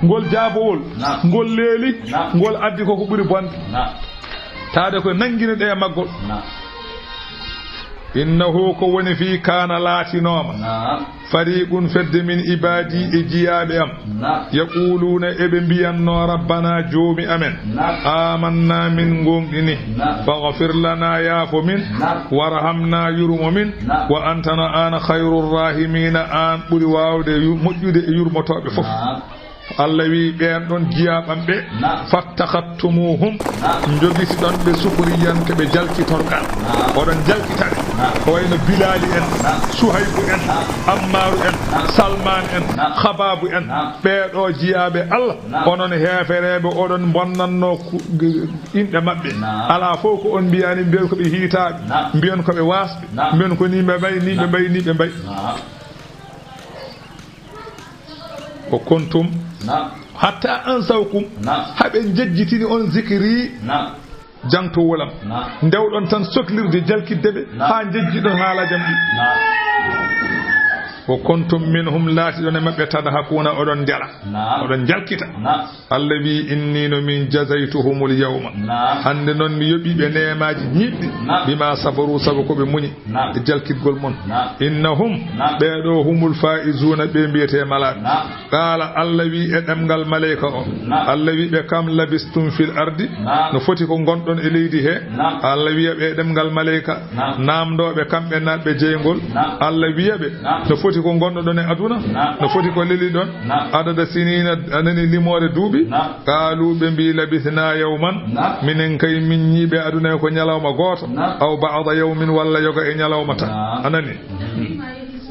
Ngol jaabowol, naam, ngol leeli, naam, ngol addi ko ko ɓuri bonde. Naam. Taade ko nanngini ɗe e maggol. Naam. "Innahu", ko woni fii, "kaana", laatinooma, naam, "fariqun", fedde, "min ibaadi", e jiyaaɓe am. Naam. "Yaquluuna", eɓe mbiyanno, "Rabbana", Joomi amen. Naam. "Amanna", min ngoongɗini. Naam. "Faghfir lana", yaafo min. Naam. "Warhamna", yurmo min. Naam. "Wa anta", no aan, "khayru rahimina", aan ɓuri waawde yu-, moƴƴude e yurmotooɓe fof. Naam. Allah wi, ɓeen ɗon jiyaaɓam ɓe, naam, "fattakhadhtumuhum", naam, njogitiɗon ɓe, "sukhriyan", ko ɓe jalkitorgal. Naam. Oɗon jalkita ɓe. Naam. Ko wayno Bilaali en, naam, Suhaybu en, naam, Ammaaru en, naam, Salmaan en, naam, Khabaabu en. Naam. Ɓee ɗoo jiyaaɓe Allah, naam, onon heefereeɓe, oɗon mbonnanno ku-, g-, inɗe maɓɓe. Naam. Alaa fof ko on mbiyaani, mbiyon ko ɓe hiitaaɓe, naam, mbiyon ko ɓe waasɓe, naam, mbiyon ko nii ɓe mbayi, nii ɓe, naam, mbayi, nii ɓe mbayi. Naam. "Wa kuntum", naam, "hatta ansawkum", naam, haa ɓe njejjitini on "zikri", naam, jaŋtowol am. Naam. Ndewɗon tan soklirde jalkitde ɓe, naam, haa njejjiɗon haalaaji am ɗi. Naam. "Wa kuntum minhum", laatiɗon e maɓɓe, "tadhakuna", oɗon njala. Naam. Oɗon njalkita. Naam. Allah wi, "Inni", no min, "jazaytuhumul yawma". Naam. Hannde noon mi yoɓi ɓe neemaaji ñiiɓɗi. Naam. "Bima sabaru", sabu ko ɓe muñi. Naam. E jalkitgol mon. Naam. "Innahum", naam, ɓee ɗoo, "humul faizuuna", ɓe mbiyetee malaaɓe. Naam. Qaala, Allah wi e ɗemngal maleyka o. Naam. Allah wi ɓe, "Kam labistum fil ardi?" Naam. No foti ko ngonɗon e leydi he? Naam. Allah wiya ɓe e ɗemngal maleyka, naam, naamndooɓe kamɓe naatɓe jeyngol. Naam. Allah wiya ɓe, naam, no foti ko ngonɗoɗon e aduna? Naam. No foti ko leliɗon? Naam. Adada siniina, a nani limoore duuɓi? Naam. Qaalu, ɓe mbi, "Labisna yawman." Naam. Minen kay min ñiiɓe aduna ko ñalawma gooto. Naam. Aw ba'da yawmin, walla yoga e ñalawma tan. Naam. A nani? Mhm.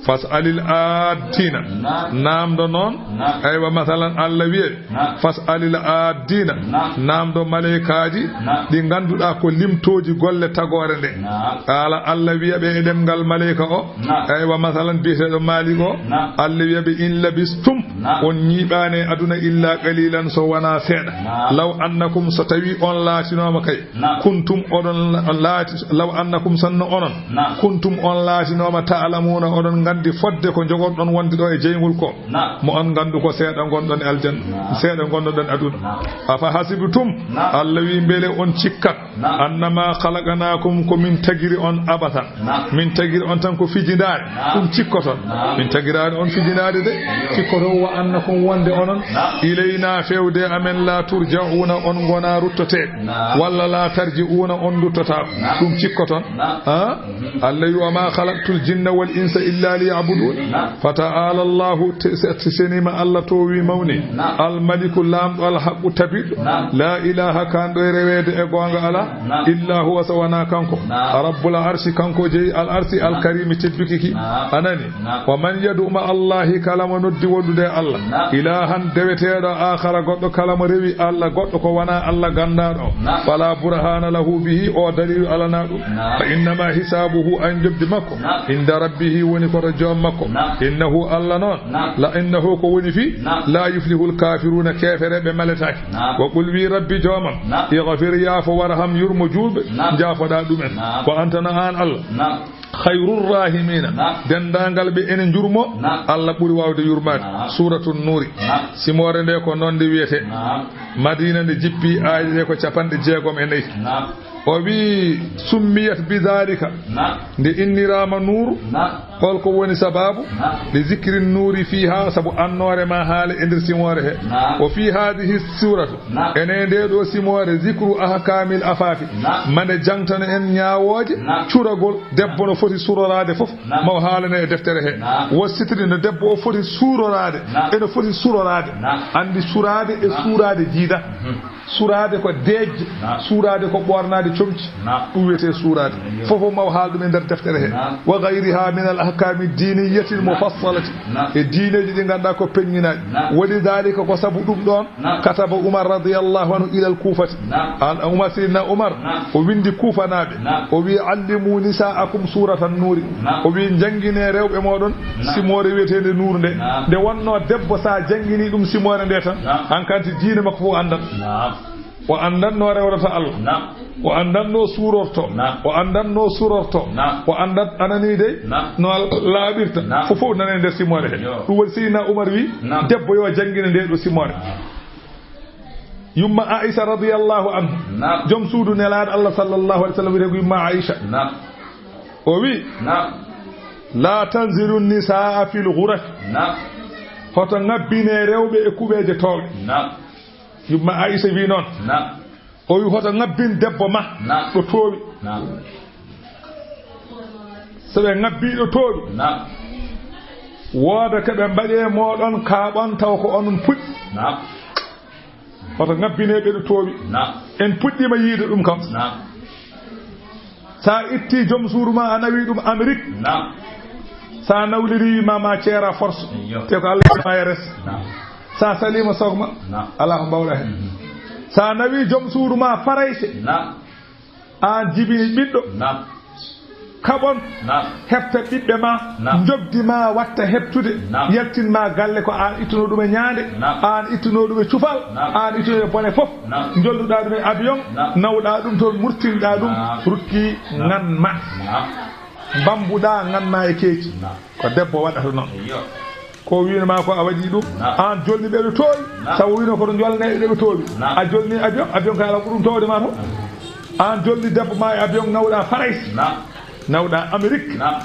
Fas'alil aaddiina. Naam. Naamndo noon. Naam. Aywa, masalan, Allah wiye, naam, fas'alil aaddiina. Naam. Naamndo maleykaaji, naam, ɗi ngannduɗaa ko limtooji golle tagoore nde. Naam. Haala Allah wiya ɓe e ɗemngal maleyka o. Naam. Aywa, masalan, biyeteeɗo Maalik o. Naam. Allah wiya ɓe, "In labistum." Naam. On ñiiɓaani e aduna illa qalilan, so wonaa seeɗa. Naam. Law annakum, so tawi on laatinooma kay. Naam. Kuntum, oɗon la-, laati, law annakum, sanno onon. Naam. Kuntum, on laatinooma, ta'lamuuna, oɗon nganndi fodde ko njogorɗon wonde ɗo e jeyngol ko. Naam. Mo on nganndu ko seeɗa ngonɗon e aljanna, naam, seeɗa ngonnoɗon e aduna. Naam. Afa hasibtum, naam, Allah wi, mbele on cikkat, naam, annama khalaqnakum, ko min tagiri on abathan. Naam. Min tagiri on tan ko fijindaare. Naam. Ɗum cikkoton. Naam. Min tagiraani on fijindaare de. Ayyo. Cikkoton wa annakum, wonde onon. Naam. Ilayna, fewde amen, la turja'una, on ngona ruttoteeɓe. Naam. Walla la tarji'una, on ruttotaako. Naam. Ɗum cikkoton. Naam. Ha? Mhm. Allah wi, "Wa ma khalaqtul jinna wal insa illa liya'budun." Naam. Fata'ala Allahu, te-, se-, te-, senima Allah toowi mawni. Naam. Al maliku, laamɗo, al haqqu, tabiɗɗo. Naam. La ilaha, kanɗo e reweede e goonga ala. Naam. Illa huwa, so wonaa kanko. Naam. Rabbul arshi, kanko jeyi al arshi, al, naam, karimi, tedduki ki. Naam. A nani? Naam. Wa man yad'u ma Allahi, kala mo noddi wondude e Allah. Naam. Ilahan, deweteeɗo, akhara, goɗɗo, kala mo rewi Allah goɗɗo ko wonaa Allah ganndaaɗo. Naam. Fala burhana lahu bihi, o dalilu alana ɗum. Naam. Fa innama hisabuhu, an jobdi makko. Naam. Inda rabbihi, woni ko to joom makko. Naam. Innahu, Allah noon. Naam. La, innahu, ko woni fii. Naam. La yuflihul kafiruna, keefereeɓe maletaake. Naam. Wa qul, wi, Rabbi, joomam. Naam. Ighfir, yaafo, warham, yurmo, juulɓe. Naam. Jaafoɗaa ɗumen. Naam. Wa anta, no aan Allah. Naam. Khayrur rahimina. Naam. Denndaangal ɓe ene njurmo. Naam. Allah ɓuri waawde yurmaade. Naam. Suuratu Nuuri. Naam. Simoore nde ko noon nde wiyetee. Naam. Madiina nde jippi, aaye ɗe ko capanɗe jeegom e nayi. Naam. O wi, summiyat bi dhalika. Naam. Nde inniraama nuuru. Naam. Holko woni sababu? Naam. Li zikri nuuri fiha, sabu annoore ma haala e nder simoore he. Naam. Wa fi hadhihi suratu. Naam. Ene nde ɗo simoore, zikru ahkamil afafi. Naam. Mande jangtana en ñaawooje, naam, curagol debbo no foti suroraade fof, naam, maw haalane e deftere he. Naam. Wa sitri, no debbo o foti suroraade, naam, ene foti suroraade. Naam. Anndi suraade e, naam, suuraade jiida. Mhm. Suraade ko deejje, naam, suuraade ko ɓoornaade comci. Naam. Ɗum wiyetee suuraade. Ayyo. Fof o maw haal ɗum e nder deftere he. Naam. Wa ghayriha min al ahkami diniyati al, naam, mufassalati. Naam. E diineeji ɗi ngannduɗaa ko peññinaaɗi. Naam. Wa li dhalika, ko sabu ɗum ɗoon, naam, kataba Umar radiyallahu anhu ila al Kufati. Naam. An Umar, Seydina Umar, naam, o winndi Kuufanaaɓe. Naam. O wi, "Allimu nisaakum suratan nuuri." Naam. O wi, "Janngine rewɓe mooɗon, naam, simoore wiyeteende nuuru nde." Naam. Nde wonnoo debbo, so a janngini ɗum simoore nde tan, naam, hankanti diine makko fof anndan. Naam. O anndan no rewrata Allah. Naam. O anndan no suurorto. Naam. O anndan no surorto. Naam. O anndan, a nanii dey, naam, no laaɓirta. Naam. Fof fof nane nder simoore he. Yo. Ɗum woni Seydina Umar wi, naam, debbo yo janngine nde ɗo simoore. Naam. Yumma Aisha radiyallahu anha. Naam. Joom suudu Nelaaɗo Allah sallallahu alaihi wasallam wiyetee ko Yumma Aisha. Naam. O wi, naam, "La tanzilu nisaa fil ghuraf." Naam. Hoto ngabbine rewɓe e kuɓeeje toowɗe. Naam. Yumma Aisha wi noon. Naam. O wi, "Hoto ngabbin debbo ma, naam, ɗo toowi." Naam. So ɓe ngabbii ɗo toowi, naam, wooda ko ɓe mbaɗi e mooɗon, kaaɓon taw ko onon puɗɗi. Naam. Hoto ngabbinee ɓe ɗo toowi. Naam. En puɗɗiima yiide ɗum kam. Naam. So a ittii joom suudu ma, a nawi ɗum Amérique. Naam. So a nawlirii ma, ma ceera force. Iyo. Te ko Allah ma e res. Naam. So a saliima sogma, naam, alaa ko mbaawɗaa heen. Mhm. So a nawii joom suudu ma Farayse, naam, aan jibini ɓiɗɗo. Naam. Kaɓon. Naam. Heɓta ɓiɓɓe ma. Naam. Njoɓdi ma watta heɓtude. Naam. Yaltin ma galle ko aan ittuno ɗum e ñaande. Naam. Aan ittuno ɗum e cufal. Naam. Aan ittuno e bone fof. Naam. Njolnuɗaa ɗum e avion. Naam. Nawɗaa ɗum toon, murtinɗaa ɗum. Naam. Rukki, naam, ngan ma. Naam. Mbambuɗaa ngan ma e keeci. Naam. Ko debbo waɗata noon. Iyo. Ko wiino ma ko a waɗi ɗum. Naam. Aan jolni ɓe ɗo toowi. Naam. Sabu wiino ko to jolne ɓe ɗo toowi. Naam. A jolni avion, avion kay ala ko ɗum toowde ma to. Naam. Aan jolni debbo ma e avion, nawɗaa Farayse. Naam. Nawɗaa Amérique. Naam.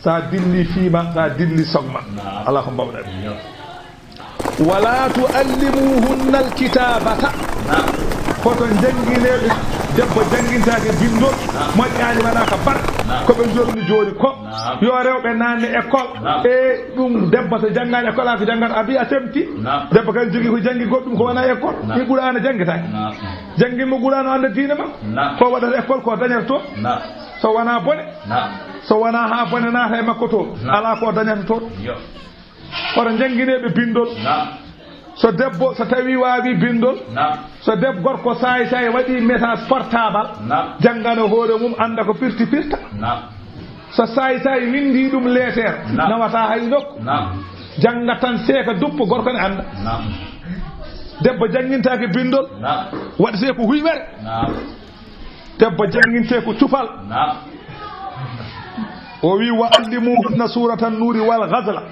Sa dilli fiima, sa dilli sogma. Naam. Ala ko mbawɗaa. Iyo. Wala tuallimuhunna alkitabata. Naam. Hoto janngineeɓe debbo janngintaake binndol, naam, moƴƴaani, waɗaaka bar. Naam. Ko ɓe njolni jooni ko, naam, yo rewɓe naanne école. Naam. E ɗum debbo so janngaani école, a ko janngat, a mbiya a semti. Naam. Debbo kan jogii ko janngi goɗɗum ko wonaa école. Naam. Mi Qur'aana janngitaake. Naam. Janngin mo Qur'aana o annda diine makko. Naam. Ko waɗata école ko dañata toon. Naam. So wonaa bone, so wonaa haa bone naata e makko toon, alaa ko o dañata toon. Kono njanngineeɓe binndol. So debbo, so tawii waawii binndol, so debbo gorko saay saay waɗii message portable, janngana hoore mum, annda ko pirti pirta. So saay saay winndii ɗum leeteer, nawataa hay nokku. Jannga tan seeka duppo, gorko ne annda. Debbo janngintaake binndol, waɗetee ko huyɓere. Debbo janngintee ko cufal. O wi, "Wa allimuhunna suratan nuri wal ghazla."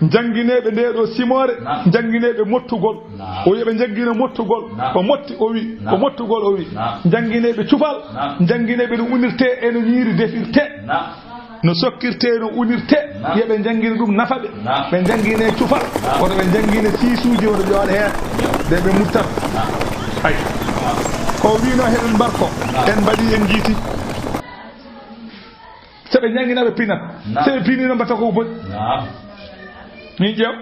Njannginee ɓe ndee ɗoo simoore, njannginee ɓe mottugol. O wi, "Ɓe njanngina mottugol." Ko motti o wi, ko mottugol o wi. Njannginee ɓe cufal, njannginee ɓe no unirtee e no ñiiri defirtee. No sokkirtee, no unirtee, yo ɓe njanngina ɗum nafa ɓe. Ɓe njannginee cufal, woto ɓe njannginee siisuuji, woto jooɗo heen, de ɓe muttat. Ay. Ko wiinoo heɗen mbarko, en mbaɗii, en njiiti. So ɓe njannginaa ɓe pinat. So ɓe pinii noon mbaɗta ko boni. Min ƴeew.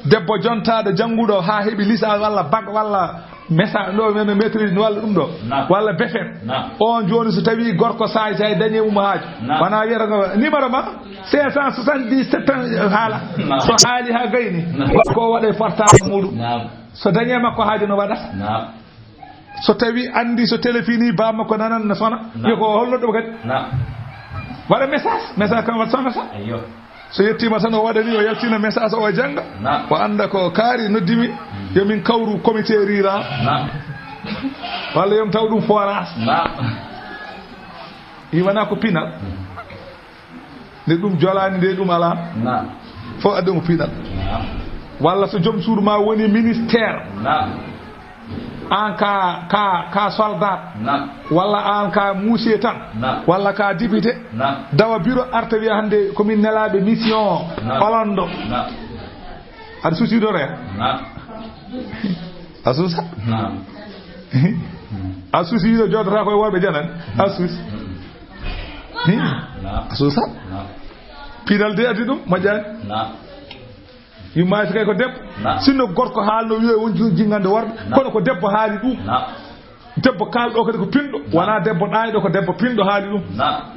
Debbo jontaaɗo jannguɗo haa heɓi licence walla bac walla mesa-, ɗo, me-, me-, maîtrise walla ɗum ɗo. Walla B F M. On jooni so tawii gorko saay saay dañi mum haaju. Wonaa wiyata ko numéro ma cinq cent soixante-dix-sept tan haala. So haali haa gayni, gorko o waɗa e portable muɗum. So dañi e makko haaju no waɗata. So tawii anndi so téléphone baaba makko nanan no sona, yo ko holno ɗum kadi? Waɗa message, message kam waɗa sonata. So yettiima tan o waɗa ni, o yaltina message o, o jannga. O annda ko kaari noddi mi, yo min kawru comité rural. Walla yo mi taw ɗum forage. I wona ko pinal. Nde ɗum jolaani, nde ɗum alaa. Fof adda mo pinal. Walla so joom suudu ma woni ministère. Aan ka, ka, ka soldat. Walla aan ka muusiye tan. Walla ka député. Dawa bureau arta wiya hannde ko min nelaaɓe mission Hollande. Aɗa suusiido reen? A suusa? A suusiido joodata koye worɓe janan? A suusi? Hi? A suusa? Pinal de addi ɗum, moƴƴaani. Yummaaki kay ko debbo. Sinno gorko haalno wiya won ju-, jingande worɓe, kono ko debbo haali ɗum. Debbo kaalɗo kadi ko pinɗo, wonaa debbo ɗaayɗo, ko debbo pinɗo haali ɗum.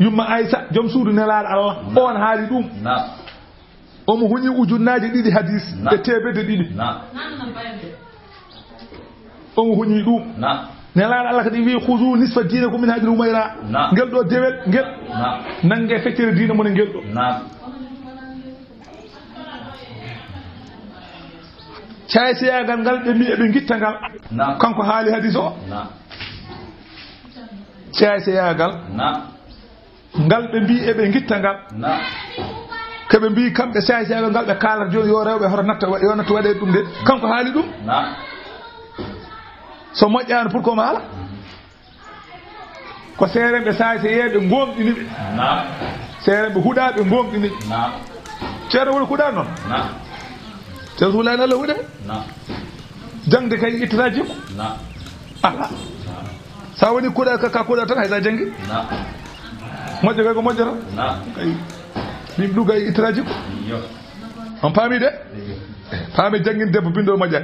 Yumma Aysa, joom suudu nelaaɗo Allah, on haali ɗum. Omo huñi ujunnaaje ɗiɗi hadis e teemedde ɗiɗi. Omo huñi ɗum. Nelaaɗo Allah kadi wii, "Khuzu nisfa dinakum min hadhihi al-humayra." Ngel ɗo dewel, ngel. Nannge feccere diina mon e ngel ɗo. Caay-seeyaagal ngal ɓe mbii eɓe ngitta ngal. Kanko haali hadis o. Caay-seeyaagal. Ngal ɓe mbii eɓe ngitta ngal. Ko ɓe mbii kamɓe saay-saay ngal ɓe kaalata jooni yo rewɓe hoto natta, yo nattu waɗe ɗum de. Kanko haali ɗum. So moƴƴaano pour ko mo haala. Ko seerenɓe saay-seeyeeɓe ngoomɗini ɓe. Seerenɓe huɗaaɓe ngoomɗini ɓe. Ceerno woni huɗaa noon. Ceerno Sulaani Allah huɗe. Jaŋde kay ittata jikku. Ala. Sa woni kuuɗa ka, ka kuuɗa tan, hay sa janngi. Moƴƴo kay ko moƴƴo tan. Kay. Min ɗum kay ittata jikku. On paami de? Paami janngin debbo binndol moƴƴa.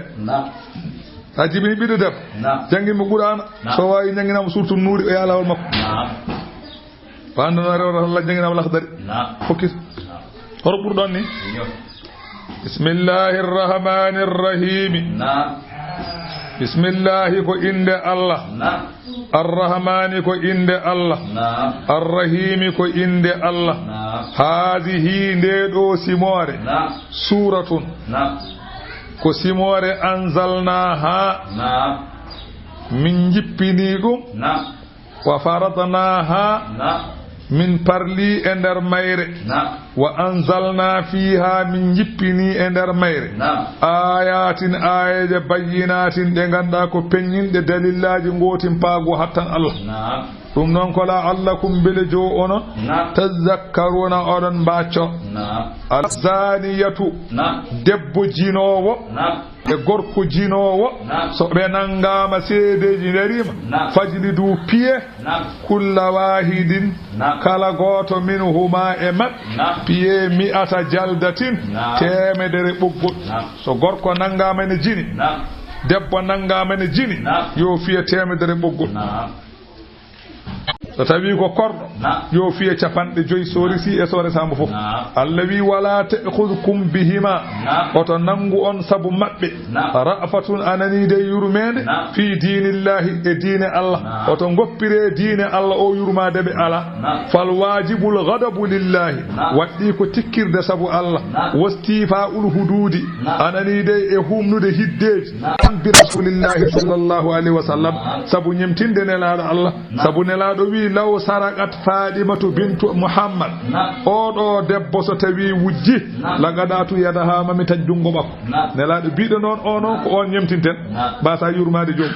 Sa jibini ɓiɗɗo debbo. Janngin mo Qur'aana. So waawi janngina mo suurtu Nuuri, o yaha laawol makko. Ko annduno rewata tan, la janngina mo Laxdari. Fokkit. Horo ɓurɗon ni? Bismillahir Rahmanir Rahim. Bismillahi ko innde Allah. Ar-Rahmani ko innde Allah. Ar-Rahimi ko innde Allah. Haadihi, nde ɗo simoore. Suuratun. Ko simoore anzalnaha. Min jippini ɗum. Wa faradnaha, min parli e nder mayre. Wa anzalna fiha, min jippini e nder mayre. Ayatin, aayeeje, bayyinatin, ɗe ngannduɗaa ko peññinɗe, dalillaaji, gootimpaagu hattan Allah. Ɗum noon ko la'allakum, mbele joo onon, tazakkaruna, oɗon mbaacco. Azaniyatu, debbo jinoowo, e gorko jinoowo, so ɓe nanngaama, seedeeji ndariima, fajlidu, piye, kulla waahidin, kala gooto, minhuma, e maɓɓe, piye, mi'ata jaldatin, teemedere ɓoggol. So gorko nanngaama ene jini, debbo nanngaama ene jini, yo fiye teemedere ɓoggol. So tawii ko korɗo, yo fiye capanɗe joy, so resi e so resaama fof. Allah wi, "Wala ta'khudhukum bihima." Oto nanngu on sabu maɓɓe. Ra'fatun, a nanii de, yurmeende, fi diinillahi, e diine Allah. Oto ngoppiree diine Allah o yurmaade ɓe alaa. Fal waajibul ghadabu lillahi. Waɗɗii ko tikkirde sabu Allah. Wastifa'ul huduudi. A nanii de, e humnude hiddeeji. An bi rasulillahi sallallahu alayhi wa sallam. Sabu ñemtinde nelaaɗo Allah. Sabu nelaaɗo wi, "Law saraqat Faatimatu bintu Muhammad." Oɗo debbo so tawi wujji, "laqada'tu yadaha," mami taƴ junngo makko. Nelaaɗo biɗo noon, o noon ko on ñemtinten. Mbasa yurmaade joom.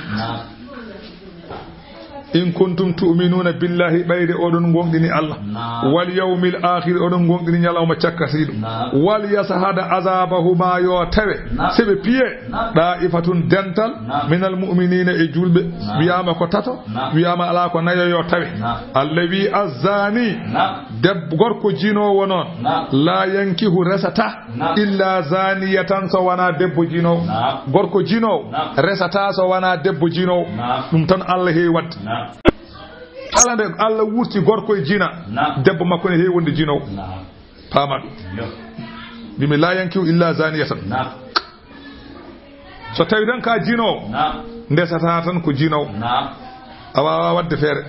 "In kuntum tu'minuna billahi," ɓayde oɗon ngoonɗini Allah. "Wal yawmil akhir," oɗon ngoonɗini ñalawma cakkatiiɗo. "Wal yashhad azabahuma," yo tawe, se ɓe piye, "da'ifatun," dental, "minal mu'minina," e julɓe. Wiyaama ko tato, wiyaama alaa ko nayo, yo tawe. Allah wi, "Azzani," debbo, gorko jinoowo noon, "la yankihu," resata, "illa zaniyatan," so wonaa debbo jinoowo. Gorko jinoowo resata so wonaa debbo jinoowo. Ɗum tan Allah heewi waɗde. Kala nde Allah wurti gorko e jina, debbo makko ne heewi wonde jinoowo. Paama ɗum. Mbimi, "La yankihu illa zaniyatan." So tawi tan ka jinoowo, ndesata tan ko jinoowo. A waawaa waɗde feere.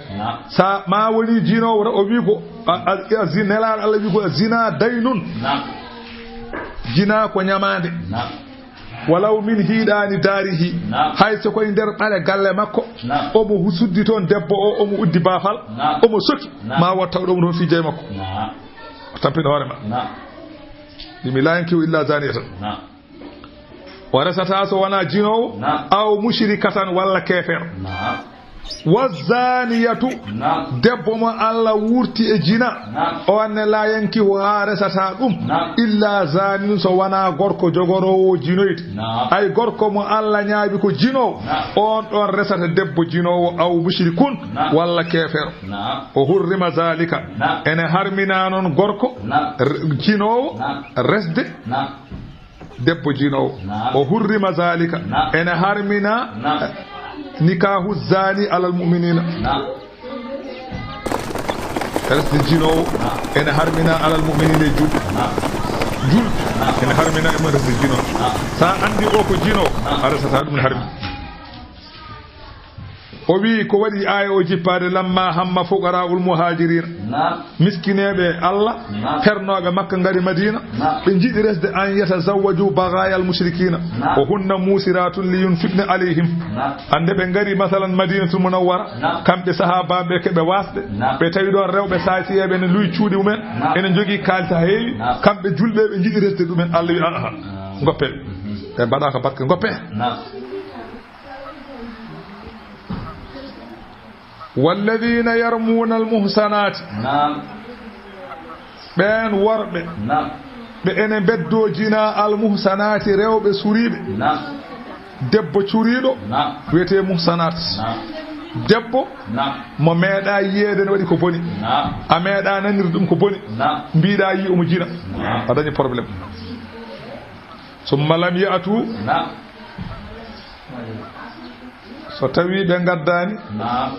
Sa ma woni jinoowo tan, o wi ko a, a, a zi-, nelaaɗo Allah wi ko, "Zina daynun." Jina ko ñamaande. Walaw min hiiɗaani daarihi. Hay so koye nder ɓale galle makko, omo hu-, suddi toon debbo o, omo uddi baafal, omo soki, ma wot taw ɗum toon fii jey makko. O tampina hoore ma. Mbimi, "La yankihu illa zaniyatan." O resata so wonaa jinoowo, aw mushrikatan, walla keefeero. Wa zaniyatu, debbo mo Allah wurti e jina, o anne, "La yankihu," haa resata ɗum, "illa zanin," so wonaa gorko jogoroowo jinoyde. Ay gorko mo Allah ñaawi ko jinoowo, on ɗon resata debbo jinoowo, aw mushrikun, walla keefeero. O hurrima zalika, ene harmina noon gorko r-, jinoowo resde debbo jinoowo. O hurrima zalika, ene harmina nikahu zani alal mu'minina. Resde jinoowo ene harmina alal mu'minina e julɓe. Julɓe ene harmina e mum resde jinoowo. Sa andi o ko jinoowo, a resata ɗum ne harmi. O wi ko waɗi aaya o jippaade, "Lamma hamma fuqaraa'ul muhaajiriina." Miskineeɓe Allah, pernooɓe Makka ngari Madiina, ɓe njiɗi resde an yatazawwaju bagaayal mushrikiina. O hunna muusiraatun li yunfiqna alayhim. Ande ɓe ngari masalan Madiinatul Munawwara, kamɓe sahaabaaɓe ke ɓe waasɓe, ɓe tawi ɗon rewɓe saasiyeeɓe ne luwi cuuɗi mumen, ene njogii kaalis ha heewi, kamɓe julɓe ɓe njiɗi resde ɗumen. Allah wi, "Aa, ngoppe." Ɓe mbaɗaaka barke, ngoppe. Walladina yarmuuna almuhsanaati. Naam. Ɓeen worɓe. Naam. Ɓe ene mbeddoo jinaa almuhsanaati, rewɓe suriiɓe. Naam. Debbo curiiɗo. Naam. Wiyetee muhsanaat. Naam. Debbo. Naam. Mo meeɗaa yiyeede ne waɗi ko boni. Naam. A meeɗaa nanirde ɗum ko boni. Naam. Mbiɗaa yii omo jina. Naam. A dañi problème. Summa lam ya'tu. Naam. So tawii ɓe ngaddaani. Naam.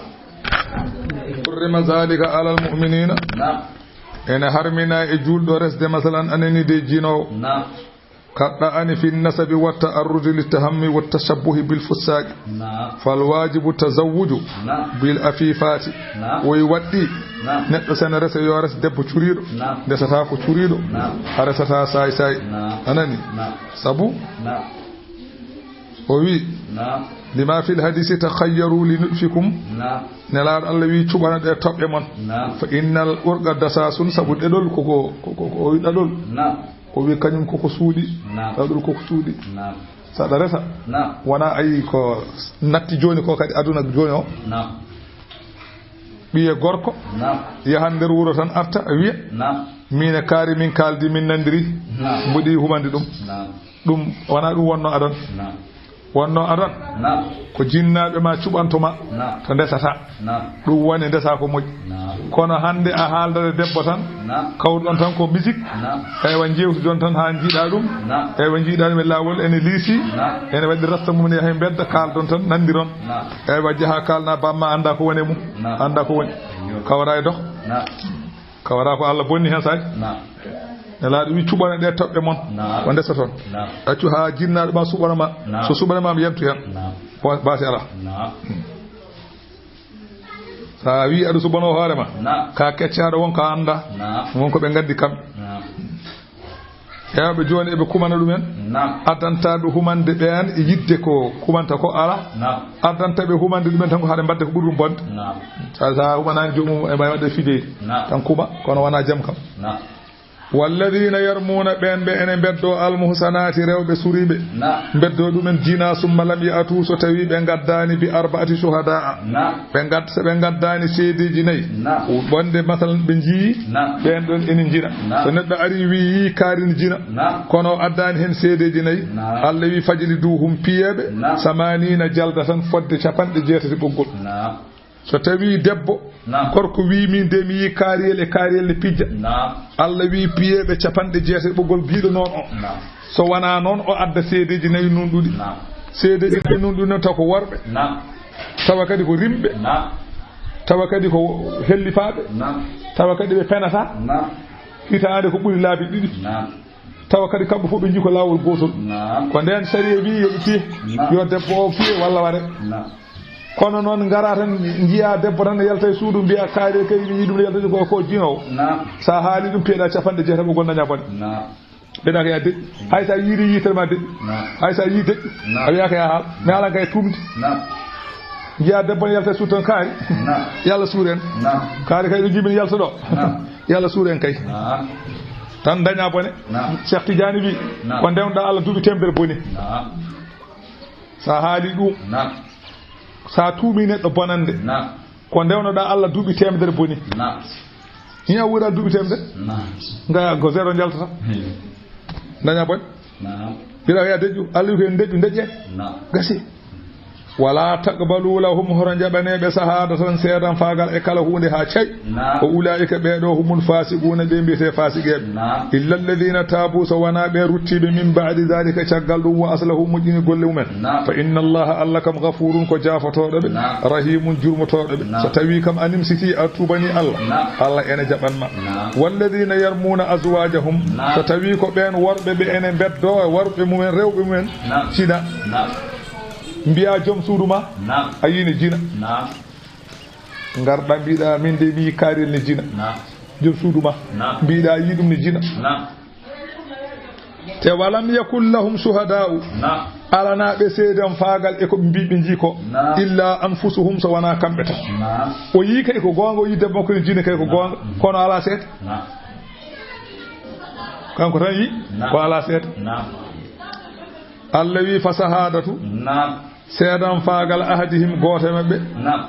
Hurrima zalika alal mu'minina. Naam. Ene harmina e juulɗo resde, masalan, anani de jinoowo. Naam. Kaɗɗa ani fi nasabi wa ta'arrudi li tahammi wa tashabbuhi bil fussaqi. Naam. Fal wajibu tazawwuju. Naam. Bil afifati. Naam. Woy waɗɗi. Naam. Neɗɗo sene rese yo res debbo curiiɗo. Naam. Ndesata ko curiiɗo. Naam. A resata saay saay. Naam. Anani? Naam. Sabu? Naam. O wi, naam, lima fil hadisi takhayyaru li nutfikum. Naam. Nelaaɗo Allah wi, cuɓana ɗe toɓɓe mon. Naam. Fa innal urqa dasasun, sabu ɗeɗol ko, ko, ko, ko, ko o wi ɗaɗol. Naam. O wi kañum koko suuɗi. Naam. Ɗaɗol koko suuɗi. Naam. Saɗa resa. Naam. Wona ayi ko natti jooni ko kadi aduna jooni o. Naam. Ɓiye gorko. Naam. Yahan nder wuro tan arta wiya. Naam. Min e kaari min kaaldi min nandiri. Naam. Mboɗi humande ɗum. Naam. Ɗum wona ɗum wonno adan. Naam. Wonno adan. Naam. Ko jinnaaɓe ma cuɓanto ma. Naam. To ndesata. Naam. Ɗum woni ndesa ko moƴƴi. Naam. Kono hannde a haaldata debbo tan, kawruɗon tan ko musique. Eywa, njeewtuɗon tan haa njiiɗaa ɗum. Eywa, njiiɗaa ɗum e laawol, ene liisi, ene waɗi rasta mum, ne yaha e mbedda, kaalɗon tan, nanndiron. Eywa, jaha kaalna bamma, annda ko woni e mum, annda ko woni. Kawra e dox. Kawra ko Allah bonni heen saay. Nelaaɗo wi, cuɓana ɗe toɓɓe mon, ko ndesa toon. Accu haa jinnaaɗo ma suɓana ma. So suɓana ma, mi yantu heen. Ba-, baasi alaa. So a wii aɗa suɓanoo hoore ma, ka keccaaɗo, won ko a anndaa, won ko ɓe nganndi kamɓe. Heewɓe jooni eɓe kumana ɗumen, addantaaɓe humande ɓeen e yiɗde ko kumanta ko alaa. Addantaaɓe humande ɗumen tan ko haɗa mbadde ko ɓuri ɗum bonde. Sa, sa humanaani joomum e mbaawi waɗde fijeyde. Tan kuma, kono wonaa jam kam. Walladina yarmuuna, ɓeen ɓe ene mbeddoo almuhsanaati, rewɓe suriiɓe. Mbeddoo ɗumen jina, summa lam ya'tu, so tawii ɓe ngaddaani bi arba'ati shuhadaa. Ɓe ngad-, so ɓe ngaddaani seedeeji nayi. Wonde, masalan, ɓe njii ɓeen ɗoon ene njina. So neɗɗo arii wii yii kaari ne jina, kono o addaani heen seedeeji nayi, Allah wii fajliduhum, piyeeɓe, samaniina jaldatan, fodde capanɗe jeetati ɓoggol. So tawii debbo, gorko wii, "Min de mi yii kaariyel e kaariyel ne pijja." Allah wii, "Piyeeɓe capanɗe jeetati ɓoggol giiɗo noon o." So wonaa noon, o adda seedeeji nayi nunɗuɗi. Seedeeji nayi nunɗuɗi noon, taw ko worɓe. Tawa kadi ko rimɓe. Tawa kadi ko hellifaaɓe. Tawa kadi ɓe penataa. Hitaande ko ɓuri laabi ɗiɗi. Tawa kadi kamɓe fof ɓe njii ko laawol gootol. Ko ndeen sariya wii yo ɓe piye. Yo debbo o piye walla ware. Kono noon, ngaraa tan, njiyaa debbo tan ne yalta e suudu, mbiyaa kaari kay, mi yii ɗum ne yalta ko, ko jinoowo. Sa haali ɗum, piyeɗaa capanɗe jeetati ɓoggol, dañaa bone. Mbiɗaa ko yaa deƴƴi. Hay sa yiiri yitere ma deƴƴi. Hay sa yii deƴƴi. A wiyaa ko yaa haal. Mi haalan kay tuumde. Njiyaa debbo ne yalta e suudu tan kaari. Yo Allah suur en. Kaari kay ɗo jimin yalta ɗo. Yo Allah suur en kay. Tan dañaa bone. Cheikh Tidiane wi, ko ndewnoɗaa Allah duuɓi teemedere boni. Sa haali ɗum, sa tuumi neɗɗo bonande, ko ndewnoɗaa Allah duuɓi teemedere boni. Ni a wuura duuɓi teemedere? Nga ko zéro njaltata. Dañaa bone. Mbiɗa wiya deƴƴu, Allah wi ko en deƴƴu, deƴƴe. Gasi. Wala taqbalu lahum, hoto njaɓaneeɓe, sahadatan, seedan faagal e kala huunde haa cay. Wa ulaa'ika, ɓee ɗo, humul faasiquuna, ɓe mbiyetee faasiqeeɓe. Illa alladina taabu, so wonaa ɓe ruttiiɓe, min baadi dalika, caggal ɗum, wa aslahu, moƴƴini golle mumen. Fa inna Allaha, Allah kam, gafurun, ko jaafotooɗo ɓe, rahimun, jurmotooɗo ɓe. So tawii kam a nimsitii, a tuubanii Allah, Allah ene jaɓan ma. Walladina yarmuuna azwaajahum, so tawii ko ɓeen worɓe ɓe ene mbeddoo worɓe mumen, rewɓe mumen, jina. Mbiyaa joom suudu ma, a yii ne jina. Ngarɗaa mbiɗaa, min de mi yii kaariyel ne jina. Joom suudu ma, mbiɗaa yii ɗum ne jina. Te walam yakun lahum shuhadaa'u, alanaa ɓe seedan faagal e ko ɓe mbii ɓe njii ko, illa anfusuhum, so wonaa kamɓe tan. O yii kay ko goonga, o yii debbo makko ne jina kay ko goonga, kono alaa seede. Kanko tan yii, ko alaa seede. Allah wi, fa sahadatu, seedan faagal, ahadihim, gooto e maɓɓe,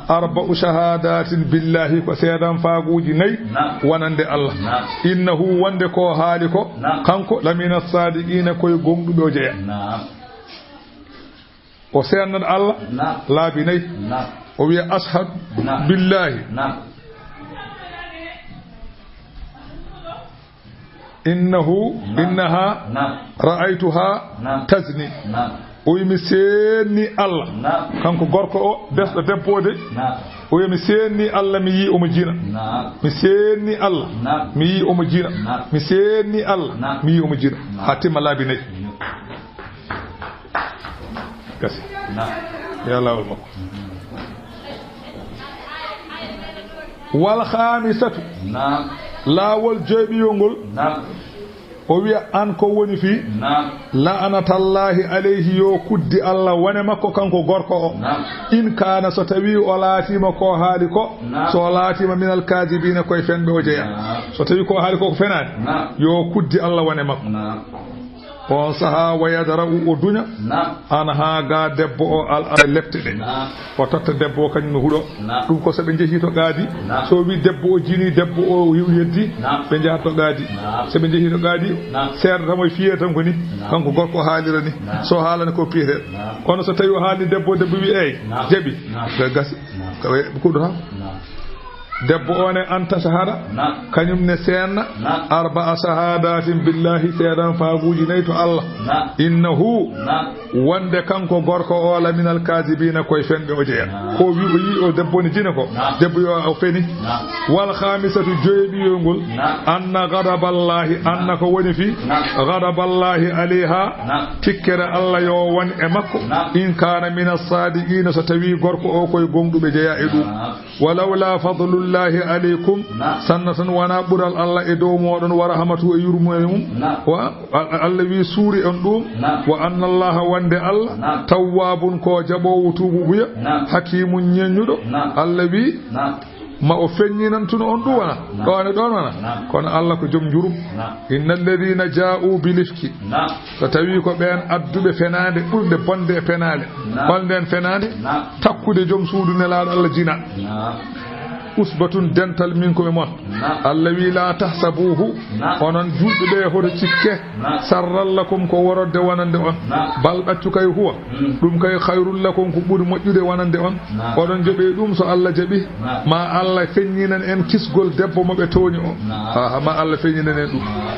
arba'u shahadatin billahi, ko seedan faaguuji nayi wonande Allah. Innahu, wonde ko haali ko, kanko, lamina sadiqina, koye gomɗuɓe o jeya. O seednat Allah laabi nayi. O wiya, ashhadu billahi. Innahu, innaha, ra'aytuha tazni. O wi, mi seenni Allah. Kanko gorko o, desɗo debbo o de. O wi, mi seenni Allah, mi yii omo jina. Mi seenni Allah, mi yii omo jina. Mi seenni Allah, mi yii omo jina. Haa timma laabi nayi. Gasi. Ya laawol makko. Wal khamisatu. Laawol joyɓiyol ngol. O wiya, an ko woni fii? La'natallahi alayhi, yo kuddi Allah wone makko, kanko gorko o. In kana, so tawi o laatiima ko haali ko, so o laatiima minal kaadibina, koye fenɓe o jeya. So tawi ko haali ko ko fenaani, yo kuddi Allah wone makko. On saha, wa yadra'u, o duña, an, haa ga debbo o, al, al, lepte ɗe. O totta debbo o, kañum no huɗo. Ɗum ko so ɓe njehi to qaadi. So wi debbo o jini, debbo o yew-, yeddi, ɓe njahat to qaadi. So ɓe njehi to qaadi, seeɗa tan o fiye tan ko ni, kanko gorko o haalira ni. So haalani ko piyete. Kono so tawi o haalni debbo, debbo wi, "Eey, jaɓi." Ɓe gasi. Ko ɓe kuɗɗata. Debbo o ne an tashhada, na, kañum ne seenna, na, arba'a shahadatin billahi, seedan faaguuji nayi to Allah. Na. Innahu, na, wonde kanko gorko o la minal kaazibina, koye fenɓe o jeya. Na. Ko wi o yi o debbo ne jina ko. Na. Debbo yo o feni. Na. Wal khamisatu, joyeeɓiyoy ngol. Na. Anna ghadaballahi, anna ko woni fi. Na. Ghadaballahi alayha, na, tikkere Allah yo won e makko. Na. In kana minas sadiqina, so tawi gorko o koye gonɗuɓe jeya e ɗum. Na. Walawla fadlullahi alaykum, na, sanna tan wona ɓural Allah e dow moɗon, wa rahmatu, e yurmere mum. Na. Wa, a-, Allah wi suuri on ɗum. Na. Wa anna Allah, wonde Allah. Na. Tawwabun, ko jaɓoowo tuububuya. Na. Hakimun, ñeññuɗo. Na. Allah wi, na, ma o feññinantuno on ɗum wona. Na. Ɗo ne ɗon wona. Na. Kono Allah ko joom njurum. Na. Inna alladhina ja'u bil ifki. Na. So tawi ko ɓeen adduɓe fenaande ɓurde bonde e fenaale. Na. Hol ndeen fenaande? Na. Takkude joom suudu Nelaaɗo Allah jina. Na. Usbatun, dental minkum e mon. Na. Allah wi, la tahsabuhu. Na. Onon julɓe ɓe, hoto cikke. Na. Sarran lakum, ko worodde wonande on. Na. Bal, ɗaccu kay, huwa. Mm. Ɗum kay khayrun lakum, ko ɓuri moƴƴude wonande on. Na. Oɗon joɓe ɗum so Allah jaɓi. Na. Ma Allah feññinan en kisgol debbo mo ɓe tooñi o. Na. Ha, ha, ma Allah feññinan en ɗum. Na.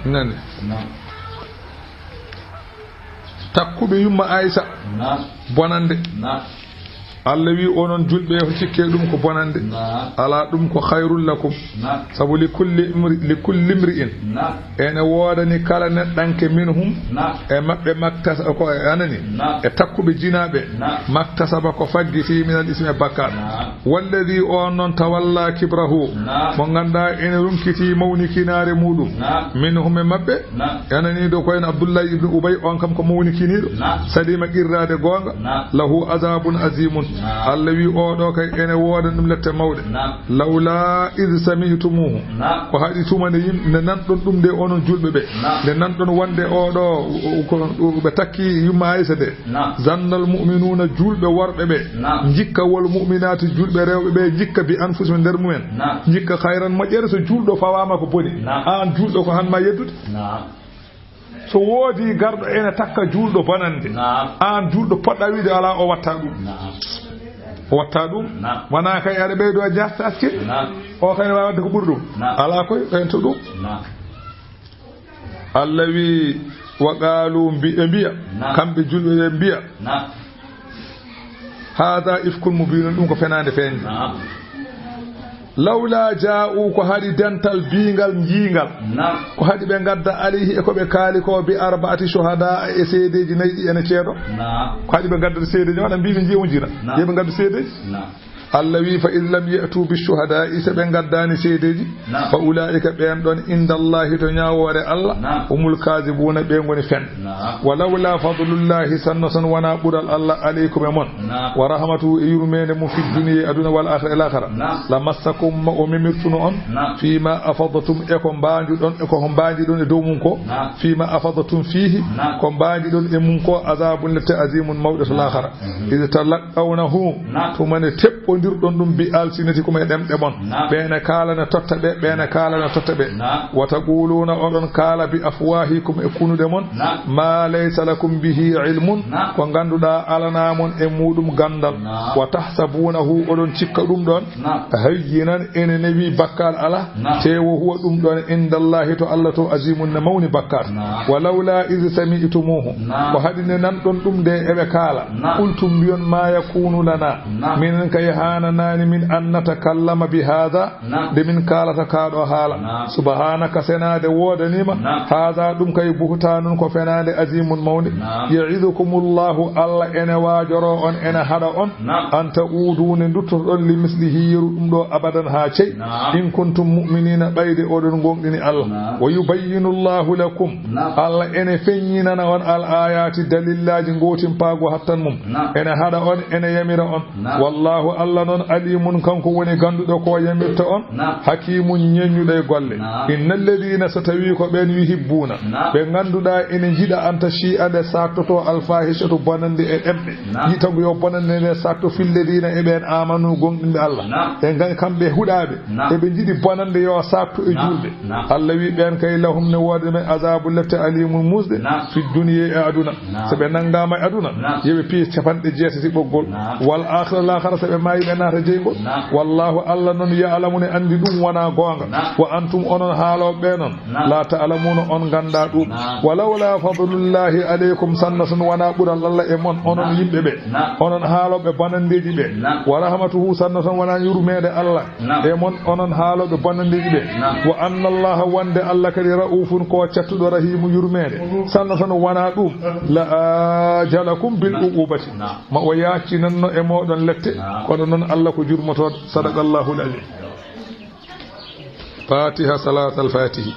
Nani? Na. Takkuɓe yumma Aysa. Na. Bonande. Na. Allah wi, onon julɓe, ko cikke ɗum ko bonande. Na. Ala, ɗum ko khayrul lakum. Na. Sabu li kulli imri-, li kulli imri'in. Na. Ene woodani kala neɗɗanke minhum. Na. E maɓɓe maktas-, ko e anani. Na. E takkuɓe jinaaɓe. Na. Maktasaba, ko faggiti minal ismi e bakkaat. Na. Walladhi, on noon, tawalla kibrahu. Na. Mo ngannduɗaa ene runkiti mawnikinaare muɗum. Na. Minhum, e maɓɓe. Na. Anani ɗo ko en Abdullahi ibn Ubay, on kam ko mawnikiniiɗo. Na. Salima qirraade goonga. Na. Lahu azabun azimun. Na. Allah wi, oɗo kay ene wooda ɗum lette mawɗe. Na. Lawla iz sami'tumuhu. Na. Ko haɗi tuma nde yim-, nde nanɗon ɗum nde onon julɓe ɓe. Na. Nde nanɗon wonde oɗo, o, o, ko, o, ɓe takki yumma Aysa de. Na. Zannal mu'minuna, julɓe worɓe ɓe. Na. Njikka wal mu'minati, julɓe rewɓe ɓe njikka bi anfusihim, nder mumen. Na. Njikka khayran, moƴƴere, so julɗo fawaama ko boni. Na. Aan julɗo ko han ma yeddude. Na. So woodi garɗo ene takka juulɗo bonande, naam, aan juulɗo poɗɗa wiide alaa, o watta ɗum. Naam. O watta ɗum. Naam. Wonaa kay aɗa ɓeydo a jaasta askiri. Naam. O kay ne waawi waɗde ko ɓuri ɗum. Naam. Alaa koy, ɓeynto ɗum. Naam. Allah wi, wa qaalu, mbi-, ɓe mbiya, naam, kamɓe juulɓe ɓe mbiya, naam. Haada ifkun mubiinun, ɗum ko fenaande feeñnde. Naam. Lawla jaa'u, ko haɗi dental biingal njiingal. Naam. Ko haɗi ɓe ngadda alayhi e ko ɓe kaali ko bi arba'ati shuhadaa e seedeeji nayi ɗi ene ceedo. Naam. Ko haɗi ɓe ngadda seedeeji, wona mbi ɓe njiya wonjina. Naam. Yo ɓe ngaddu seedeeji. Naam. Allah wi, fa in lam ya'tu bi shuhadaa'i, so ɓe ngaddaani seedeeji, naam, fa ulaa'ika, ɓeen ɗon, inda Allahi, to ñaawoore Allah, naam, humul kaadibuuna, ɓe ngoni fen. Naam. Wa lawla fadlullahi, sanno tan wonaa ɓural Allah, alaykum e mon, naam, wa rahmatuhu, e yurmeende mum, fi dunya, e aduna, wal aakhira, e laakhara, naam, la massakum, ma o memirtuno on, naam, fima afadtum, e ko mbaanjuɗon, e ko mbaanjiɗon e dow mum ko, naam, fima afadtum fihi, naam, ko mbaanjiɗon e mum ko, azabun, lette, azimun, mawɗe to laakhara. Mhm. Idh talaqawnahu, naam, tuma nde teɓɓondirɗon ɗum bi alsinatikum, e ɗemɗe mon. Naam. Ɓe ne kaalana totta ɓe, ɓe ne kaalana totta ɓe. Naam. Wa taquluuna, oɗon kaala bi afwahikum, e kunuɗe mon. Naam. Ma laysa lakum bihi ilmun, naam, ko ngannduɗaa alanaa mon e muɗum ganndal. Naam. Wa tahsabunahu, oɗon cikka ɗum ɗon, naam, hayyinan, ene newi, bakkal alaa. Naam. Te wo huwa, ɗum ɗon, inda Allahi, to Allah to, azimun, ne mawni bakkal. Naam. Wa lawla iz sami'tumuhu, naam, ko haɗi nde nanɗon ɗum nde eɓe kaala. Naam. Qultum, mbiyon, ma yakunu lana, naam, minen kay haananaani min an natakallama bi haada, naam, nde min kaalata kaa ɗo haala. Naam. Subhanaka, senaade woodaniima. Naam. Haada, ɗum kay, buhtaanun, ko fenaande, azimun, mawnde. Naam. Ya'idukumullahu, Allah ene waajoro on, ene haɗa on. Naam. An ta'uudu, nde nduttotoɗon, li mislihi, yeru ɗum ɗo, abadan, haa cey. Naam. In kuntum mu'miniina, ɓayde oɗon ngoonɗini Allah. Naam. Wa yubayyinu Allahu lakum. Naam. Allah ene feññinana on al aayaati, dalillaaji, ngootimpaagu hattan mum. Naam. Ene haɗa on, ene yamira on. Naam. Wallaahu, Allah Noon alimun, kanko woni gannduɗo ko yamirta on, Naam. Hakimun, ñeññuɗo e golle. Naam. Innal ladina, so tawi ko ɓeen, yuhibbuna, Naam. Ɓe ngannduɗaa ene njiɗa, an tashia, nde saattoto, alfahishatu, bonande e ɗemɗe. Naam. Yitango yo bonande nde saatto, fil ladina, e ɓeen, amanu, gomɗinɓe Allah. Naam. E ngan kamɓe huɗaaɓe, Naam. Eɓe njiɗi bonande yo saatto e Naam. Julɓe. Naam. Allah wi ɓeen kay, lahum, ne woodi men, azabu, lette, alimun, musde, Naam. Fi dunya, e aduna. Naam. So ɓe nanngaama e aduna, Naam. Yo ɓe piye capanɗe jeetati ɓoggol. Naam. Wal akhira, laakhara, so ɓe maayi, ɓe naata jeyngol. Naam. Wallahu, Allah noon, ya'lamu, ne anndi ɗum wonaa goonga. Naam. Wa antum, onon haalooɓe ɓe noon, Naam. La ta'lamuna, on nganndaa ɗum. Naam. Walawla fadlullahi alaykum, sanna tan wonaa ɓural Allah e mon, onon Naam. Yimɓe ɓe. Naam. Onon haalooɓe bonandeeji ɓe. Naam. Wa rahmatuhu, sanna tan wonaa yurmeende Allah. Naam. E mon, onon haalooɓe bonandeeji ɓe. Naam. Wa anna Allaha, wonde Allah kadi, ra'ufun, ko cattuɗo, rahimu, yurmeende. Sanna tan wonaa ɗum, la ajalakum bil Naam. Uqubati. Naam. Ma o yaaccinanno e mooɗon lette. Naam. Kono noon Allah ko jurmotooɗo. Sadaqallahu al-azim. Fatiha, salatul fatihi.